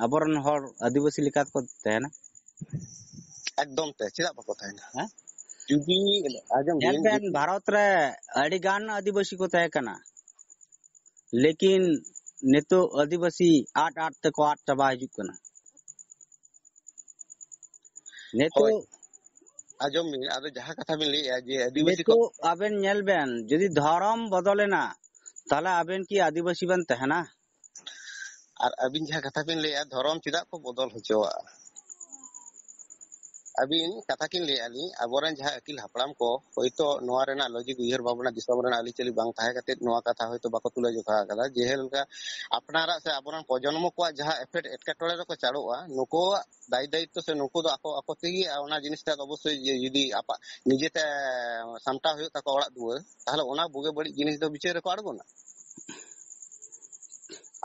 ᱟᱵᱚᱨᱮᱱ ᱦᱚᱲ ᱟᱹᱫᱤᱵᱟᱹᱥᱤ ᱞᱮᱠᱟ ᱛᱮᱠᱚ ᱛᱟᱦᱮᱱᱟ? ᱮᱠᱫᱚᱢ ᱛᱮ, ᱪᱮᱫᱟᱜ ᱵᱟᱠᱚ ᱛᱟᱦᱮᱱᱟ? ᱦᱮᱸ? ᱡᱩᱫᱤ, ᱟᱸᱡᱚᱢ ᱧᱮᱞ ᱵᱤᱱ, ᱵᱮᱱ, ᱡᱩᱫᱤ ᱵᱷᱟᱨᱚᱛ ᱨᱮ ᱟᱹᱰᱤ ᱜᱟᱱ ᱟᱹᱫᱤᱵᱟᱹᱥᱤ ᱠᱚ ᱛᱟᱦᱮᱸ ᱠᱟᱱᱟ, ᱞᱮᱠᱤᱱ ᱱᱤᱛᱚᱜ ᱟᱹᱫᱤᱵᱟᱹᱥᱤ ᱟᱫ ᱟᱫ ᱛᱮᱠᱚ ᱟᱫ ᱪᱟᱵᱟ ᱦᱤᱡᱩᱜ ᱠᱟᱱᱟ᱾ ᱱᱤᱛᱚᱜ ᱦᱳᱭ᱾ ᱟᱸᱡᱚᱢ ᱵᱤᱱ, ᱟᱫᱚ ᱡᱟᱦᱟᱸ ᱠᱟᱛᱷᱟ ᱵᱤᱱ ᱞᱟᱹᱭᱮᱜᱼᱟ ᱡᱮ ᱟᱹᱫᱤᱵᱟᱹᱥᱤ ᱠᱚ ᱱᱤᱛᱚᱜ ᱟᱵᱮᱱ ᱧᱮᱞ ᱵᱮᱱ, ᱡᱩᱫᱤ ᱫᱷᱚᱨᱚᱢ ᱵᱚᱫᱚᱞᱮᱱᱟ, ᱛᱟᱦᱞᱮ ᱟᱵᱮᱱ ᱠᱤ ᱟᱹᱫᱤᱵᱟᱹᱥᱤ ᱵᱮᱱ ᱛᱟᱦᱮᱱᱟ? ᱟᱨ ᱟᱹᱵᱤᱱ ᱡᱟᱦᱟᱸ ᱠᱟᱛᱷᱟ ᱵᱤᱱ ᱞᱟᱹᱭᱮᱜᱼᱟ, ᱫᱷᱚᱨᱚᱢ ᱪᱮᱫᱟᱜ ᱠᱚ ᱵᱚᱫᱚᱞ ᱦᱚᱪᱚᱣᱟᱜᱼᱟ? ᱟᱹᱵᱤᱱ ᱠᱟᱛᱷᱟ ᱠᱤᱱ ᱞᱟᱹᱭᱮᱜᱼᱟ ᱞᱤᱧ, ᱟᱵᱚᱨᱮᱱ ᱡᱟᱦᱟᱸ ᱟᱹᱜᱤᱞ ᱦᱟᱯᱲᱟᱢ ᱠᱚ ᱦᱚᱭᱛᱳ ᱱᱚᱣᱟ ᱨᱮᱱᱟᱜ logic ᱩᱭᱦᱟᱹᱨ ᱵᱷᱟᱵᱽᱱᱟ, ᱫᱤᱥᱚᱢ ᱨᱮᱱᱟᱜ ᱟᱹᱨᱤᱪᱟᱹᱞᱤ ᱵᱟᱝ ᱛᱟᱦᱮᱸ ᱠᱟᱛᱮ ᱱᱚᱣᱟ ᱠᱟᱛᱷᱟ ᱦᱚᱭᱛᱳ ᱵᱟᱠᱚ ᱛᱩᱞᱟᱹ ᱡᱚᱠᱷᱟ ᱟᱠᱟᱫᱟ᱾ ᱡᱮᱞᱮᱠᱟ ᱟᱯᱱᱟᱨᱟᱜ ᱥᱮ ᱟᱵᱚᱨᱮᱱ ᱯᱨᱚᱡᱚᱱᱢᱚ ᱠᱚᱣᱟᱜ ᱡᱟᱦᱟᱸ ᱮᱯᱮᱴ ᱮᱴᱠᱮᱴᱚᱬᱮ ᱨᱮᱠᱚ ᱪᱟᱲᱚᱜᱼᱟ, ᱱᱩᱠᱩᱣᱟᱜ ᱫᱟᱭ ᱫᱟᱭᱤᱛᱛᱚ ᱥᱮ ᱱᱩᱠᱩ ᱫᱚ ᱟᱠᱚ, ᱟᱠᱚ ᱛᱮᱜᱮ ᱚᱱᱟ ᱡᱤᱱᱤᱥᱴᱟ ᱫᱚ ᱚᱵᱚᱥᱥᱳᱭ ᱡᱮ ᱡᱩᱫᱤ ᱟᱯᱟ-, ᱱᱤᱡᱮᱛᱮ ᱥᱟᱢᱴᱟᱣ ᱦᱩᱭᱩᱜ ᱛᱟᱠᱚᱣᱟ ᱚᱲᱟᱜ ᱫᱩᱣᱟᱹᱨ, ᱛᱟᱦᱞᱮ ᱚᱱᱟ ᱵᱩᱜᱤ ᱵᱟᱹᱲᱤᱡ ᱡᱤᱱᱤᱥ ᱫᱚ ᱵᱤᱪᱟᱹᱨ ᱨᱮᱠᱚ ᱟᱬᱜᱚᱱᱟ᱾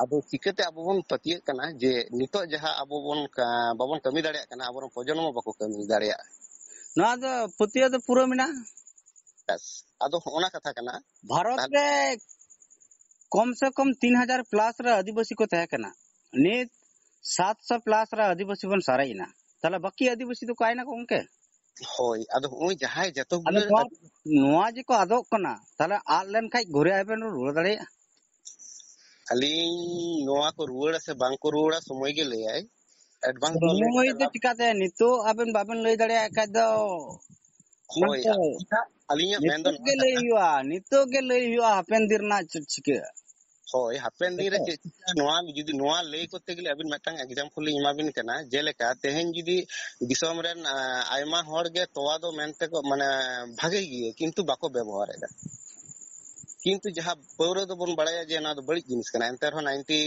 ᱟᱫᱚ ᱪᱤᱠᱟᱹᱛᱮ ᱟᱵᱚ ᱵᱚᱱ ᱯᱟᱹᱛᱭᱟᱹᱜ ᱠᱟᱱᱟ ᱡᱮ ᱱᱤᱛᱚᱜ ᱡᱟᱦᱟᱸ ᱟᱵᱚ ᱵᱚᱱ ᱠᱟ-, ᱵᱟᱵᱚᱱ ᱠᱟᱹᱢᱤ ᱫᱟᱲᱮᱭᱟᱜ ᱠᱟᱱᱟ, ᱟᱵᱚᱨᱮᱱ ᱯᱨᱚᱡᱚᱱᱢᱚ ᱵᱟᱠᱚ ᱠᱟᱹᱢᱤ ᱫᱟᱲᱮᱭᱟᱜᱼᱟ? ᱱᱚᱣᱟ ᱫᱚ ᱯᱟᱹᱛᱭᱟᱹᱣ ᱫᱚ ᱯᱩᱨᱟᱹ ᱢᱮᱱᱟᱜᱼᱟ᱾ ᱵᱮᱥ, ᱟᱫᱚ ᱦᱚᱸᱜᱼᱚᱱᱟ ᱠᱟᱛᱷᱟ ᱠᱟᱱᱟ᱾ ᱵᱷᱟᱨᱚᱛ ᱛᱟᱦᱞᱮ ᱨᱮ ᱠᱚᱢ ᱥᱮ ᱠᱚᱢ ᱛᱤᱱ ᱦᱟᱡᱟᱨ plus ᱨᱮ ᱟᱹᱫᱤᱵᱟᱹᱥᱤ ᱠᱚ ᱛᱟᱦᱮᱸ ᱠᱟᱱᱟ, ᱱᱤᱛ ᱥᱟᱛᱥᱚ plus ᱨᱮ ᱟᱹᱫᱤᱵᱟᱹᱥᱤ ᱵᱚᱱ ᱥᱟᱨᱮᱡ ᱮᱱᱟ, ᱛᱟᱦᱞᱮ ᱵᱟᱹᱠᱤ ᱟᱹᱫᱤᱵᱟᱹᱥᱤ ᱫᱚ ᱚᱠᱟᱭᱮᱱᱟ ᱠᱚ ᱜᱚᱝᱠᱮ? ᱦᱳᱭ, ᱟᱫᱚ ᱦᱚᱸᱜᱼᱚᱭ ᱡᱟᱦᱟᱸᱭ ᱡᱚᱛᱚ ᱟᱫᱚ ᱜᱩᱞᱟᱹ ᱱᱚᱣᱟ, ᱱᱚᱣᱟ ᱡᱮ ᱠᱚ ᱟᱫᱚᱜ ᱠᱟᱱᱟ, ᱛᱟᱦᱞᱮ ᱟᱫ ᱞᱮᱱ ᱠᱷᱟᱡ ᱜᱷᱩᱨᱮ ᱟᱨ ᱵᱮᱱ ᱨᱩᱣᱟᱹᱲ ᱫᱟᱲᱮᱭᱟᱜᱼᱟ? ᱟᱹᱞᱤᱧ ᱱᱚᱣᱟ ᱠᱚ ᱨᱩᱣᱟᱹᱲᱟ ᱥᱮ ᱵᱟᱝ ᱠᱚ ᱨᱩᱣᱟᱹᱲᱟ, ᱥᱚᱢᱚᱭ ᱜᱮ ᱞᱟᱹᱭᱟᱭ᱾ Advance ᱫᱚ ᱞᱟᱹᱭ ᱥᱚᱢᱚᱭ ᱫᱚ ᱠᱟᱛᱷᱟ ᱪᱤᱠᱟᱛᱮ, ᱱᱤᱛᱚᱜ ᱟᱵᱮᱱ ᱵᱟᱵᱮᱱ ᱞᱟᱹᱭ ᱫᱟᱲᱮᱭᱟᱜ ᱠᱷᱟᱡ ᱫᱚ, ᱦᱳᱭ, ᱱᱚᱝᱠᱟ ᱟᱹᱞᱤᱧᱟᱜ ᱢᱮᱱ ᱫᱚ ᱱᱤᱛᱚᱜ ᱱᱚᱣᱟ ᱜᱮ ᱞᱟᱹᱭ ᱠᱟᱱᱟ᱾ ᱦᱩᱭᱩᱜᱼᱟ, ᱱᱤᱛᱚᱜ ᱜᱮ ᱞᱟᱹᱭ ᱦᱩᱭᱩᱜᱼᱟ ᱦᱟᱯᱮᱱ ᱫᱤᱱ ᱨᱮᱱᱟᱜ ᱪᱮᱫ ᱪᱤᱠᱟᱹᱜᱼᱟ᱾ ᱦᱳᱭ, ᱦᱟᱯᱮᱱ ᱫᱤᱱ ᱨᱮ ᱦᱮᱸᱥᱮ? ᱪᱮᱫ ᱪᱤᱠᱟᱹᱜᱼᱟ, ᱱᱚᱣᱟ ᱡᱩᱫᱤ, ᱱᱚᱣᱟ ᱞᱟᱹᱭ ᱠᱚᱨᱛᱮ ᱜᱮᱞᱮ ᱟᱹᱵᱤᱱ ᱢᱤᱫᱴᱟᱝ example ᱞᱤᱧ ᱮᱢᱟ ᱵᱤᱱ ᱠᱟᱱᱟ᱾ ᱡᱮᱞᱮᱠᱟ ᱛᱮᱦᱮᱧ ᱡᱩᱫᱤ ᱫᱤᱥᱚᱢ ᱨᱮᱱ, ᱟ, ᱟᱭᱢᱟ ᱦᱚᱲ ᱜᱮ ᱛᱚᱣᱟ ᱫᱚ ᱢᱮᱱᱛᱮ ᱠᱚ, ᱢᱟᱱᱮ, ᱵᱷᱟᱜᱮ ᱜᱮᱭᱟ, ᱠᱤᱱᱛᱩ ᱵᱟᱠᱚ ᱵᱮᱵᱚᱦᱟᱨᱮᱫᱟ᱾ ᱠᱤᱱᱛᱩ ᱡᱟᱦᱟᱸ ᱯᱟᱹᱣᱨᱟᱹ ᱫᱚᱵᱚᱱ ᱵᱟᱲᱟᱭᱟ ᱡᱮ ᱱᱚᱣᱟ ᱫᱚ ᱵᱟᱹᱲᱤᱡ ᱡᱤᱱᱤᱥ ᱠᱟᱱᱟ, ᱮᱱᱛᱮ ᱨᱮᱦᱚᱸ ninety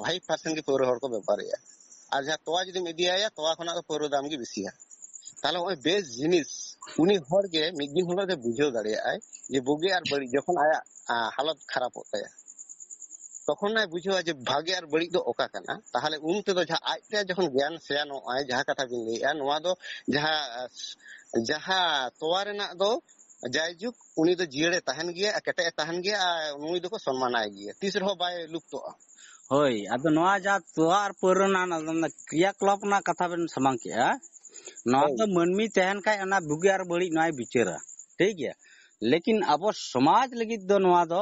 five percent ᱜᱮ ᱯᱟᱹᱣᱨᱟᱹ ᱦᱚᱲ ᱠᱚ ᱵᱮᱵᱚᱦᱟᱨᱮᱫᱼᱟ᱾ ᱟᱨ ᱡᱟᱦᱟᱸ ᱛᱚᱣᱟ ᱡᱩᱫᱤᱢ ᱤᱫᱤᱭᱟᱭᱟ, ᱛᱚᱣᱟ ᱠᱷᱚᱱᱟᱜ ᱫᱚ ᱯᱟᱹᱣᱨᱟᱹ ᱫᱟᱢ ᱜᱮ ᱵᱮᱥᱤᱭᱟ᱾ ᱛᱟᱦᱞᱮ ᱱᱚᱜᱼᱚᱭ ᱵᱮᱥ ᱡᱤᱱᱤᱥ ᱩᱱᱤ ᱦᱚᱲ ᱜᱮ ᱢᱤᱫ ᱫᱤᱱ ᱦᱤᱞᱳᱜ ᱫᱚ ᱵᱩᱡᱷᱟᱹᱣ ᱫᱟᱲᱮᱭᱟᱜᱼᱟᱭ ᱡᱮ ᱵᱩᱜᱤ ᱟᱨ ᱵᱟᱹᱲᱤᱡ, ᱡᱚᱠᱷᱚᱱ ᱟᱭᱟᱜ, ᱟ, ᱦᱟᱞᱚᱛ ᱠᱷᱟᱨᱟᱯᱚᱜ ᱛᱟᱭᱟ, ᱛᱚᱠᱷᱚᱱ ᱮ ᱵᱩᱡᱷᱟᱹᱣᱟ ᱡᱮ ᱵᱷᱟᱜᱮ ᱟᱨ ᱵᱟᱹᱲᱤᱡ ᱫᱚ ᱚᱠᱟ ᱠᱟᱱᱟ᱾ ᱛᱟᱦᱞᱮ ᱩᱱ ᱛᱮᱫᱚ ᱡᱟᱦᱟᱸ ᱟᱡᱛᱮ ᱡᱚᱠᱷᱚᱱ ᱜᱮᱭᱟᱱ ᱥᱮᱭᱟᱱᱚᱜ ᱟᱭ, ᱡᱟᱦᱟᱸ ᱠᱟᱛᱷᱟ ᱵᱤᱱ ᱞᱟᱹᱭᱮᱜᱼᱟ, ᱱᱚᱣᱟ ᱫᱚ ᱡᱟᱦᱟᱸ, ᱡᱟᱦᱟᱸ ᱛᱚᱣᱟ ᱨᱮᱱᱟᱜ ᱫᱚ ᱡᱟᱭᱡᱩᱜᱽ, ᱩᱱᱤ ᱫᱚ ᱡᱤᱭᱟᱹᱲᱮ ᱛᱟᱦᱮᱱ ᱜᱮᱭᱟ, ᱠᱮᱴᱮᱡ ᱮ ᱛᱟᱦᱮᱱ ᱜᱮᱭᱟ, ᱟᱨ ᱱᱩᱭ ᱫᱚᱠᱚ ᱥᱚᱱᱢᱟᱱᱟᱭ ᱜᱮᱭᱟ, ᱛᱤᱥ ᱨᱮᱦᱚᱸ ᱵᱟᱭ ᱞᱩᱯᱛᱚᱜᱼᱟ᱾ ᱦᱳᱭ, ᱟᱫᱚ ᱱᱚᱣᱟ ᱡᱟᱦᱟᱸ ᱛᱚᱣᱟ ᱟᱨ ᱯᱟᱹᱣᱨᱟᱹ ᱨᱮᱱᱟᱜ ᱚᱱᱟ ᱠᱨᱤᱭᱟᱠᱞᱟᱯ ᱨᱮᱱᱟᱜ ᱠᱟᱛᱷᱟ ᱵᱮᱱ ᱥᱟᱢᱟᱝ ᱠᱮᱜᱼᱟ, ᱱᱚᱣᱟ ᱦᱳᱭ᱾ ᱫᱚ ᱢᱟᱹᱱᱢᱤ ᱛᱟᱦᱮᱱ ᱠᱷᱟᱡ ᱚᱱᱟ ᱵᱩᱜᱤ ᱟᱨ ᱵᱟᱹᱲᱤᱡ ᱱᱚᱣᱟᱭ ᱵᱤᱪᱟᱹᱨᱟ, ᱴᱷᱤᱠ ᱜᱮᱭᱟ᱾ ᱞᱮᱠᱤᱱ ᱟᱵᱚ ᱥᱚᱢᱟᱡᱽ ᱞᱟᱹᱜᱤᱫ ᱫᱚ ᱱᱚᱣᱟ ᱫᱚ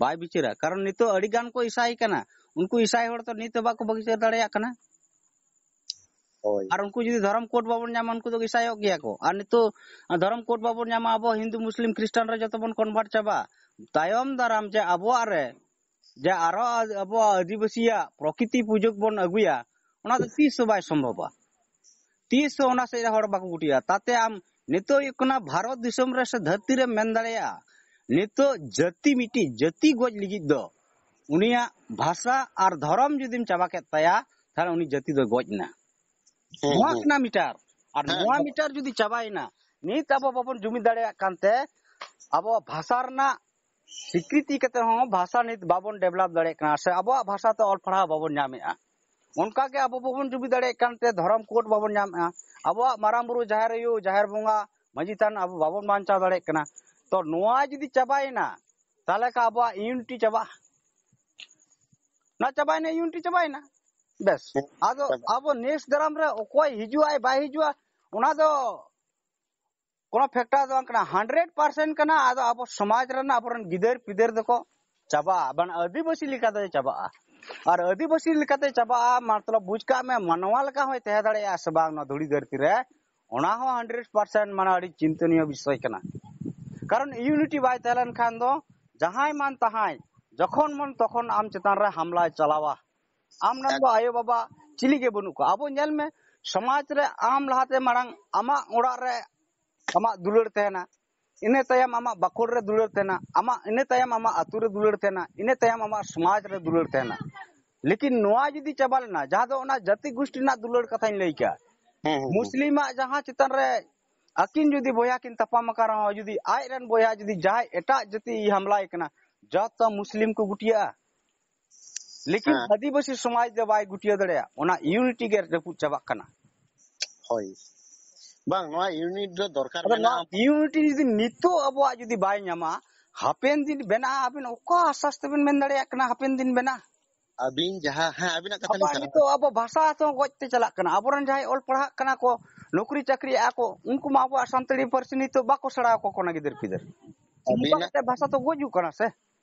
ᱵᱟᱭ ᱵᱤᱪᱟᱹᱨᱟ, ᱠᱟᱨᱚᱱ ᱱᱤᱛᱚᱜ ᱟᱹᱰᱤ ᱜᱟᱱ ᱠᱚ ᱤᱥᱟᱭ ᱠᱟᱱᱟ, ᱩᱱᱠᱩ ᱤᱥᱟᱭ ᱦᱚᱲ ᱫᱚ ᱱᱤᱛ ᱦᱚᱸ ᱵᱟᱠᱚ ᱵᱤᱪᱟᱹᱨ ᱫᱟᱲᱮᱭᱟᱜ ᱠᱟᱱᱟ᱾ ᱦᱳᱭ᱾ ᱟᱨ ᱩᱱᱠᱩ ᱡᱩᱫᱤ ᱫᱷᱚᱨᱚᱢ ᱠᱳᱰ ᱵᱟᱵᱚᱱ ᱧᱟᱢᱟ, ᱩᱱᱠᱩ ᱫᱚ ᱤᱥᱟᱭᱚᱜ ᱜᱮᱭᱟ ᱠᱚ᱾ ᱟᱨ ᱱᱤᱛᱚᱜ ᱫᱷᱚᱨᱚᱢ ᱠᱳᱰ ᱵᱟᱵᱚᱱ ᱧᱟᱢᱟ, ᱟᱵᱚ ᱦᱤᱱᱫᱩ, ᱢᱩᱥᱞᱤᱢ, ᱠᱷᱨᱤᱥᱴᱟᱱ ᱨᱮ ᱡᱚᱛᱚ ᱵᱚᱱ ᱠᱚᱱᱵᱷᱟᱨᱴ ᱪᱟᱵᱟᱜᱼᱟ᱾ ᱛᱟᱭᱚᱢ ᱫᱟᱨᱟᱢ ᱡᱮ ᱟᱵᱚᱣᱟᱜ ᱨᱮ, ᱡᱮ ᱟᱨᱚ ᱟᱵᱚᱣᱟᱜ ᱟᱹᱫᱤᱵᱟᱹᱥᱤᱭᱟᱜ ᱯᱨᱚᱠᱤᱛᱤ ᱯᱩᱡᱟᱹ ᱵᱚᱱ ᱟᱹᱜᱩᱭᱟ, ᱚᱱᱟ ᱫᱚ ᱛᱤᱥ ᱦᱚᱸ ᱵᱟᱭ ᱥᱚᱢᱵᱷᱚᱵᱟ᱾ ᱛᱤᱥ ᱦᱚᱸ ᱚᱱᱟ ᱥᱮᱫ ᱨᱮ ᱦᱚᱲ ᱵᱟᱠᱚ ᱜᱩᱴᱤᱭᱟ᱾ ᱛᱟᱛᱮ ᱟᱢ ᱱᱤᱛᱚᱜ ᱦᱩᱭᱩᱜ ᱠᱟᱱᱟ, ᱵᱷᱟᱨᱚᱛ ᱫᱤᱥᱚᱢ ᱨᱮ ᱥᱮ ᱫᱷᱟᱹᱨᱛᱤ ᱨᱮᱢ ᱢᱮᱱ ᱫᱟᱲᱮᱭᱟᱜᱼᱟ, ᱱᱤᱛᱚᱜ ᱡᱟᱹᱛᱤ, ᱢᱤᱫᱴᱤᱡ ᱡᱟᱹᱛᱤ ᱜᱚᱡ ᱞᱟᱹᱜᱤᱫ ᱫᱚ ᱩᱱᱤᱭᱟᱜ ᱵᱷᱟᱥᱟ ᱟᱨ ᱫᱷᱚᱨᱚᱢ ᱡᱩᱫᱤᱢ ᱪᱟᱵᱟ ᱠᱮᱫ ᱛᱟᱭᱟ, ᱛᱟᱦᱞᱮ ᱩᱱᱤ ᱡᱟᱹᱛᱤ ᱫᱚ ᱜᱚᱡ ᱮᱱᱟ᱾ ᱦᱩᱸ, ᱱᱚᱣᱟ ᱦᱩᱸ᱾ ᱠᱟᱱᱟ ᱢᱤᱴᱟᱨ᱾ ᱟᱨ ᱦᱮᱸ, ᱱᱚᱣᱟ ᱦᱮᱸ᱾ ᱢᱤᱴᱟᱨ ᱡᱩᱫᱤ ᱪᱟᱵᱟᱭᱮᱱᱟ, ᱱᱤᱛ ᱟᱵᱚ ᱵᱟᱵᱚᱱ ᱡᱩᱢᱤᱫ ᱫᱟᱲᱮᱭᱟᱜ ᱠᱟᱱᱛᱮ, ᱟᱵᱚᱣᱟᱜ ᱵᱷᱟᱥᱟ ᱨᱮᱱᱟᱜ ᱥᱤᱠᱨᱤᱛᱤ ᱠᱟᱛᱮ ᱦᱚᱸ ᱵᱷᱟᱥᱟ ᱱᱤᱛ ᱵᱟᱵᱚᱱ ᱰᱮᱵᱷᱞᱚᱯ ᱫᱟᱲᱮᱭᱟᱜ ᱠᱟᱱᱟ, ᱥᱮ ᱟᱵᱚᱣᱟᱜ ᱵᱷᱟᱥᱟ ᱛᱮ ᱚᱞ ᱯᱟᱲᱦᱟᱣ ᱵᱟᱵᱚᱱ ᱧᱟᱢᱮᱫᱼᱟ᱾ ᱚᱱᱠᱟ ᱜᱮ ᱟᱵᱚ ᱵᱟᱵᱚᱱ ᱡᱩᱢᱤᱫ ᱫᱟᱲᱮᱭᱟᱜ ᱠᱟᱱᱛᱮ, ᱫᱷᱚᱨᱚᱢ ᱠᱳᱰ ᱵᱟᱵᱚᱱ ᱧᱟᱢᱮᱫᱼᱟ᱾ ᱟᱵᱚᱣᱟᱜ ᱢᱟᱨᱟᱝ ᱵᱩᱨᱩ, ᱡᱟᱦᱮᱨ ᱟᱭᱳ, ᱡᱟᱦᱮᱨ ᱵᱚᱸᱜᱟ, ᱢᱟᱹᱡᱷᱤ ᱛᱷᱟᱱ ᱟᱵᱚ ᱵᱟᱵᱚᱱ ᱵᱟᱧᱪᱟᱣ ᱫᱟᱲᱮᱭᱟᱜ ᱠᱟᱱᱟ᱾ ᱛᱚ ᱱᱚᱣᱟ ᱡᱩᱫᱤ ᱪᱟᱵᱟᱭᱮᱱᱟ, ᱛᱟᱦᱚᱞᱮ ᱠᱷᱟᱱ ᱟᱵᱚᱣᱟᱜ ᱤᱭᱩᱱᱤᱴᱤ ᱪᱟᱵᱟᱜᱼᱟ᱾ ᱚᱱᱟ ᱪᱟᱵᱟᱭᱮᱱᱟ, ᱤᱭᱩᱱᱤᱴᱤ ᱪᱟᱵᱟᱭᱮᱱᱟ᱾ ᱵᱮᱥ, ᱦᱮᱸ, ᱟᱫᱚ ᱪᱟᱵᱟ᱾ ᱟᱵᱚ ᱱᱮᱠᱥᱴ ᱫᱟᱨᱟᱢ ᱨᱮ ᱚᱠᱚᱭ ᱦᱤᱡᱩᱜ ᱟᱭ ᱵᱟᱭ ᱦᱤᱡᱩᱜᱼᱟ, ᱚᱱᱟ ᱫᱚ ᱠᱳᱱᱳ ᱯᱷᱮᱠᱴᱟᱨ ᱫᱚ ᱵᱟᱝ ᱠᱟᱱᱟ᱾ ᱦᱟᱱᱰᱨᱮᱰ ᱯᱟᱨᱥᱮᱱᱴ ᱠᱟᱱᱟ᱾ ᱟᱫᱚ ᱟᱵᱚ ᱥᱚᱢᱟᱡᱽ ᱨᱮᱱ ᱟᱵᱚᱨᱮᱱ ᱜᱤᱫᱟᱹᱨ ᱯᱤᱫᱟᱹᱨ ᱫᱚᱠᱚ ᱪᱟᱵᱟᱜᱼᱟ, ᱵᱟᱝ ᱟᱹᱫᱤᱵᱟᱹᱥᱤ ᱞᱮᱠᱟᱛᱮ ᱪᱟᱵᱟᱜᱼᱟ᱾ ᱟᱨ ᱟᱹᱫᱤᱵᱟᱹᱥᱤ ᱞᱮᱠᱟᱛᱮ ᱪᱟᱵᱟᱜᱼᱟ, ᱢᱚᱛᱞᱚᱵ ᱵᱩᱡᱽ ᱠᱟᱜ ᱢᱮ, ᱢᱟᱱᱣᱟ ᱞᱮᱠᱟ ᱦᱚᱸᱭ ᱛᱟᱦᱮᱸ ᱫᱟᱲᱮᱭᱟᱜᱼᱟ ᱥᱮ ᱵᱟᱝ ᱱᱚᱣᱟ ᱫᱷᱩᱲᱤ ᱫᱷᱟᱹᱨᱛᱤ ᱨᱮ, ᱚᱱᱟ ᱦᱚᱸ ᱦᱟᱱᱰᱨᱮᱰ ᱯᱟᱨᱥᱮᱱᱴ ᱢᱟᱱᱮ ᱟᱹᱰᱤ ᱪᱤᱱᱛᱟᱹᱱᱤᱭᱚ ᱵᱤᱥᱚᱭ ᱠᱟᱱᱟ᱾ ᱠᱟᱨᱚᱱ ᱤᱭᱩᱱᱤᱴᱤ ᱵᱟᱭ ᱛᱟᱦᱮᱸ ᱞᱮᱱ ᱠᱷᱟᱱ ᱫᱚ ᱡᱟᱦᱟᱸᱭ ᱢᱟᱱ ᱛᱟᱦᱟᱸᱭ ᱡᱚᱠᱷᱚᱱ ᱢᱚᱱ ᱛᱚᱠᱷᱚᱱ ᱟᱢ ᱪᱮᱛᱟᱱ ᱨᱮ ᱦᱟᱢᱞᱟᱭ ᱪᱟᱞᱟᱣᱟ᱾ ᱟᱢ ᱨᱮᱱ ᱫᱚ ᱟᱭᱳ ᱵᱟᱵᱟ ᱪᱤᱞᱤ ᱜᱮ ᱵᱟᱹᱱᱩᱜ ᱠᱚᱣᱟ᱾ ᱟᱵᱚ ᱧᱮᱞ ᱢᱮ, ᱥᱚᱢᱟᱡᱽ ᱨᱮ ᱟᱢ ᱞᱟᱦᱟᱛᱮ ᱢᱟᱲᱟᱝ ᱟᱢᱟᱜ ᱚᱲᱟᱜ ᱨᱮ ᱟᱢᱟᱜ ᱫᱩᱞᱟᱹᱲ ᱛᱟᱦᱮᱱᱟ, ᱤᱱᱟᱹ ᱛᱟᱭᱚᱢ ᱟᱢᱟᱜ ᱵᱟᱠᱷᱳᱞ ᱨᱮ ᱫᱩᱞᱟᱹᱲ ᱛᱟᱦᱮᱱᱟ, ᱟᱢᱟᱜ ᱤᱱᱟᱹ ᱛᱟᱭᱚᱢ ᱟᱢᱟᱜ ᱟᱹᱛᱩ ᱨᱮ ᱫᱩᱞᱟᱹᱲ ᱛᱟᱦᱮᱱᱟ, ᱤᱱᱟᱹ ᱛᱟᱭᱚᱢ ᱟᱢᱟᱜ ᱥᱚᱢᱟᱡᱽ ᱨᱮ ᱫᱩᱞᱟᱹᱲ ᱛᱟᱦᱮᱱᱟ᱾ ᱞᱮᱠᱤᱱ ᱱᱚᱣᱟ ᱡᱩᱫᱤ ᱪᱟᱵᱟ ᱞᱮᱱᱟ, ᱡᱟᱦᱟᱸ ᱫᱚ ᱚᱱᱟ ᱡᱟᱹᱛᱤ ᱜᱩᱥᱴᱤ ᱨᱮᱱᱟᱜ ᱫᱩᱞᱟᱹᱲ ᱠᱟᱛᱷᱟᱧ ᱞᱟᱹᱭ ᱠᱮᱜᱼᱟ, ᱦᱮᱸ, ᱦᱮᱸ, ᱦᱮᱸ᱾ ᱢᱩᱥᱞᱤᱢᱟᱜ ᱡᱟᱦᱟᱸ ᱪᱮᱛᱟᱱ ᱨᱮ ᱟᱹᱠᱤᱱ ᱡᱩᱫᱤ ᱵᱚᱭᱦᱟ ᱠᱤᱱ ᱛᱟᱯᱟᱢ ᱟᱠᱟᱱ ᱨᱮᱦᱚᱸ, ᱡᱩᱫᱤ ᱟᱡ ᱨᱮᱱ ᱵᱚᱭᱦᱟ ᱡᱩᱫᱤ ᱡᱟᱦᱟᱸᱭ ᱮᱴᱟᱜ ᱡᱟᱹᱛᱤ ᱦᱟᱢᱞᱟᱭ ᱠᱟᱱᱟ, ᱡᱚᱛᱚ ᱢᱩᱥᱞᱤᱢ ᱠᱚ ᱜᱩᱴᱤᱭᱟᱹᱜᱼᱟ᱾ ᱞᱮᱠᱤᱱ ᱦᱮᱸ᱾ ᱟᱹᱫᱤᱵᱟᱹᱥᱤ ᱥᱚᱢᱟᱡᱽ ᱫᱚ ᱵᱟᱭ ᱜᱩᱴᱤᱭᱟᱹᱣ ᱫᱟᱲᱮᱭᱟᱜᱼᱟ, ᱚᱱᱟ ᱤᱭᱩᱱᱤᱴᱤ ᱜᱮ ᱨᱟᱹᱯᱩᱫ ᱪᱟᱵᱟᱜ ᱠᱟᱱᱟ᱾ ᱦᱳᱭ᱾ ᱵᱟᱝ, ᱱᱚᱣᱟ ᱤᱭᱩᱱᱤᱴ ᱫᱚ ᱫᱚᱨᱠᱟᱨ ᱟᱫᱚ ᱢᱮᱱᱟᱜᱼᱟ᱾ ᱱᱚᱣᱟ ᱤᱭᱩᱱᱤᱴ ᱡᱩᱫᱤ ᱱᱤᱛᱚᱜ ᱟᱵᱚᱣᱟᱜ ᱡᱩᱫᱤ ᱵᱟᱭ ᱧᱟᱢᱟ, ᱦᱟᱯᱮᱱ ᱫᱤᱱ ᱵᱮᱱᱟᱜᱼᱟ? ᱟᱵᱤᱱ ᱚᱠᱟ ᱟᱥᱟᱥ ᱛᱮᱵᱤᱱ ᱢᱮᱱ ᱫᱟᱲᱮᱭᱟᱜ ᱠᱟᱱᱟ ᱦᱟᱯᱮᱱ ᱫᱤᱱ ᱵᱮᱱᱟᱜᱼᱟ? ᱟᱹᱵᱤᱱ ᱡᱟᱦᱟᱸ, ᱦᱮᱸ, ᱟᱹᱵᱤᱱᱟᱜ ᱠᱟᱛᱷᱟ ᱞᱤᱧ ᱟᱵᱚᱣᱟᱜ ᱥᱟᱞᱟ᱾ ᱱᱤᱛᱚᱜ ᱟᱵᱚ ᱵᱷᱟᱥᱟ ᱦᱚᱸ ᱜᱚᱡ ᱛᱮ ᱪᱟᱞᱟᱜ ᱠᱟᱱᱟ᱾ ᱟᱵᱚᱨᱮᱱ ᱡᱟᱦᱟᱸᱭ ᱚᱞ ᱯᱟᱲᱦᱟᱜ ᱠᱟᱱᱟ ᱠᱚ, ᱱᱚᱠᱨᱤ ᱪᱟᱹᱠᱨᱤᱭᱮᱜᱼᱟ ᱠᱚ, ᱩᱱᱠᱩ ᱢᱟ ᱟᱵᱚᱣᱟᱜ ᱥᱟᱱᱛᱟᱲᱤ ᱯᱟᱹᱨᱥᱤ ᱱᱤᱛᱚᱜ ᱵᱟᱠᱚ ᱥᱮᱬᱟ ᱟᱠᱚ ᱠᱟᱱᱟ ᱜᱤᱫᱟᱹᱨ ᱯᱤᱫᱟᱹᱨ᱾ ᱱᱚᱝᱠᱟ ᱟᱹᱵᱤᱱᱟᱜ ᱠᱟᱛᱮ ᱵᱷᱟᱥᱟ ᱛᱚ ᱜᱩᱡᱩᱜ ᱠᱟᱱᱟ ᱥᱮ᱾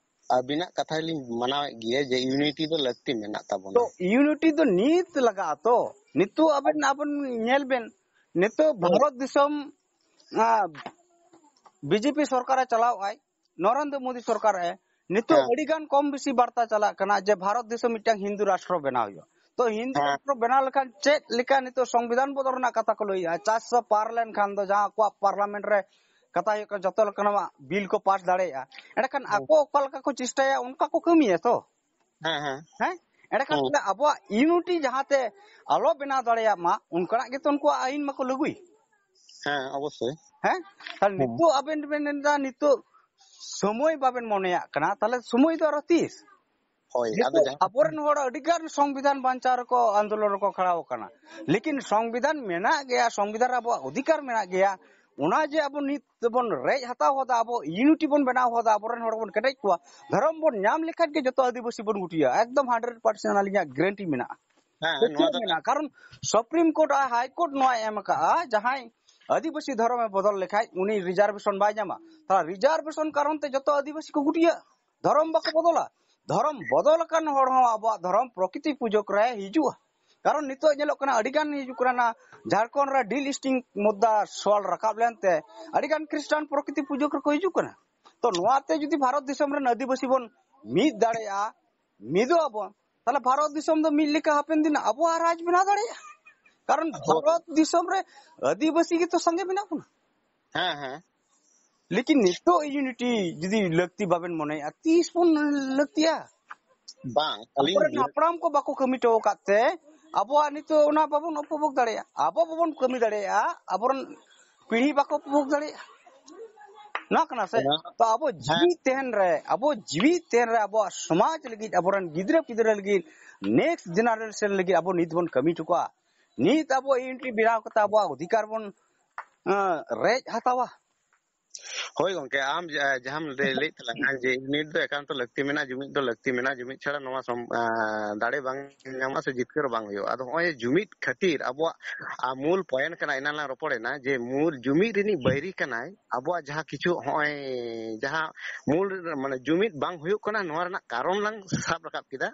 ᱟᱹᱵᱤᱱᱟᱜ ᱠᱟᱛᱷᱟ ᱞᱤᱧ ᱢᱟᱱᱟᱣᱮᱫ ᱜᱮᱭᱟ ᱡᱮ ᱤᱭᱩᱱᱤᱴᱤ ᱫᱚ ᱞᱟᱹᱠᱛᱤ ᱢᱮᱱᱟᱜ ᱛᱟᱵᱚᱱᱟ᱾ ᱛᱚ ᱤᱭᱩᱱᱤᱴᱤ ᱫᱚ ᱱᱤᱛ ᱞᱟᱜᱟᱜᱼᱟ ᱛᱚ᱾ ᱱᱤᱛᱚᱜ ᱟᱵᱮᱱ, ᱟᱵᱮᱱ ᱧᱮᱞ ᱵᱮᱱ, ᱱᱤᱛᱚᱜ ᱦᱮᱸ᱾ ᱵᱷᱟᱨᱚᱛ ᱫᱤᱥᱚᱢ, ᱟ, ᱵᱤᱡᱮᱯᱤ ᱥᱚᱨᱠᱟᱨᱮ ᱪᱟᱞᱟᱣ ᱟᱭ, ᱱᱚᱨᱮᱱᱫᱨᱚ ᱢᱳᱫᱤ ᱥᱚᱨᱠᱟᱨ ᱮ, ᱱᱤᱛᱚᱜ ᱦᱮᱸ᱾ ᱟᱹᱰᱤ ᱜᱟᱱ ᱠᱚᱢ ᱵᱮᱥᱤ ᱵᱟᱨᱛᱟ ᱪᱟᱞᱟᱜ ᱠᱟᱱᱟ ᱡᱮ ᱵᱷᱟᱨᱚᱛ ᱫᱤᱥᱚᱢ ᱢᱤᱫᱴᱟᱝ ᱦᱤᱱᱫᱩ ᱨᱟᱥᱴᱨᱚ ᱵᱮᱱᱟᱣ ᱦᱩᱭᱩᱜᱼᱟ᱾ ᱛᱚ ᱦᱤᱱᱫᱩ ᱦᱮᱸ᱾ ᱨᱟᱥᱴᱨᱚ ᱵᱮᱱᱟᱣ ᱞᱮᱠᱷᱟᱱ ᱪᱮᱫ ᱞᱮᱠᱟ ᱱᱤᱛᱚᱜ ᱥᱚᱝᱵᱤᱫᱷᱟᱱ ᱵᱚᱫᱚᱞ ᱨᱮᱱᱟᱜ ᱠᱟᱛᱷᱟ ᱠᱚ ᱞᱟᱹᱭᱮᱜᱼᱟ, ᱪᱟᱨᱥᱚ ᱯᱟᱨ ᱞᱮᱱᱠᱷᱟᱱ ᱫᱚ ᱡᱟᱦᱟᱸ ᱟᱠᱚᱣᱟᱜ ᱯᱟᱨᱞᱟᱢᱮᱱᱴ ᱨᱮ ᱠᱟᱛᱷᱟ ᱦᱩᱭᱩᱜ ᱠᱟᱱᱟ, ᱡᱚᱛᱚ ᱞᱮᱠᱟᱱᱟᱜ ᱵᱤᱞ ᱠᱚ ᱯᱟᱥ ᱫᱟᱲᱮᱭᱟᱜᱼᱟ᱾ ᱮᱸᱰᱮᱠᱷᱟᱱ ᱦᱮᱸ᱾ ᱟᱠᱚ ᱚᱠᱟ ᱞᱮᱠᱟ ᱠᱚ ᱪᱮᱥᱴᱟᱭᱟ, ᱚᱱᱠᱟ ᱠᱚ ᱠᱟᱹᱢᱤᱭᱟ ᱛᱚ᱾ ᱦᱮᱸ, ᱦᱮᱸ᱾ ᱦᱮᱸ? ᱮᱸᱰᱮᱠᱷᱟᱱ ᱦᱮᱸ᱾ ᱛᱟᱦᱞᱮ ᱟᱵᱚᱣᱟᱜ ᱤᱭᱩᱱᱤᱴᱤ ᱡᱟᱦᱟᱸᱛᱮ ᱟᱞᱚ ᱵᱮᱱᱟᱣ ᱫᱟᱲᱮᱭᱟᱜ ᱢᱟ, ᱚᱱᱠᱟᱱᱟᱜ ᱜᱮᱛᱚ ᱩᱱᱠᱩᱣᱟᱜ ᱟᱹᱭᱤᱱ ᱢᱟᱠᱚ ᱞᱟᱹᱜᱩᱭ᱾ ᱦᱮᱸ, ᱚᱵᱚᱥᱥᱳᱭ᱾ ᱦᱮᱸ? ᱛᱟᱦᱞᱮ ᱦᱮᱸ᱾ ᱱᱤᱛᱚᱜ ᱟᱵᱮᱱ ᱵᱮᱱ ᱢᱮᱱᱫᱟ, ᱱᱤᱛᱚᱜ ᱥᱚᱢᱚᱭ ᱵᱟᱵᱮᱱ ᱢᱚᱱᱮᱭᱟᱜ ᱠᱟᱱᱟ, ᱛᱟᱦᱞᱮ ᱥᱚᱢᱚᱭ ᱫᱚ ᱟᱨᱚ ᱛᱤᱥ? ᱦᱳᱭ, ᱟᱫᱚ ᱱᱤᱛᱚᱜ ᱡᱟᱦᱟᱸ ᱟᱵᱚᱨᱮᱱ ᱦᱚᱲ ᱟᱹᱰᱤ ᱜᱟᱱ ᱥᱚᱝᱵᱤᱫᱷᱟᱱ ᱵᱟᱧᱪᱟᱣ ᱨᱮᱠᱚ ᱟᱱᱫᱳᱞᱚᱱ ᱨᱮᱠᱚ ᱠᱷᱟᱲᱟᱣ ᱟᱠᱟᱱᱟ, ᱞᱮᱠᱤᱱ ᱥᱚᱝᱵᱤᱫᱷᱟᱱ ᱢᱮᱱᱟᱜ ᱜᱮᱭᱟ, ᱥᱚᱝᱵᱤᱫᱷᱟᱱ ᱨᱮ ᱟᱵᱚᱣᱟᱜ ᱚᱫᱷᱤᱠᱟᱨ ᱢᱮᱱᱟᱜ ᱜᱮᱭᱟ, ᱚᱱᱟ ᱡᱮ ᱟᱵᱚ ᱱᱤᱛ ᱛᱮᱵᱚᱱ ᱨᱮᱡ ᱦᱟᱛᱟᱣ ᱦᱚᱫᱟ, ᱟᱵᱚ ᱤᱭᱩᱱᱤᱴᱤ ᱵᱚᱱ ᱵᱮᱱᱟᱣ ᱦᱚᱫᱟ, ᱟᱵᱚᱨᱮᱱ ᱦᱚᱲ ᱵᱚᱱ ᱠᱮᱴᱮᱡ ᱠᱚᱣᱟ, ᱫᱷᱚᱨᱚᱢ ᱵᱚᱱ ᱧᱟᱢ ᱞᱮᱠᱷᱟᱱ ᱜᱮ ᱡᱚᱛᱚ ᱟᱹᱫᱤᱵᱟᱹᱥᱤ ᱵᱚᱱ ᱜᱩᱴᱤᱭᱟ᱾ ᱮᱠᱫᱚᱢ ᱦᱟᱱᱰᱨᱮᱰ ᱯᱟᱨᱥᱮᱱᱴ ᱟᱹᱞᱤᱧᱟᱜ ᱜᱮᱨᱮᱱᱴᱤ ᱢᱮᱱᱟᱜᱼᱟ᱾ ᱦᱮᱸ, ᱯᱟᱹᱛᱭᱟᱹᱣ ᱱᱚᱣᱟ ᱫᱚ ᱢᱮᱱᱟᱜᱼᱟ᱾ ᱠᱟᱨᱚᱱ ᱥᱩᱯᱨᱤᱢ ᱠᱳᱨᱴ ᱟᱨ ᱦᱟᱭ ᱠᱳᱨᱴ ᱱᱚᱣᱟᱭ ᱮᱢ ᱟᱠᱟᱜᱼᱟ, ᱡᱟᱦᱟᱸᱭ ᱟᱹᱫᱤᱵᱟᱹᱥᱤ ᱫᱷᱚᱨᱚᱢᱮ ᱵᱚᱫᱚᱞ ᱞᱮᱠᱷᱟᱡ ᱩᱱᱤ ᱨᱤᱡᱟᱨᱵᱷᱮᱥᱚᱱ ᱵᱟᱭ ᱧᱟᱢᱟ᱾ ᱛᱟᱦᱚᱞᱮ ᱨᱤᱡᱟᱨᱵᱷᱮᱥᱚᱱ ᱠᱟᱨᱚᱱ ᱛᱮ ᱡᱚᱛᱚ ᱟᱹᱫᱤᱵᱟᱹᱥᱤ ᱠᱚ ᱜᱩᱴᱤᱭᱟ, ᱫᱷᱚᱨᱚᱢ ᱵᱟᱠᱚ ᱵᱚᱫᱚᱞᱟ᱾ ᱫᱷᱚᱨᱚᱢ ᱵᱚᱫᱚᱞ ᱟᱠᱟᱱ ᱦᱚᱲ ᱦᱚᱸ ᱟᱵᱚᱣᱟᱜ ᱫᱷᱚᱨᱚᱢ ᱯᱨᱚᱠᱤᱛᱤ ᱯᱩᱡᱚᱠ ᱨᱮ ᱦᱤᱡᱩᱜᱼᱟ᱾ ᱠᱟᱨᱚᱱ ᱱᱤᱛᱚᱜ ᱧᱮᱞᱚᱜ ᱠᱟᱱᱟ, ᱟᱹᱰᱤ ᱜᱟᱱ ᱦᱤᱡᱩᱜ ᱠᱟᱱᱟ, ᱚᱱᱟ ᱡᱷᱟᱲᱠᱷᱚᱸᱰ ᱨᱮ ᱰᱤᱞᱤᱥᱴᱤᱝ ᱢᱩᱫᱽᱫᱟ ᱥᱚᱣᱟᱞ ᱨᱟᱠᱟᱵ ᱞᱮᱱᱛᱮ ᱟᱹᱰᱤ ᱜᱟᱱ ᱠᱷᱨᱤᱥᱴᱟᱱ ᱯᱨᱚᱠᱤᱛᱤ ᱯᱩᱡᱚᱠ ᱨᱮᱠᱚ ᱦᱤᱡᱩᱜ ᱠᱟᱱᱟ᱾ ᱛᱚ ᱱᱚᱣᱟᱛᱮ ᱡᱩᱫᱤ ᱵᱷᱟᱨᱚᱛ ᱫᱤᱥᱚᱢ ᱨᱮᱱ ᱟᱹᱫᱤᱵᱟᱹᱥᱤ ᱵᱚᱱ ᱢᱤᱫ ᱫᱟᱲᱮᱭᱟᱜᱼᱟ, ᱢᱤᱫᱚᱜ ᱟᱵᱚᱱ, ᱛᱟᱦᱞᱮ ᱵᱷᱟᱨᱚᱛ ᱫᱤᱥᱚᱢ ᱫᱚ ᱢᱤᱫ ᱞᱮᱠᱟ ᱦᱟᱯᱮᱱ ᱫᱤᱱ ᱟᱵᱚᱣᱟᱜ ᱨᱟᱡᱽ ᱵᱮᱱᱟᱣ ᱫᱟᱲᱮᱭᱟᱜᱼᱟ᱾ ᱠᱟᱨᱚᱱ ᱦᱳᱭ᱾ ᱵᱷᱟᱨᱚᱛ ᱫᱤᱥᱚᱢ ᱨᱮ ᱟᱹᱫᱤᱵᱟᱹᱥᱤ ᱜᱮᱛᱚ ᱥᱟᱸᱜᱮ ᱢᱮᱱᱟᱜ ᱵᱚᱱᱟ᱾ ᱦᱮᱸ, ᱦᱮᱸ᱾ ᱞᱮᱠᱤᱱ ᱱᱤᱛᱚᱜ ᱤᱭᱩᱱᱤᱴᱤ ᱡᱩᱫᱤ ᱞᱟᱹᱠᱛᱤ ᱵᱟᱵᱮᱱ ᱢᱚᱱᱮᱭᱟ, ᱛᱤᱥ ᱵᱚᱱ ᱞᱟᱹᱠᱛᱤᱭᱟ? ᱵᱟᱝ, ᱟᱹᱞᱤᱧ ᱟᱵᱚᱨᱮᱱ ᱦᱟᱯᱲᱟᱢ ᱠᱚ ᱵᱟᱠᱚ ᱠᱟᱹᱢᱤ ᱦᱚᱴᱚ ᱟᱠᱟᱫ ᱛᱮ ᱟᱵᱚᱣᱟᱜ ᱱᱤᱛᱚᱜ ᱚᱱᱟ ᱵᱟᱵᱚᱱ ᱩᱯᱚᱵᱷᱳᱜᱽ ᱫᱟᱲᱮᱭᱟᱜᱼᱟ᱾ ᱟᱵᱚ ᱵᱟᱵᱚᱱ ᱠᱟᱹᱢᱤ ᱫᱟᱲᱮᱭᱟᱜᱼᱟ, ᱟᱵᱚᱨᱮᱱ ᱯᱤᱲᱦᱤ ᱵᱟᱠᱚ ᱩᱯᱚᱵᱷᱳᱜᱽ ᱫᱟᱲᱮᱭᱟᱜᱼᱟ᱾ ᱱᱚᱣᱟ ᱠᱟᱱᱟ ᱥᱮ? ᱚᱱᱟ ᱛᱚ ᱟᱵᱚ ᱦᱮᱸ᱾ ᱡᱤᱣᱤ ᱛᱟᱦᱮᱱ ᱨᱮ, ᱟᱵᱚ ᱡᱤᱣᱤ ᱛᱟᱦᱮᱱ ᱨᱮ ᱟᱵᱚᱣᱟᱜ ᱥᱚᱢᱟᱡᱽ ᱞᱟᱹᱜᱤᱫ, ᱟᱵᱚᱨᱮᱱ ᱜᱤᱫᱽᱨᱟᱹ ᱯᱤᱫᱽᱨᱟᱹ ᱞᱟᱹᱜᱤᱫ, ᱱᱮᱠᱥᱴ ᱡᱮᱱᱟᱨᱮᱥᱚᱱ ᱞᱟᱹᱜᱤᱫ ᱟᱵᱚ ᱱᱤᱛ ᱵᱚᱱ ᱠᱟᱹᱢᱤ ᱦᱚᱴᱚ ᱠᱟᱜᱼᱟ᱾ ᱱᱤᱛ ᱟᱵᱚ ᱤᱭᱩᱱᱤᱴᱤ ᱵᱮᱱᱟᱣ ᱠᱟᱛᱮ ᱟᱵᱚᱣᱟᱜ ᱚᱫᱷᱤᱠᱟᱨ ᱵᱚᱱ ᱨᱮᱡ ᱦᱟᱛᱟᱣᱟ᱾ ᱦᱳᱭ ᱜᱚᱝᱠᱮ, ᱟᱢ ᱡᱟ-, ᱡᱟᱦᱟᱸᱢ ᱞᱟᱹᱭ, ᱞᱟᱹᱭᱮᱫ ᱛᱟᱞᱟᱝᱟ ᱡᱮ ᱡᱩᱢᱤᱫ ᱫᱚ ᱮᱠᱟᱱᱛᱚ ᱞᱟᱹᱠᱛᱤ ᱢᱮᱱᱟᱜᱼᱟ, ᱡᱩᱢᱤᱫ ᱫᱚ ᱞᱟᱹᱠᱛᱤ ᱢᱮᱱᱟᱜᱼᱟ, ᱡᱩᱢᱤᱫ ᱪᱷᱟᱲᱟ ᱱᱚᱣᱟ ᱥᱚᱢ-, ᱟ, ᱫᱟᱲᱮ ᱵᱟᱝ ᱧᱟᱢᱚᱜᱼᱟ ᱥᱮ ᱡᱤᱛᱠᱟᱹᱨ ᱵᱟᱝ ᱦᱩᱭᱩᱜᱼᱟ᱾ ᱟᱫᱚ ᱦᱚᱸᱜᱼᱚᱭ ᱡᱩᱢᱤᱫ ᱠᱷᱟᱹᱛᱤᱨ ᱟᱵᱚᱣᱟᱜ, ᱟ, ᱢᱩᱞ point ᱠᱟᱱᱟ, ᱮᱱᱟᱝ ᱞᱟᱝ ᱨᱚᱯᱚᱲᱮᱱᱟ ᱡᱮ ᱢᱩᱞ ᱡᱩᱢᱤᱫ ᱨᱤᱱᱤᱡ ᱵᱟᱹᱭᱨᱤ ᱠᱟᱱᱟᱭ ᱟᱵᱚᱣᱟᱜ ᱡᱟᱦᱟᱸ ᱠᱤᱪᱷᱩ ᱦᱚᱸᱜᱼᱚᱭ ᱡᱟᱦᱟᱸ ᱢᱩᱞ ᱨᱮ-, ᱢᱟᱱᱮ ᱡᱩᱢᱤᱫ ᱵᱟᱝ ᱦᱩᱭᱩᱜ ᱠᱟᱱᱟ, ᱱᱚᱣᱟ ᱨᱮᱱᱟᱜ ᱠᱟᱨᱚᱱ ᱞᱟᱝ ᱥᱟᱵ ᱨᱟᱠᱟᱵ ᱠᱮᱫᱟ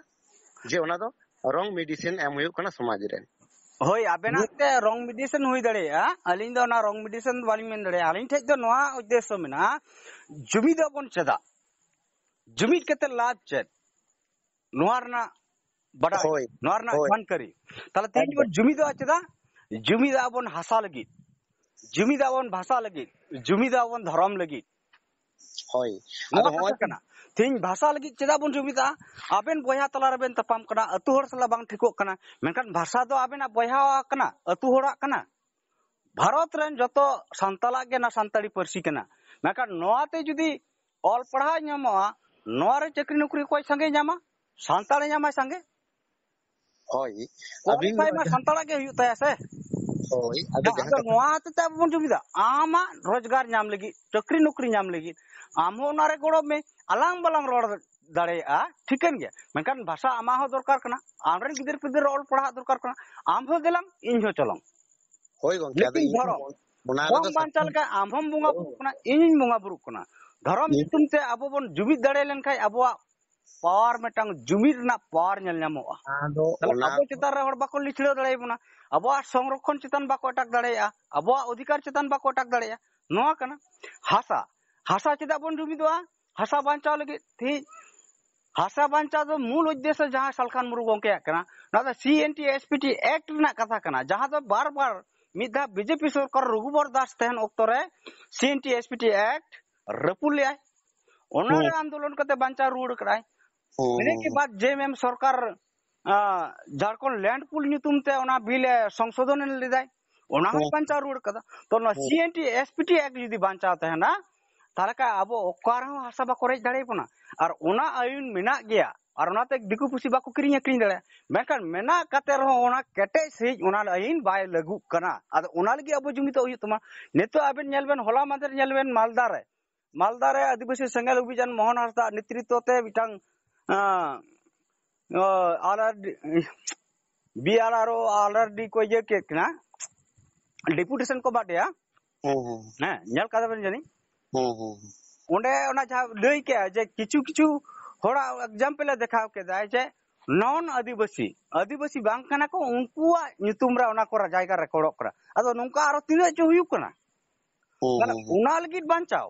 ᱡᱮ ᱚᱱᱟ ᱫᱚ wrong medicine ᱮᱢ ᱦᱩᱭᱩᱜ ᱠᱟᱱᱟ ᱥᱚᱢᱟᱡᱽ ᱨᱮ᱾ ᱦᱳᱭ, ᱟᱵᱮᱱᱟᱜ ᱛᱮ wrong medicine ᱦᱩᱭ ᱫᱟᱲᱮᱭᱟᱜᱼᱟ᱾ ᱟᱹᱞᱤᱧ ᱫᱚ ᱚᱱᱟ wrong medicine ᱫᱚ ᱵᱟᱹᱞᱤᱧ ᱢᱮᱱ ᱫᱟᱲᱮᱭᱟᱜᱼᱟ᱾ ᱟᱹᱞᱤᱧ ᱴᱷᱮᱡ ᱫᱚ ᱱᱚᱣᱟ ᱩᱫᱽᱫᱮᱥᱥᱚ ᱢᱮᱱᱟᱜᱼᱟ, ᱡᱩᱢᱤᱫᱚᱜ ᱵᱚᱱ ᱪᱮᱫᱟᱜ? ᱡᱩᱢᱤᱫ ᱠᱟᱛᱮ ᱞᱟᱵᱷ ᱪᱮᱫ? ᱱᱚᱣᱟ ᱨᱮᱱᱟᱜ ᱵᱟᱰᱟᱭ, ᱦᱳᱭ, ᱱᱚᱣᱟ ᱨᱮᱱᱟᱜ ᱦᱳᱭ᱾ ᱡᱟᱱᱠᱟᱨᱤ᱾ ᱛᱟᱦᱞᱮ ᱛᱮᱦᱮᱧ ᱵᱚᱱ ᱮᱠᱫᱚᱢ᱾ ᱡᱩᱢᱤᱫᱚᱜᱼᱟ ᱪᱮᱫᱟᱜ? ᱡᱩᱢᱤᱫᱚᱜᱼᱟ ᱵᱚᱱ ᱵᱷᱟᱥᱟ ᱞᱟᱹᱜᱤᱫ, ᱡᱩᱢᱤᱫᱚᱜᱼᱟ ᱵᱚᱱ ᱵᱷᱟᱥᱟ ᱞᱟᱹᱜᱤᱫ, ᱡᱩᱢᱤᱫᱚᱜᱼᱟ ᱵᱚᱱ ᱫᱷᱚᱨᱚᱢ ᱞᱟᱹᱜᱤᱫ᱾ ᱦᱳᱭ᱾ ᱱᱚᱣᱟ ᱟᱫᱚ ᱦᱚᱸᱜᱼᱚᱭ ᱠᱟᱛᱷᱟ ᱠᱟᱱᱟ᱾ ᱛᱮᱦᱮᱧ ᱵᱷᱟᱥᱟ ᱞᱟᱹᱜᱤᱫ ᱪᱮᱫᱟᱜ ᱵᱚᱱ ᱡᱩᱢᱤᱫᱚᱜᱼᱟ? ᱟᱵᱮᱱ ᱵᱚᱭᱦᱟ ᱛᱟᱞᱟ ᱨᱮᱵᱮᱱ ᱛᱟᱯᱟᱢ ᱠᱟᱱᱟ, ᱟᱹᱛᱩ ᱦᱚᱲ ᱥᱟᱞᱟᱜ ᱵᱟᱝ ᱴᱷᱤᱠᱚᱜ ᱠᱟᱱᱟ, ᱢᱮᱱᱠᱷᱟᱱ ᱵᱷᱟᱥᱟ ᱫᱚ ᱟᱵᱮᱱᱟᱜ ᱵᱚᱭᱦᱟ ᱠᱟᱱᱟ, ᱟᱹᱛᱩ ᱦᱚᱲᱟᱜ ᱠᱟᱱᱟ᱾ ᱵᱷᱟᱨᱚᱛ ᱨᱮᱱ ᱡᱚᱛᱚ ᱥᱟᱱᱛᱟᱲᱟᱜ ᱜᱮ ᱚᱱᱟ ᱥᱟᱱᱛᱟᱲᱤ ᱯᱟᱹᱨᱥᱤ ᱠᱟᱱᱟ᱾ ᱢᱮᱱᱠᱷᱟᱱ ᱱᱚᱣᱟ ᱛᱮ ᱡᱩᱫᱤ ᱚᱞ ᱯᱟᱲᱦᱟᱣ ᱧᱟᱢᱚᱜᱼᱟ, ᱱᱚᱣᱟ ᱨᱮ ᱪᱟᱹᱠᱨᱤ ᱱᱚᱠᱨᱤ ᱚᱠᱚᱭ ᱥᱟᱸᱜᱮ ᱧᱟᱢᱟ? ᱥᱟᱱᱛᱟᱲᱮ ᱧᱟᱢᱟᱭ ᱥᱟᱸᱜᱮ᱾ ᱦᱳᱭ᱾ ᱟᱹᱵᱤᱱ ᱠᱚᱣᱟᱞᱤᱯᱷᱟᱭ ᱢᱟ ᱡᱟᱦᱟᱸ ᱥᱟᱱᱛᱟᱲᱟᱜ ᱜᱮ ᱦᱩᱭᱩᱜ ᱛᱟᱭᱟ ᱥᱮ᱾ ᱦᱳᱭ, ᱟᱫᱚ ᱡᱟᱦᱟᱸ ᱟᱫᱚ ᱠᱟᱛᱷᱟ ᱱᱚᱣᱟ ᱦᱚᱛᱮᱛᱮ ᱟᱵᱚ ᱵᱚᱱ ᱡᱩᱢᱤᱫᱟ, ᱟᱢᱟᱜ ᱨᱳᱡᱽᱜᱟᱨ ᱧᱟᱢ ᱞᱟᱹᱜᱤᱫ, ᱪᱟᱹᱠᱨᱤ ᱱᱚᱠᱨᱤ ᱧᱟᱢ ᱞᱟᱹᱜᱤᱫ, ᱟᱢ ᱦᱚᱸ ᱚᱱᱟ ᱨᱮ ᱜᱚᱲᱚ ᱢᱮ, ᱟᱞᱟᱝ ᱵᱟᱞᱟᱝ ᱨᱚᱲ ᱫᱟᱲᱮᱭᱟᱜᱼᱟ, ᱴᱷᱤᱠᱟᱹᱱ ᱜᱮᱭᱟ, ᱢᱮᱱᱠᱷᱟᱱ ᱵᱷᱟᱥᱟ ᱟᱢᱟᱜ ᱦᱚᱸ ᱫᱚᱨᱠᱟᱨ ᱠᱟᱱᱟ, ᱟᱢᱨᱮᱱ ᱜᱤᱫᱟᱹᱨ ᱯᱤᱫᱟᱹᱨ ᱚᱞ ᱯᱟᱲᱦᱟᱜ ᱫᱚᱨᱠᱟᱨ ᱠᱟᱱᱟ, ᱟᱢ ᱦᱚᱸ ᱫᱮᱞᱟᱝ, ᱤᱧ ᱦᱚᱸ ᱪᱚᱞᱚᱝ᱾ ᱦᱳᱭ ᱜᱚᱝᱠᱮ, ᱟᱫᱚ ᱞᱮᱠᱤᱱ ᱤᱧ ᱫᱷᱚᱨᱚᱢ, ᱚᱱᱟ ᱨᱮᱫᱚ ᱫᱷᱚᱨᱚᱢ ᱵᱟᱧᱪᱟᱣ ᱥᱟᱹᱠᱷᱤ ᱞᱮᱠᱟ ᱟᱢ ᱦᱚᱸᱢ ᱵᱚᱸᱜᱟ ᱵᱩᱨᱩᱜ ᱠᱟᱱᱟ, ᱤᱧ ᱦᱚᱸᱧ ᱵᱚᱸᱜᱟ ᱵᱩᱨᱩᱜ ᱠᱟᱱᱟ᱾ ᱫᱷᱚᱨᱚᱢ ᱤᱧ ᱧᱩᱛᱩᱢ ᱛᱮ ᱟᱵᱚ ᱵᱚᱱ ᱡᱩᱢᱤᱫ ᱫᱟᱲᱮ ᱞᱮᱱᱠᱷᱟᱱ ᱟᱵᱚᱣᱟᱜ power, ᱢᱤᱫᱴᱟᱝ ᱡᱩᱢᱤᱫ ᱨᱮᱱᱟᱜ power ᱧᱮᱞ ᱧᱟᱢᱚᱜᱼᱟ᱾ ᱟᱫᱚ ᱛᱟᱦᱞᱮ ᱚᱱᱟ ᱟᱵᱚ ᱪᱮᱛᱟᱱ ᱨᱮ ᱦᱚᱲ ᱵᱟᱠᱚ ᱞᱤᱪᱷᱲᱟᱹᱣ ᱫᱟᱲᱮᱭᱟᱵᱚᱱᱟ, ᱟᱵᱚᱣᱟᱜ ᱥᱚᱝᱨᱚᱠᱷᱚᱱ ᱪᱮᱛᱟᱱ ᱵᱟᱠᱚ attack ᱫᱟᱲᱮᱭᱟᱜᱼᱟ, ᱟᱵᱚᱣᱟᱜ ᱚᱫᱷᱤᱠᱟᱨ ᱪᱮᱛᱟᱱ ᱵᱟᱠᱚ attack ᱫᱟᱲᱮᱭᱟᱜᱼᱟ᱾ ᱱᱚᱣᱟ ᱠᱟᱱᱟ ᱦᱟᱥᱟ᱾ ᱦᱟᱥᱟ ᱪᱮᱫᱟᱜ ᱵᱚᱱ ᱡᱩᱢᱤᱫᱚᱜᱼᱟ? ᱦᱟᱥᱟ ᱵᱟᱧᱪᱟᱣ ᱞᱟᱹᱜᱤᱫ ᱛᱮᱦᱤᱧ ᱦᱟᱥᱟ ᱵᱟᱧᱪᱟᱣ ᱫᱚ ᱢᱩᱞ ᱩᱫᱽᱫᱮᱥᱥᱚ ᱡᱟᱦᱟᱸ ᱥᱟᱞᱠᱷᱟᱱ ᱢᱩᱨᱢᱩ ᱜᱚᱢᱠᱮᱭᱟᱜ ᱠᱟᱱᱟ, ᱱᱚᱣᱟ ᱫᱚ C N T S P T Act ᱨᱮᱱᱟᱜ ᱠᱟᱛᱷᱟ ᱠᱟᱱᱟ, ᱡᱟᱦᱟᱸ ᱫᱚ ᱵᱟᱨ ᱵᱟᱨ ᱢᱤᱫ ᱫᱷᱟᱣ B J P ᱥᱚᱨᱠᱟᱨ ᱨᱚᱜᱷᱩᱵᱚᱨ ᱫᱟᱥ ᱛᱟᱦᱮᱱ ᱚᱠᱛᱚ ᱨᱮ C N T S P T Act ᱨᱟᱹᱯᱩᱫ ᱞᱮᱜᱼᱟᱭ᱾ ᱚᱱᱟ ᱨᱮ ᱦᱩᱸ᱾ ᱟᱱᱫᱳᱞᱚᱱ ᱠᱟᱛᱮ ᱵᱟᱧᱪᱟᱣ ᱨᱩᱣᱟᱹᱲ ᱠᱟᱱᱟᱭ᱾ ᱦᱩᱸ, ᱤᱱᱟᱹ ᱦᱩᱸ, ᱠᱮ ᱦᱩᱸ᱾ ᱵᱟᱫ J M M ᱥᱚᱨᱠᱟᱨ, ᱟ, ᱡᱷᱟᱲᱠᱷᱚᱸᱰ land pool ᱧᱩᱛᱩᱢ ᱛᱮ ᱚᱱᱟ ᱵᱤᱞ ᱮ ᱥᱚᱝᱥᱳᱫᱷᱚᱱ ᱞᱮᱫᱟᱭ, ᱚᱱᱟ ᱦᱚᱸᱭ ᱦᱩᱸ᱾ ᱵᱟᱧᱪᱟᱣ ᱨᱩᱣᱟᱹᱲ ᱠᱟᱫᱟ᱾ ᱛᱚ ᱱᱚᱣᱟ ᱦᱩᱸ᱾ C N T S P T Act ᱡᱩᱫᱤ ᱵᱟᱧᱪᱟᱣ ᱛᱟᱦᱮᱱᱟ, ᱛᱟᱦᱚᱞᱮ ᱠᱷᱟᱱ ᱟᱵᱚ ᱚᱠᱟ ᱨᱮᱦᱚᱸ ᱦᱟᱥᱟ ᱵᱟᱠᱚ ᱨᱮᱡ ᱫᱟᱲᱮᱭᱟᱵᱚᱱᱟ᱾ ᱟᱨ ᱚᱱᱟ ᱟᱹᱭᱤᱱ ᱢᱮᱱᱟᱜ ᱜᱮᱭᱟ, ᱟᱨ ᱚᱱᱟᱛᱮ ᱫᱤᱠᱩ ᱯᱩᱥᱤ ᱵᱟᱠᱚ ᱠᱤᱨᱤᱧ ᱟᱹᱠᱷᱨᱤᱧ ᱫᱟᱲᱮᱭᱟᱜᱼᱟ᱾ ᱢᱮᱱᱠᱷᱟᱱ ᱢᱮᱱᱟᱜ ᱠᱟᱛᱮ ᱨᱮᱦᱚᱸ ᱚᱱᱟ ᱠᱮᱴᱮᱡ ᱥᱟᱺᱦᱤᱡ ᱚᱱᱟ ᱟᱹᱭᱤᱱ ᱵᱟᱭ ᱞᱟᱹᱜᱩᱜ ᱠᱟᱱᱟ᱾ ᱟᱫᱚ ᱚᱱᱟ ᱞᱟᱹᱜᱤᱫ ᱟᱵᱚ ᱡᱩᱢᱤᱫᱚᱜ ᱦᱩᱭᱩᱜ ᱛᱟᱢᱟ᱾ ᱱᱤᱛᱚᱜ ᱟᱵᱮᱱ ᱧᱮᱞ ᱵᱮᱱ, ᱦᱚᱞᱟ ᱢᱟᱫᱷᱮᱨ ᱧᱮᱞ ᱵᱮᱱ, ᱢᱟᱞᱫᱟ ᱨᱮ, ᱢᱟᱞᱫᱟ ᱨᱮ ᱟᱹᱫᱤᱵᱟᱹᱥᱤ ᱥᱮᱸᱜᱮᱞ ᱚᱵᱷᱤᱡᱟᱱ ᱢᱳᱦᱚᱱ ᱦᱟᱸᱥᱫᱟ ᱱᱮᱛᱨᱤᱛᱵᱚ ᱛᱮ ᱢᱤᱫᱴᱟᱝ, ᱟᱸ, ᱚ, ᱟᱨ ᱟᱨ ᱰᱤ, ᱵᱤ ᱟᱨ ᱟᱨ ᱳ, ᱟᱨ ᱟᱨ ᱰᱤ ᱠᱚ ᱤᱭᱟᱹ ᱠᱮᱫ ᱠᱤᱱᱟ, ᱰᱮᱯᱩᱴᱮᱥᱚᱱ ᱠᱚ ᱮᱢᱟᱫ ᱫᱮᱭᱟ᱾ ᱦᱮᱸ, ᱦᱮᱸ᱾ ᱦᱮᱸ, ᱧᱮᱞ ᱠᱟᱫᱟ ᱵᱮᱱ ᱡᱟᱹᱱᱤᱡ᱾ ᱦᱮᱸ, ᱦᱮᱸ᱾ ᱚᱸᱰᱮ ᱚᱱᱟ ᱡᱟᱦᱟᱸ ᱞᱟᱹᱭ ᱠᱮᱜᱼᱟ ᱡᱮ ᱠᱤᱪᱷᱩ ᱠᱤᱪᱷᱩ ᱦᱚᱲᱟᱜ example ᱮ ᱫᱮᱠᱷᱟᱣ ᱠᱮᱫᱟ ᱡᱮ non ᱟᱹᱫᱤᱵᱟᱹᱥᱤ, ᱟᱹᱫᱤᱵᱟᱹᱥᱤ ᱵᱟᱝ ᱠᱟᱱᱟ ᱠᱚ, ᱩᱱᱠᱩᱣᱟᱜ ᱧᱩᱛᱩᱢ ᱨᱮ ᱚᱱᱟ ᱠᱚ ᱡᱟᱭᱜᱟ ᱨᱮᱠᱚᱨᱰᱚᱜ ᱠᱟᱱᱟ᱾ ᱟᱫᱚ ᱱᱚᱝᱠᱟ ᱟᱨᱚ ᱛᱤᱱᱟᱹᱜ ᱪᱚ ᱦᱩᱭᱩᱜ ᱠᱟᱱᱟ᱾ ᱦᱮᱸ, ᱛᱟᱦᱞᱮ ᱦᱮᱸ, ᱦᱮᱸ᱾ ᱚᱱᱟ ᱞᱟᱹᱜᱤᱫ ᱵᱟᱧᱪᱟᱣ,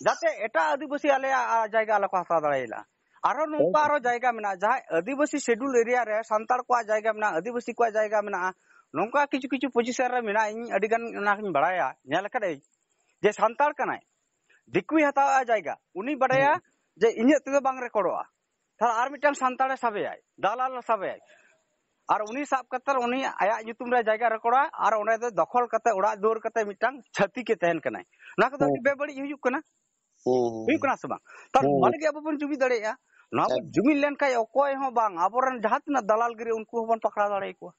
ᱡᱟᱛᱮ ᱮᱴᱟᱜ ᱟᱹᱫᱤᱵᱟᱹᱥᱤ ᱟᱞᱮᱭᱟᱜ, ᱟ, ᱡᱟᱭᱜᱟ ᱟᱞᱚ ᱠᱚ ᱦᱟᱛᱟᱣ ᱫᱟᱲᱮᱭᱟᱜᱼᱟ᱾ ᱟᱨᱦᱚᱸ ᱱᱚᱝᱠᱟ ᱦᱳᱭ᱾ ᱟᱨᱦᱚᱸ ᱡᱟᱭᱜᱟ ᱢᱮᱱᱟᱜᱼᱟ, ᱡᱟᱦᱟᱸᱭ ᱟᱹᱫᱤᱵᱟᱹᱥᱤ schedule area ᱨᱮ ᱥᱟᱱᱛᱟᱲ ᱠᱚᱣᱟᱜ ᱡᱟᱭᱜᱟ ᱢᱮᱱᱟᱜᱼᱟ, ᱟᱹᱫᱤᱵᱟᱹᱥᱤ ᱠᱚᱣᱟᱜ ᱡᱟᱭᱜᱟ ᱢᱮᱱᱟᱜᱼᱟ, ᱱᱚᱝᱠᱟ ᱠᱤᱪᱷᱩ ᱠᱤᱪᱷᱩ position ᱨᱮ ᱢᱮᱱᱟᱜᱼᱟ᱾ ᱤᱧ ᱟᱹᱰᱤ ᱜᱟᱱ ᱚᱱᱟ ᱠᱚᱧ ᱵᱟᱲᱟᱭᱟ, ᱧᱮᱞ ᱟᱠᱟᱫᱟᱹᱧ ᱡᱮ ᱥᱟᱱᱛᱟᱲ ᱠᱟᱱᱟᱭ, ᱫᱤᱠᱩᱭ ᱦᱟᱛᱟᱣᱟ ᱡᱟᱭᱜᱟ, ᱩᱱᱤ ᱵᱟᱰᱟᱭᱟ ᱦᱩᱸ᱾ ᱡᱮ ᱤᱧᱟᱹᱜ ᱛᱮᱫᱚ ᱵᱟᱝ ᱨᱮᱠᱚᱨᱰᱚᱜᱼᱟ, ᱛᱟᱦᱞᱮ ᱟᱨ ᱢᱤᱫᱴᱟᱝ ᱥᱟᱱᱛᱟᱲᱮ ᱥᱟᱵᱮᱭᱟᱭ, ᱫᱟᱞᱟᱞ ᱮ ᱥᱟᱵᱮᱭᱟᱭ, ᱟᱨ ᱩᱱᱤ ᱥᱟᱵ ᱠᱟᱛᱮ ᱩᱱᱤ ᱟᱭᱟᱜ ᱧᱩᱛᱩᱢ ᱨᱮ ᱡᱟᱭᱜᱟ ᱨᱮᱠᱚᱨᱰᱟ, ᱟᱨ ᱚᱸᱰᱮ ᱫᱚ ᱫᱚᱠᱷᱚᱞ ᱠᱟᱛᱮ ᱚᱲᱟᱜ ᱫᱩᱣᱟᱹᱨ ᱠᱟᱛᱮ ᱢᱤᱫᱴᱟᱝ ᱪᱷᱟᱹᱛᱤᱠ ᱮ ᱛᱟᱦᱮᱱ ᱠᱟᱱᱟᱭ᱾ ᱱᱚᱣᱟ ᱠᱚᱫᱚ ᱦᱩᱸ᱾ ᱟᱹᱰᱤ ᱵᱮᱵᱟᱹᱲᱤᱡ ᱦᱩᱭᱩᱜ ᱠᱟᱱᱟ᱾ ᱦᱩᱸ, ᱦᱩᱸ, ᱦᱩᱭᱩᱜ ᱦᱩᱸ᱾ ᱠᱟᱱᱟ ᱥᱮ ᱵᱟᱝ? ᱛᱟᱦᱞᱮ ᱦᱩᱸ, ᱱᱚᱣᱟ ᱦᱩᱸ᱾ ᱞᱟᱹᱜᱤᱫ ᱟᱵᱚ ᱵᱚᱱ ᱡᱩᱢᱤᱫ ᱫᱟᱲᱮᱭᱟᱜᱼᱟ᱾ ᱱᱚᱣᱟ ᱵᱚᱱ ᱮᱠᱫᱚᱢ᱾ ᱡᱩᱢᱤᱫ ᱞᱮᱱᱠᱷᱟᱱ ᱚᱠᱚᱭ ᱦᱚᱸ ᱵᱟᱝ, ᱟᱵᱚᱨᱮᱱ ᱡᱟᱦᱟᱸ ᱛᱤᱱᱟᱹᱜ ᱫᱟᱞᱟᱞ ᱜᱤᱨᱤ ᱩᱱᱠᱩ ᱦᱚᱸᱵᱚᱱ ᱯᱟᱠᱲᱟᱣ ᱫᱟᱲᱮᱭᱟᱠᱚᱣᱟ᱾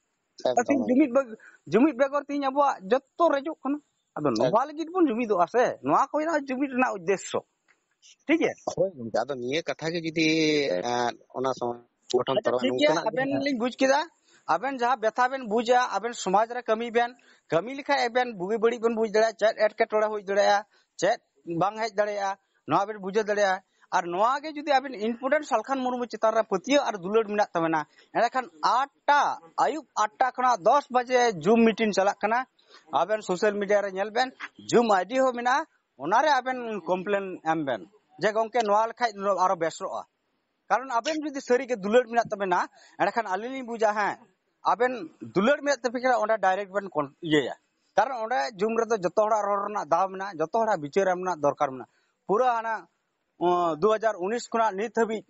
ᱮᱠᱫᱚᱢ, ᱛᱮᱦᱮᱧ ᱮᱠᱫᱚᱢ᱾ ᱡᱩᱢᱤᱫ ᱵᱮᱜ-, ᱡᱩᱢᱤᱫ ᱵᱮᱜᱚᱨ ᱛᱮᱦᱮᱧ ᱟᱵᱚᱣᱟᱜ ᱡᱚᱛᱚ ᱨᱮᱡᱚᱜ ᱠᱟᱱᱟ᱾ ᱟᱫᱚ ᱱᱚᱣᱟ ᱮᱠᱫᱚᱢ᱾ ᱞᱟᱹᱜᱤᱫ ᱵᱚᱱ ᱡᱩᱢᱤᱫᱚᱜᱼᱟ ᱥᱮ, ᱱᱚᱣᱟ ᱠᱚ ᱦᱩᱭᱩᱜᱼᱟ ᱡᱩᱢᱤᱫ ᱨᱮᱱᱟᱜ ᱩᱫᱽᱫᱮᱥᱥᱚ᱾ ᱴᱷᱤᱠ ᱜᱮᱭᱟ? ᱦᱳᱭ ᱜᱚᱢᱠᱮ, ᱟᱫᱚ ᱱᱤᱭᱟᱹ ᱠᱟᱛᱷᱟ ᱜᱮ ᱡᱩᱫᱤ, ᱮᱸ, ᱚᱱᱟ ᱥᱚᱝᱜᱚᱴᱷᱚᱱ ᱟᱪᱪᱷᱟ, ᱛᱚᱨᱚᱯ ᱴᱷᱤᱠ ᱜᱮᱭᱟ, ᱱᱚᱝᱠᱟᱱᱟᱜ ᱟᱵᱮᱱ ᱡᱟᱦᱟᱸ ᱞᱤᱧ ᱵᱩᱡᱽ ᱠᱮᱫᱟ, ᱟᱵᱮᱱ ᱡᱟᱦᱟᱸ ᱵᱮᱛᱷᱟ ᱵᱮᱱ ᱵᱩᱡᱟ, ᱟᱵᱮᱱ ᱥᱚᱢᱟᱡᱽ ᱨᱮ ᱠᱟᱹᱢᱤ ᱵᱮᱱ, ᱠᱟᱹᱢᱤ ᱞᱮᱠᱷᱟᱡ ᱟᱵᱮᱱ ᱵᱩᱜᱤ ᱵᱟᱹᱲᱤᱡ ᱵᱮᱱ ᱵᱩᱡᱽ ᱫᱟᱲᱮᱭᱟᱜᱼᱟ, ᱪᱮᱫ ᱮᱴᱠᱮᱴᱚᱬᱮ ᱦᱩᱭ ᱫᱟᱲᱮᱭᱟᱜᱼᱟ, ᱪᱮᱫ ᱵᱟᱝ ᱦᱮᱡ ᱫᱟᱲᱮᱭᱟᱜᱼᱟ, ᱱᱚᱣᱟ ᱵᱮᱱ ᱵᱩᱡᱷᱟᱹᱣ ᱫᱟᱲᱮᱭᱟᱜᱼᱟ᱾ ᱟᱨ ᱱᱚᱣᱟ ᱜᱮ ᱡᱩᱫᱤ ᱟᱵᱮᱱ important ᱥᱟᱞᱠᱷᱟᱱ ᱢᱩᱨᱢᱩ ᱪᱮᱛᱟᱱ ᱨᱮ ᱯᱟᱹᱛᱭᱟᱹᱣ ᱟᱨ ᱫᱩᱞᱟᱹᱲ ᱢᱮᱱᱟᱜ ᱛᱟᱵᱮᱱᱟ, ᱮᱸᱰᱮᱠᱷᱟᱱ ᱟᱴ ᱴᱟ, ᱟᱹᱭᱩᱵ ᱟᱴ ᱴᱟ ᱠᱷᱚᱱᱟᱜ ᱫᱚᱥ ᱵᱟᱡᱮ Zoom meeting ᱪᱟᱞᱟᱜ ᱠᱟᱱᱟ᱾ ᱟᱵᱮᱱ social media ᱨᱮ ᱧᱮᱞ ᱵᱮᱱ, Zoom ID ᱦᱚᱸ ᱢᱮᱱᱟᱜᱼᱟ, ᱚᱱᱟᱨᱮ ᱟᱵᱮᱱ complain ᱮᱢ ᱵᱮᱱ ᱡᱮ, "ᱜᱚᱢᱠᱮ, ᱱᱚᱣᱟ ᱞᱮᱠᱷᱟᱡ ᱟᱨᱚ ᱵᱮᱥᱚᱜᱼᱟ᱾" ᱠᱟᱨᱚᱱ ᱟᱵᱮᱱ ᱡᱩᱫᱤ ᱥᱟᱹᱨᱤᱜᱮ ᱫᱩᱞᱟᱹᱲ ᱢᱮᱱᱟᱜ ᱛᱟᱵᱮᱱᱟ, ᱮᱸᱰᱮᱠᱷᱟᱱ ᱟᱹᱞᱤᱧ ᱞᱤᱧ ᱵᱩᱡᱟ, ᱦᱮᱸ, ᱟᱵᱮᱱ ᱫᱩᱞᱟᱹᱲ ᱢᱮᱱᱟᱜ ᱛᱟᱵᱮᱱ ᱠᱷᱟᱱ ᱚᱸᱰᱮ direct ᱵᱮᱱ ᱠᱚᱱ-, ᱤᱭᱟᱹᱭᱟ᱾ ᱠᱟᱨᱚᱱ ᱚᱸᱰᱮ Zoom ᱨᱮᱫᱚ ᱡᱚᱛᱚ ᱦᱚᱲᱟᱜ ᱨᱚᱲ ᱨᱮᱱᱟᱜ ᱫᱟᱣ ᱢᱮᱱᱟᱜᱼᱟ, ᱡᱚᱛᱚ ᱦᱚᱲᱟᱜ ᱵᱤᱪᱟᱹᱨ ᱮᱢ ᱨᱮᱱᱟᱜ ᱫᱚᱨᱠᱟᱨ ᱢᱮᱱᱟᱜᱼᱟ᱾ ᱯᱩᱨᱟᱹ ᱦᱟᱱᱟ, ᱚ, ᱫᱩ ᱦᱟᱡᱟᱨ ᱩᱱᱤᱥ ᱠᱷᱚᱱᱟᱜ ᱱᱤᱛ ᱦᱟᱹᱵᱤᱡ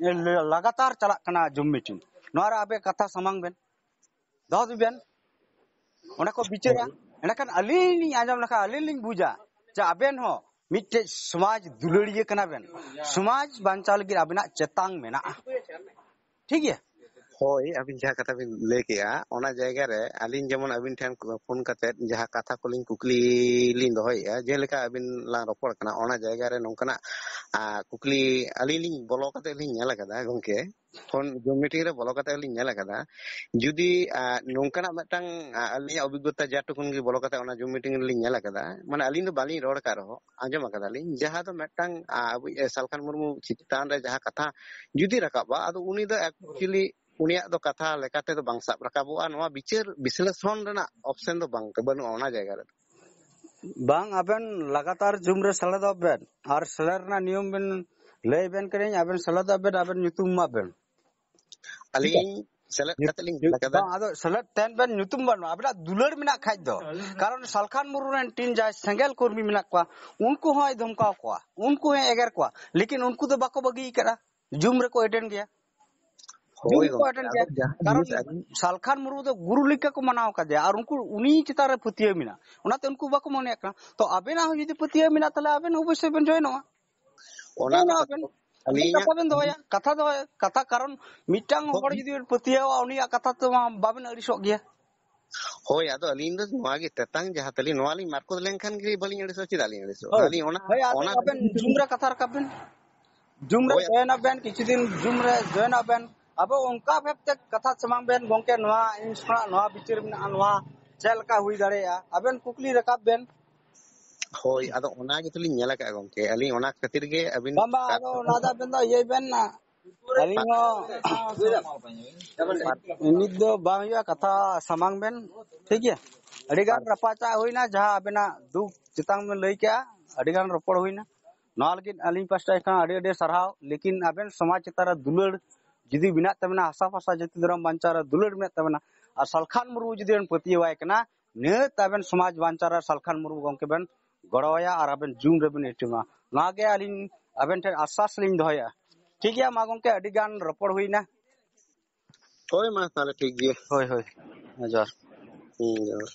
ᱞᱟᱜᱟᱛᱟᱨ ᱪᱟᱞᱟᱜ ᱠᱟᱱᱟ Zoom meeting᱾ ᱱᱚᱣᱟ ᱨᱮ ᱟᱵᱮ ᱠᱟᱛᱷᱟ ᱥᱟᱢᱟᱝ ᱵᱮᱱ, ᱫᱚᱦᱚ ᱫᱩᱵᱮᱱ, ᱚᱸᱰᱮ ᱠᱚ ᱵᱤᱪᱟᱹᱨᱟ᱾ ᱦᱳᱭ᱾ ᱮᱸᱰᱮᱠᱷᱟᱱ ᱟᱹᱞᱤᱧ ᱞᱤᱧ ᱟᱸᱡᱚᱢ ᱞᱮᱠᱷᱟᱱ ᱟᱹᱞᱤᱧ ᱞᱤᱧ ᱵᱩᱡᱟ ᱡᱮ ᱟᱵᱮᱱ ᱦᱚᱸ ᱢᱤᱫᱴᱮᱡ ᱥᱚᱢᱟᱡᱽ ᱫᱩᱞᱟᱹᱲᱤᱭᱟᱹ ᱠᱟᱱᱟ ᱵᱮᱱ, ᱥᱚᱢᱟᱡᱽ ᱵᱟᱧᱪᱟᱣ ᱞᱟᱹᱜᱤᱫ ᱟᱵᱮᱱᱟᱜ ᱪᱮᱛᱟᱝ ᱢᱮᱱᱟᱜᱼᱟ᱾ ᱴᱷᱤᱠ ᱜᱮᱭᱟ? ᱦᱳᱭ, ᱟᱹᱵᱤᱱ ᱡᱟᱦᱟᱸ ᱠᱟᱛᱷᱟ ᱵᱤᱱ ᱞᱟᱹᱭ ᱠᱮᱜᱼᱟ, ᱚᱱᱟ ᱡᱟᱭᱜᱟ ᱨᱮ ᱟᱹᱞᱤᱧ ᱡᱮᱢᱚᱱ ᱟᱹᱵᱤᱱ ᱴᱷᱮᱱ ᱯᱷᱳᱱ ᱠᱟᱛᱮᱫ ᱡᱟᱦᱟᱸ ᱠᱟᱛᱷᱟ ᱠᱚᱞᱤᱧ ᱠᱩᱠᱞᱤ ᱞᱤᱧ ᱫᱚᱦᱚᱭᱮᱜᱼᱟ, ᱡᱮᱞᱮᱠᱟ ᱟᱹᱵᱤᱱ ᱞᱟᱝ ᱨᱚᱯᱚᱲ ᱠᱟᱱᱟ, ᱚᱱᱟ ᱡᱟᱭᱜᱟ ᱨᱮ ᱱᱚᱝᱠᱟᱱᱟᱜ, ᱟ, ᱠᱩᱠᱞᱤ ᱟᱹᱞᱤᱧ ᱞᱤᱧ ᱵᱚᱞᱚ ᱠᱟᱛᱮᱫ ᱞᱤᱧ ᱧᱮᱞ ᱟᱠᱟᱫᱟ ᱜᱚᱝᱠᱮ, ᱯᱷᱳᱱ ᱡᱩᱢ ᱢᱤᱴᱤᱝ ᱨᱮ ᱵᱚᱞᱚ ᱠᱟᱛᱮᱫ ᱞᱤᱧ ᱧᱮᱞ ᱟᱠᱟᱫᱟ᱾ ᱡᱩᱫᱤ, ᱟ, ᱱᱚᱝᱠᱟᱱᱟᱜ ᱢᱤᱫᱴᱟᱝ, ᱟ, ᱟᱹᱞᱤᱧᱟᱜ ᱚᱵᱷᱤᱜᱽᱜᱚᱛᱟ ᱡᱟ ᱴᱩᱠᱩᱱ ᱜᱮ ᱵᱚᱞᱚ ᱠᱟᱛᱮᱫ ᱚᱱᱟ ᱡᱩᱢ ᱢᱤᱴᱤᱝ ᱨᱮᱞᱤᱧ ᱧᱮᱞ ᱟᱠᱟᱫᱟ, ᱢᱟᱱᱮ ᱟᱹᱞᱤᱧ ᱫᱚ ᱵᱟᱹᱞᱤᱧ ᱨᱚᱲ ᱟᱠᱟᱫ ᱨᱮᱦᱚᱸ ᱟᱸᱡᱚᱢ ᱟᱠᱟᱫᱟᱞᱤᱧ, ᱡᱟᱦᱟᱸ ᱫᱚ ᱢᱤᱫᱴᱟᱝ, ᱟ, ᱟᱵᱚ, ᱮ, ᱥᱟᱞᱠᱷᱟᱱ ᱢᱩᱨᱢᱩ ᱪᱮᱛᱟᱱ ᱨᱮ ᱡᱟᱦᱟᱸ ᱠᱟᱛᱷᱟ ᱡᱩᱫᱤ ᱨᱟᱠᱟᱵᱼᱟ, ᱟᱫᱚ ᱩᱱᱤ ᱫᱚ actually ᱩᱱᱤᱭᱟᱜ ᱫᱚ ᱠᱟᱛᱷᱟ ᱞᱮᱠᱟ ᱛᱮᱫᱚ ᱵᱟᱝ ᱥᱟᱵ ᱨᱟᱠᱟᱵᱚᱜᱼᱟ᱾ ᱱᱚᱣᱟ ᱵᱤᱪᱟᱹᱨ ᱵᱤᱥᱞᱮᱥᱚᱱ ᱨᱮᱱᱟᱜ ᱚᱯᱥᱮᱱ ᱫᱚ ᱵᱟᱝ, ᱵᱟᱹᱱᱩᱜᱼᱟ ᱚᱱᱟ ᱡᱟᱭᱜᱟ ᱨᱮ᱾ ᱵᱟᱝ, ᱟᱵᱮᱱ ᱞᱟᱜᱟᱛᱟᱨ ᱡᱩᱢ ᱨᱮ ᱥᱮᱞᱮᱫᱚᱜ ᱵᱮᱱ, ᱟᱨ ᱥᱮᱞᱮᱫ ᱨᱮᱱᱟᱜ ᱱᱤᱭᱚᱢ ᱵᱮᱱ ᱞᱟᱹᱭ ᱵᱮᱱ ᱠᱟᱹᱱᱟᱹᱧ, ᱟᱵᱮᱱ ᱥᱮᱞᱮᱫᱚᱜ ᱵᱮᱱ, ᱟᱵᱮᱱ ᱧᱩᱛᱩᱢ ᱮᱢᱟᱜ ᱵᱮᱱ᱾ ᱟᱹᱞᱤᱧ ᱥᱮᱞᱮᱫ ᱠᱟᱛᱮ ᱞᱤᱧ ᱧᱮᱞ ᱟᱠᱟᱫᱟ᱾ ᱵᱟᱝ, ᱟᱫᱚ ᱥᱮᱞᱮᱫ ᱛᱟᱦᱮᱱ ᱵᱮᱱ, ᱧᱩᱛᱩᱢ ᱵᱟᱹᱱᱩᱜᱼᱟ᱾ ᱟᱵᱮᱱᱟᱜ ᱫᱩᱞᱟᱹᱲ ᱢᱮᱱᱟᱜ ᱠᱷᱟᱡ ᱫᱚ, ᱠᱟᱨᱚᱱ ᱥᱟᱞᱠᱷᱟᱱ ᱢᱩᱨᱢᱩ ᱨᱮᱱ ᱴᱤᱢ ᱡᱟᱦᱟᱸᱭ ᱥᱮᱸᱜᱮᱞ ᱠᱚᱨᱢᱤ ᱢᱮᱱᱟᱜ ᱠᱚᱣᱟ, ᱩᱱᱠᱩ ᱦᱚᱸᱭ ᱫᱷᱚᱢᱠᱟᱣ ᱠᱚᱣᱟ, ᱩᱱᱠᱩ ᱦᱚᱸᱭ ᱮᱜᱮᱨ ᱠᱚᱣᱟ, ᱞᱮᱠᱤᱱ ᱩᱱᱠᱩ ᱫᱚ ᱵᱟᱠᱚ ᱵᱟᱹᱜᱤ ᱟᱠᱟᱫᱼᱟ, ᱡᱩᱢ ᱨᱮᱠᱚ ᱮᱴᱮᱱ ᱜᱮᱭᱟ᱾ ᱡᱩᱢ ᱦᱳᱭ ᱨᱮᱠᱚ ᱜᱚᱢᱠᱮ, ᱮᱴᱮᱱ ᱟᱫᱚ ᱜᱮᱭᱟ᱾ ᱡᱟᱦᱟᱸ ᱠᱟᱨᱚᱱ ᱡᱤᱱᱤᱥ ᱟᱹᱞᱤᱧ ᱥᱟᱞᱠᱷᱟᱱ ᱢᱩᱨᱢᱩ ᱫᱚ ᱜᱩᱨᱩ ᱞᱮᱠᱟ ᱠᱚ ᱢᱟᱱᱟᱣ ᱟᱠᱟᱫᱮᱭᱟ, ᱟᱨ ᱩᱱᱠᱩ ᱩᱱᱤ ᱪᱮᱛᱟᱱ ᱨᱮ ᱯᱟᱹᱛᱭᱟᱹᱣ ᱢᱮᱱᱟᱜᱼᱟ, ᱚᱱᱟᱛᱮ ᱩᱱᱠᱩ ᱵᱟᱠᱚ ᱢᱚᱱᱮᱭᱟᱜ ᱠᱟᱱᱟ᱾ ᱛᱚ ᱟᱵᱮᱱᱟᱜ ᱦᱚᱸ ᱡᱩᱫᱤ ᱯᱟᱹᱛᱭᱟᱹᱣ ᱢᱮᱱᱟᱜ, ᱛᱟᱦᱞᱮ ᱟᱵᱮᱱ ᱚᱵᱚᱥᱥᱳᱭ ᱵᱮᱱ ᱡᱚᱭᱮᱱᱚᱜᱼᱟ᱾ ᱚᱱᱟ ᱫᱚ ᱡᱚᱭᱮᱱᱚᱜᱼᱟ ᱵᱮᱱ᱾ ᱚᱱᱟ ᱟᱹᱞᱤᱧᱟᱜ ᱠᱟᱛᱷᱟ ᱵᱮᱱ ᱫᱚᱦᱚᱭᱟ, ᱠᱟᱛᱷᱟ ᱫᱚᱦᱚᱭᱟ, ᱠᱟᱛᱷᱟ, ᱠᱟᱨᱚᱱ ᱢᱤᱫᱴᱟᱝ ᱦᱚᱲ ᱡᱩᱫᱤ ᱵᱮᱱ ᱯᱟᱹᱛᱭᱟᱹᱣᱟ, ᱩᱱᱤᱭᱟᱜ ᱠᱟᱛᱷᱟ ᱛᱮ ᱢᱟ ᱵᱟᱵᱮᱱ ᱟᱹᱲᱤᱥᱚᱜ ᱜᱮᱭᱟ᱾ ᱦᱳᱭ, ᱟᱫᱚ ᱟᱹᱞᱤᱧ ᱫᱚ ᱱᱚᱣᱟ ᱜᱮ ᱛᱮᱛᱟᱝ ᱡᱟᱦᱟᱸ ᱛᱟᱹᱞᱤᱧ, ᱱᱚᱣᱟ ᱞᱤᱧ ᱢᱟᱨᱠᱚᱛ ᱞᱮᱱᱠᱷᱟᱱ ᱜᱮ ᱵᱟᱹᱞᱤᱧ ᱟᱹᱲᱤᱥᱚᱜᱼᱟ, ᱪᱮᱫᱟᱜ ᱞᱤᱧ ᱟᱹᱲᱤᱥᱚᱜᱼᱟ? ᱦᱳᱭ᱾ ᱟᱹᱞᱤᱧ ᱚᱱᱟ, ᱦᱳᱭ, ᱟᱫᱚ ᱚᱱᱟ ᱟᱵᱮᱱ ᱡᱩᱢ ᱨᱮ ᱠᱟᱛᱷᱟ ᱨᱟᱠᱟᱵ ᱵᱮᱱ᱾ ᱡᱩᱢ ᱨᱮ ᱦᱳᱭ᱾ ᱡᱚᱭᱮᱱᱚᱜ ᱵᱮᱱ, ᱠᱤᱪᱷᱩ ᱫᱤᱱ ᱡᱩᱢ ᱨᱮ ᱡᱚᱭᱮᱱᱚᱜ ᱵᱮᱱ᱾ ᱟᱵᱚ ᱚᱱᱠᱟ ᱵᱷᱟᱵᱛᱮ ᱠᱟᱛᱷᱟ ᱥᱟᱢᱟᱝ ᱵᱮᱱ, "ᱜᱚᱝᱠᱮ, ᱱᱚᱣᱟ ᱤᱧ ᱠᱷᱚᱱᱟᱜ ᱱᱚᱣᱟ ᱵᱤᱪᱟᱹᱨ ᱢᱮᱱᱟᱜᱼᱟ, ᱱᱚᱣᱟ ᱪᱮᱫ ᱞᱮᱠᱟ ᱦᱩᱭ ᱫᱟᱲᱮᱭᱟᱜᱼᱟ?" ᱟᱵᱮᱱ ᱠᱩᱠᱞᱤ ᱨᱟᱠᱟᱵ ᱵᱮᱱ᱾ ᱦᱳᱭ, ᱟᱫᱚ ᱚᱱᱟ ᱜᱮᱛᱚ ᱞᱤᱧ ᱧᱮᱞ ᱟᱠᱟᱫᱼᱟ ᱜᱚᱝᱠᱮ, ᱟᱹᱞᱤᱧ ᱚᱱᱟ ᱠᱷᱟᱹᱛᱤᱨ ᱜᱮ ᱟᱹᱵᱤᱱ ᱵᱟᱝ, ᱵᱟᱝ, ᱟᱫᱚ ᱚᱱᱟ ᱫᱚ ᱟᱵᱮᱱ ᱫᱚ ᱤᱭᱟᱹᱭ ᱵᱮᱱ ᱱᱟ᱾ ᱟᱹᱞᱤᱧ ᱦᱚᱸ ᱱᱤᱛ ᱫᱚ ᱵᱟᱝ ᱦᱩᱭᱩᱜᱼᱟ, ᱠᱟᱛᱷᱟ ᱥᱟᱢᱟᱝ ᱵᱮᱱ, ᱴᱷᱤᱠ ᱜᱮᱭᱟ? ᱟᱹᱰᱤ ᱜᱟᱱ ᱨᱟᱯᱟᱪᱟᱜ ᱦᱩᱭᱱᱟ, ᱡᱟᱦᱟᱸ ᱟᱵᱮᱱᱟᱜ ᱫᱩᱠ ᱪᱮᱛᱟᱱ ᱵᱮᱱ ᱞᱟᱹᱭ ᱠᱮᱜᱼᱟ, ᱟᱹᱰᱤ ᱜᱟᱱ ᱨᱚᱯᱚᱲ ᱦᱩᱭᱱᱟ᱾ ᱱᱚᱣᱟ ᱞᱟᱹᱜᱤᱫ ᱟᱹᱞᱤᱧ ᱯᱟᱥᱴᱟ ᱠᱷᱚᱱ ᱟᱹᱰᱤ ᱟᱹᱰᱤ ᱥᱟᱨᱦᱟᱣ᱾ ᱞᱮᱠᱤᱱ ᱟᱵᱮᱱ ᱥᱚᱢᱟᱡᱽ ᱪᱮᱛᱟᱱ ᱨᱮ ᱫᱩᱞᱟᱹᱲ ᱡᱩᱫᱤ ᱢᱮᱱᱟᱜ ᱛᱟᱵᱮᱱᱟ, ᱦᱟᱥᱟ ᱵᱷᱟᱥᱟ ᱡᱟᱹᱛᱤ ᱫᱷᱚᱨᱚᱢ ᱵᱟᱧᱪᱟᱣ ᱨᱮ ᱫᱩᱞᱟᱹᱲ ᱢᱮᱱᱟᱜ ᱛᱟᱵᱮᱱᱟ, ᱟᱨ ᱥᱟᱞᱠᱷᱟᱱ ᱢᱩᱨᱢᱩ ᱡᱩᱫᱤ ᱵᱮᱱ ᱯᱟᱹᱛᱭᱟᱹᱣᱟᱭ ᱠᱟᱱᱟ, ᱱᱤᱦᱟᱹᱛ ᱟᱵᱮᱱ ᱥᱚᱢᱟᱡᱽ ᱵᱟᱧᱪᱟᱣ ᱨᱮ ᱥᱟᱞᱠᱷᱟᱱ ᱢᱩᱨᱢᱩ ᱜᱚᱢᱠᱮ ᱵᱮᱱ ᱜᱚᱲᱚᱣᱟᱭᱟ ᱟᱨ ᱟᱵᱮᱱ ᱡᱩᱢ ᱨᱮᱵᱮᱱ ᱮᱴᱮᱢᱟ᱾ ᱱᱚᱣᱟ ᱜᱮ ᱟᱹᱞᱤᱧ ᱟᱵᱮᱱ ᱴᱷᱮᱱ ᱟᱥᱥᱟᱥ ᱞᱤᱧ ᱫᱚᱦᱚᱭᱟ᱾ ᱴᱷᱤᱠ ᱜᱮᱭᱟ, ᱢᱟ ᱜᱚᱢᱠᱮ, ᱟᱹᱰᱤ ᱜᱟᱱ ᱨᱚᱯᱚᱲ ᱦᱩᱭᱱᱟ᱾ ᱦᱳᱭ, ᱢᱟ ᱛᱟᱦᱞᱮ ᱴᱷᱤᱠ ᱜᱮᱭᱟ᱾ ᱦᱳᱭ, ᱦᱳᱭ, ᱢᱟ ᱡᱚᱦᱟᱨ᱾ ᱦᱩᱸ, ᱡᱚᱦᱟᱨ᱾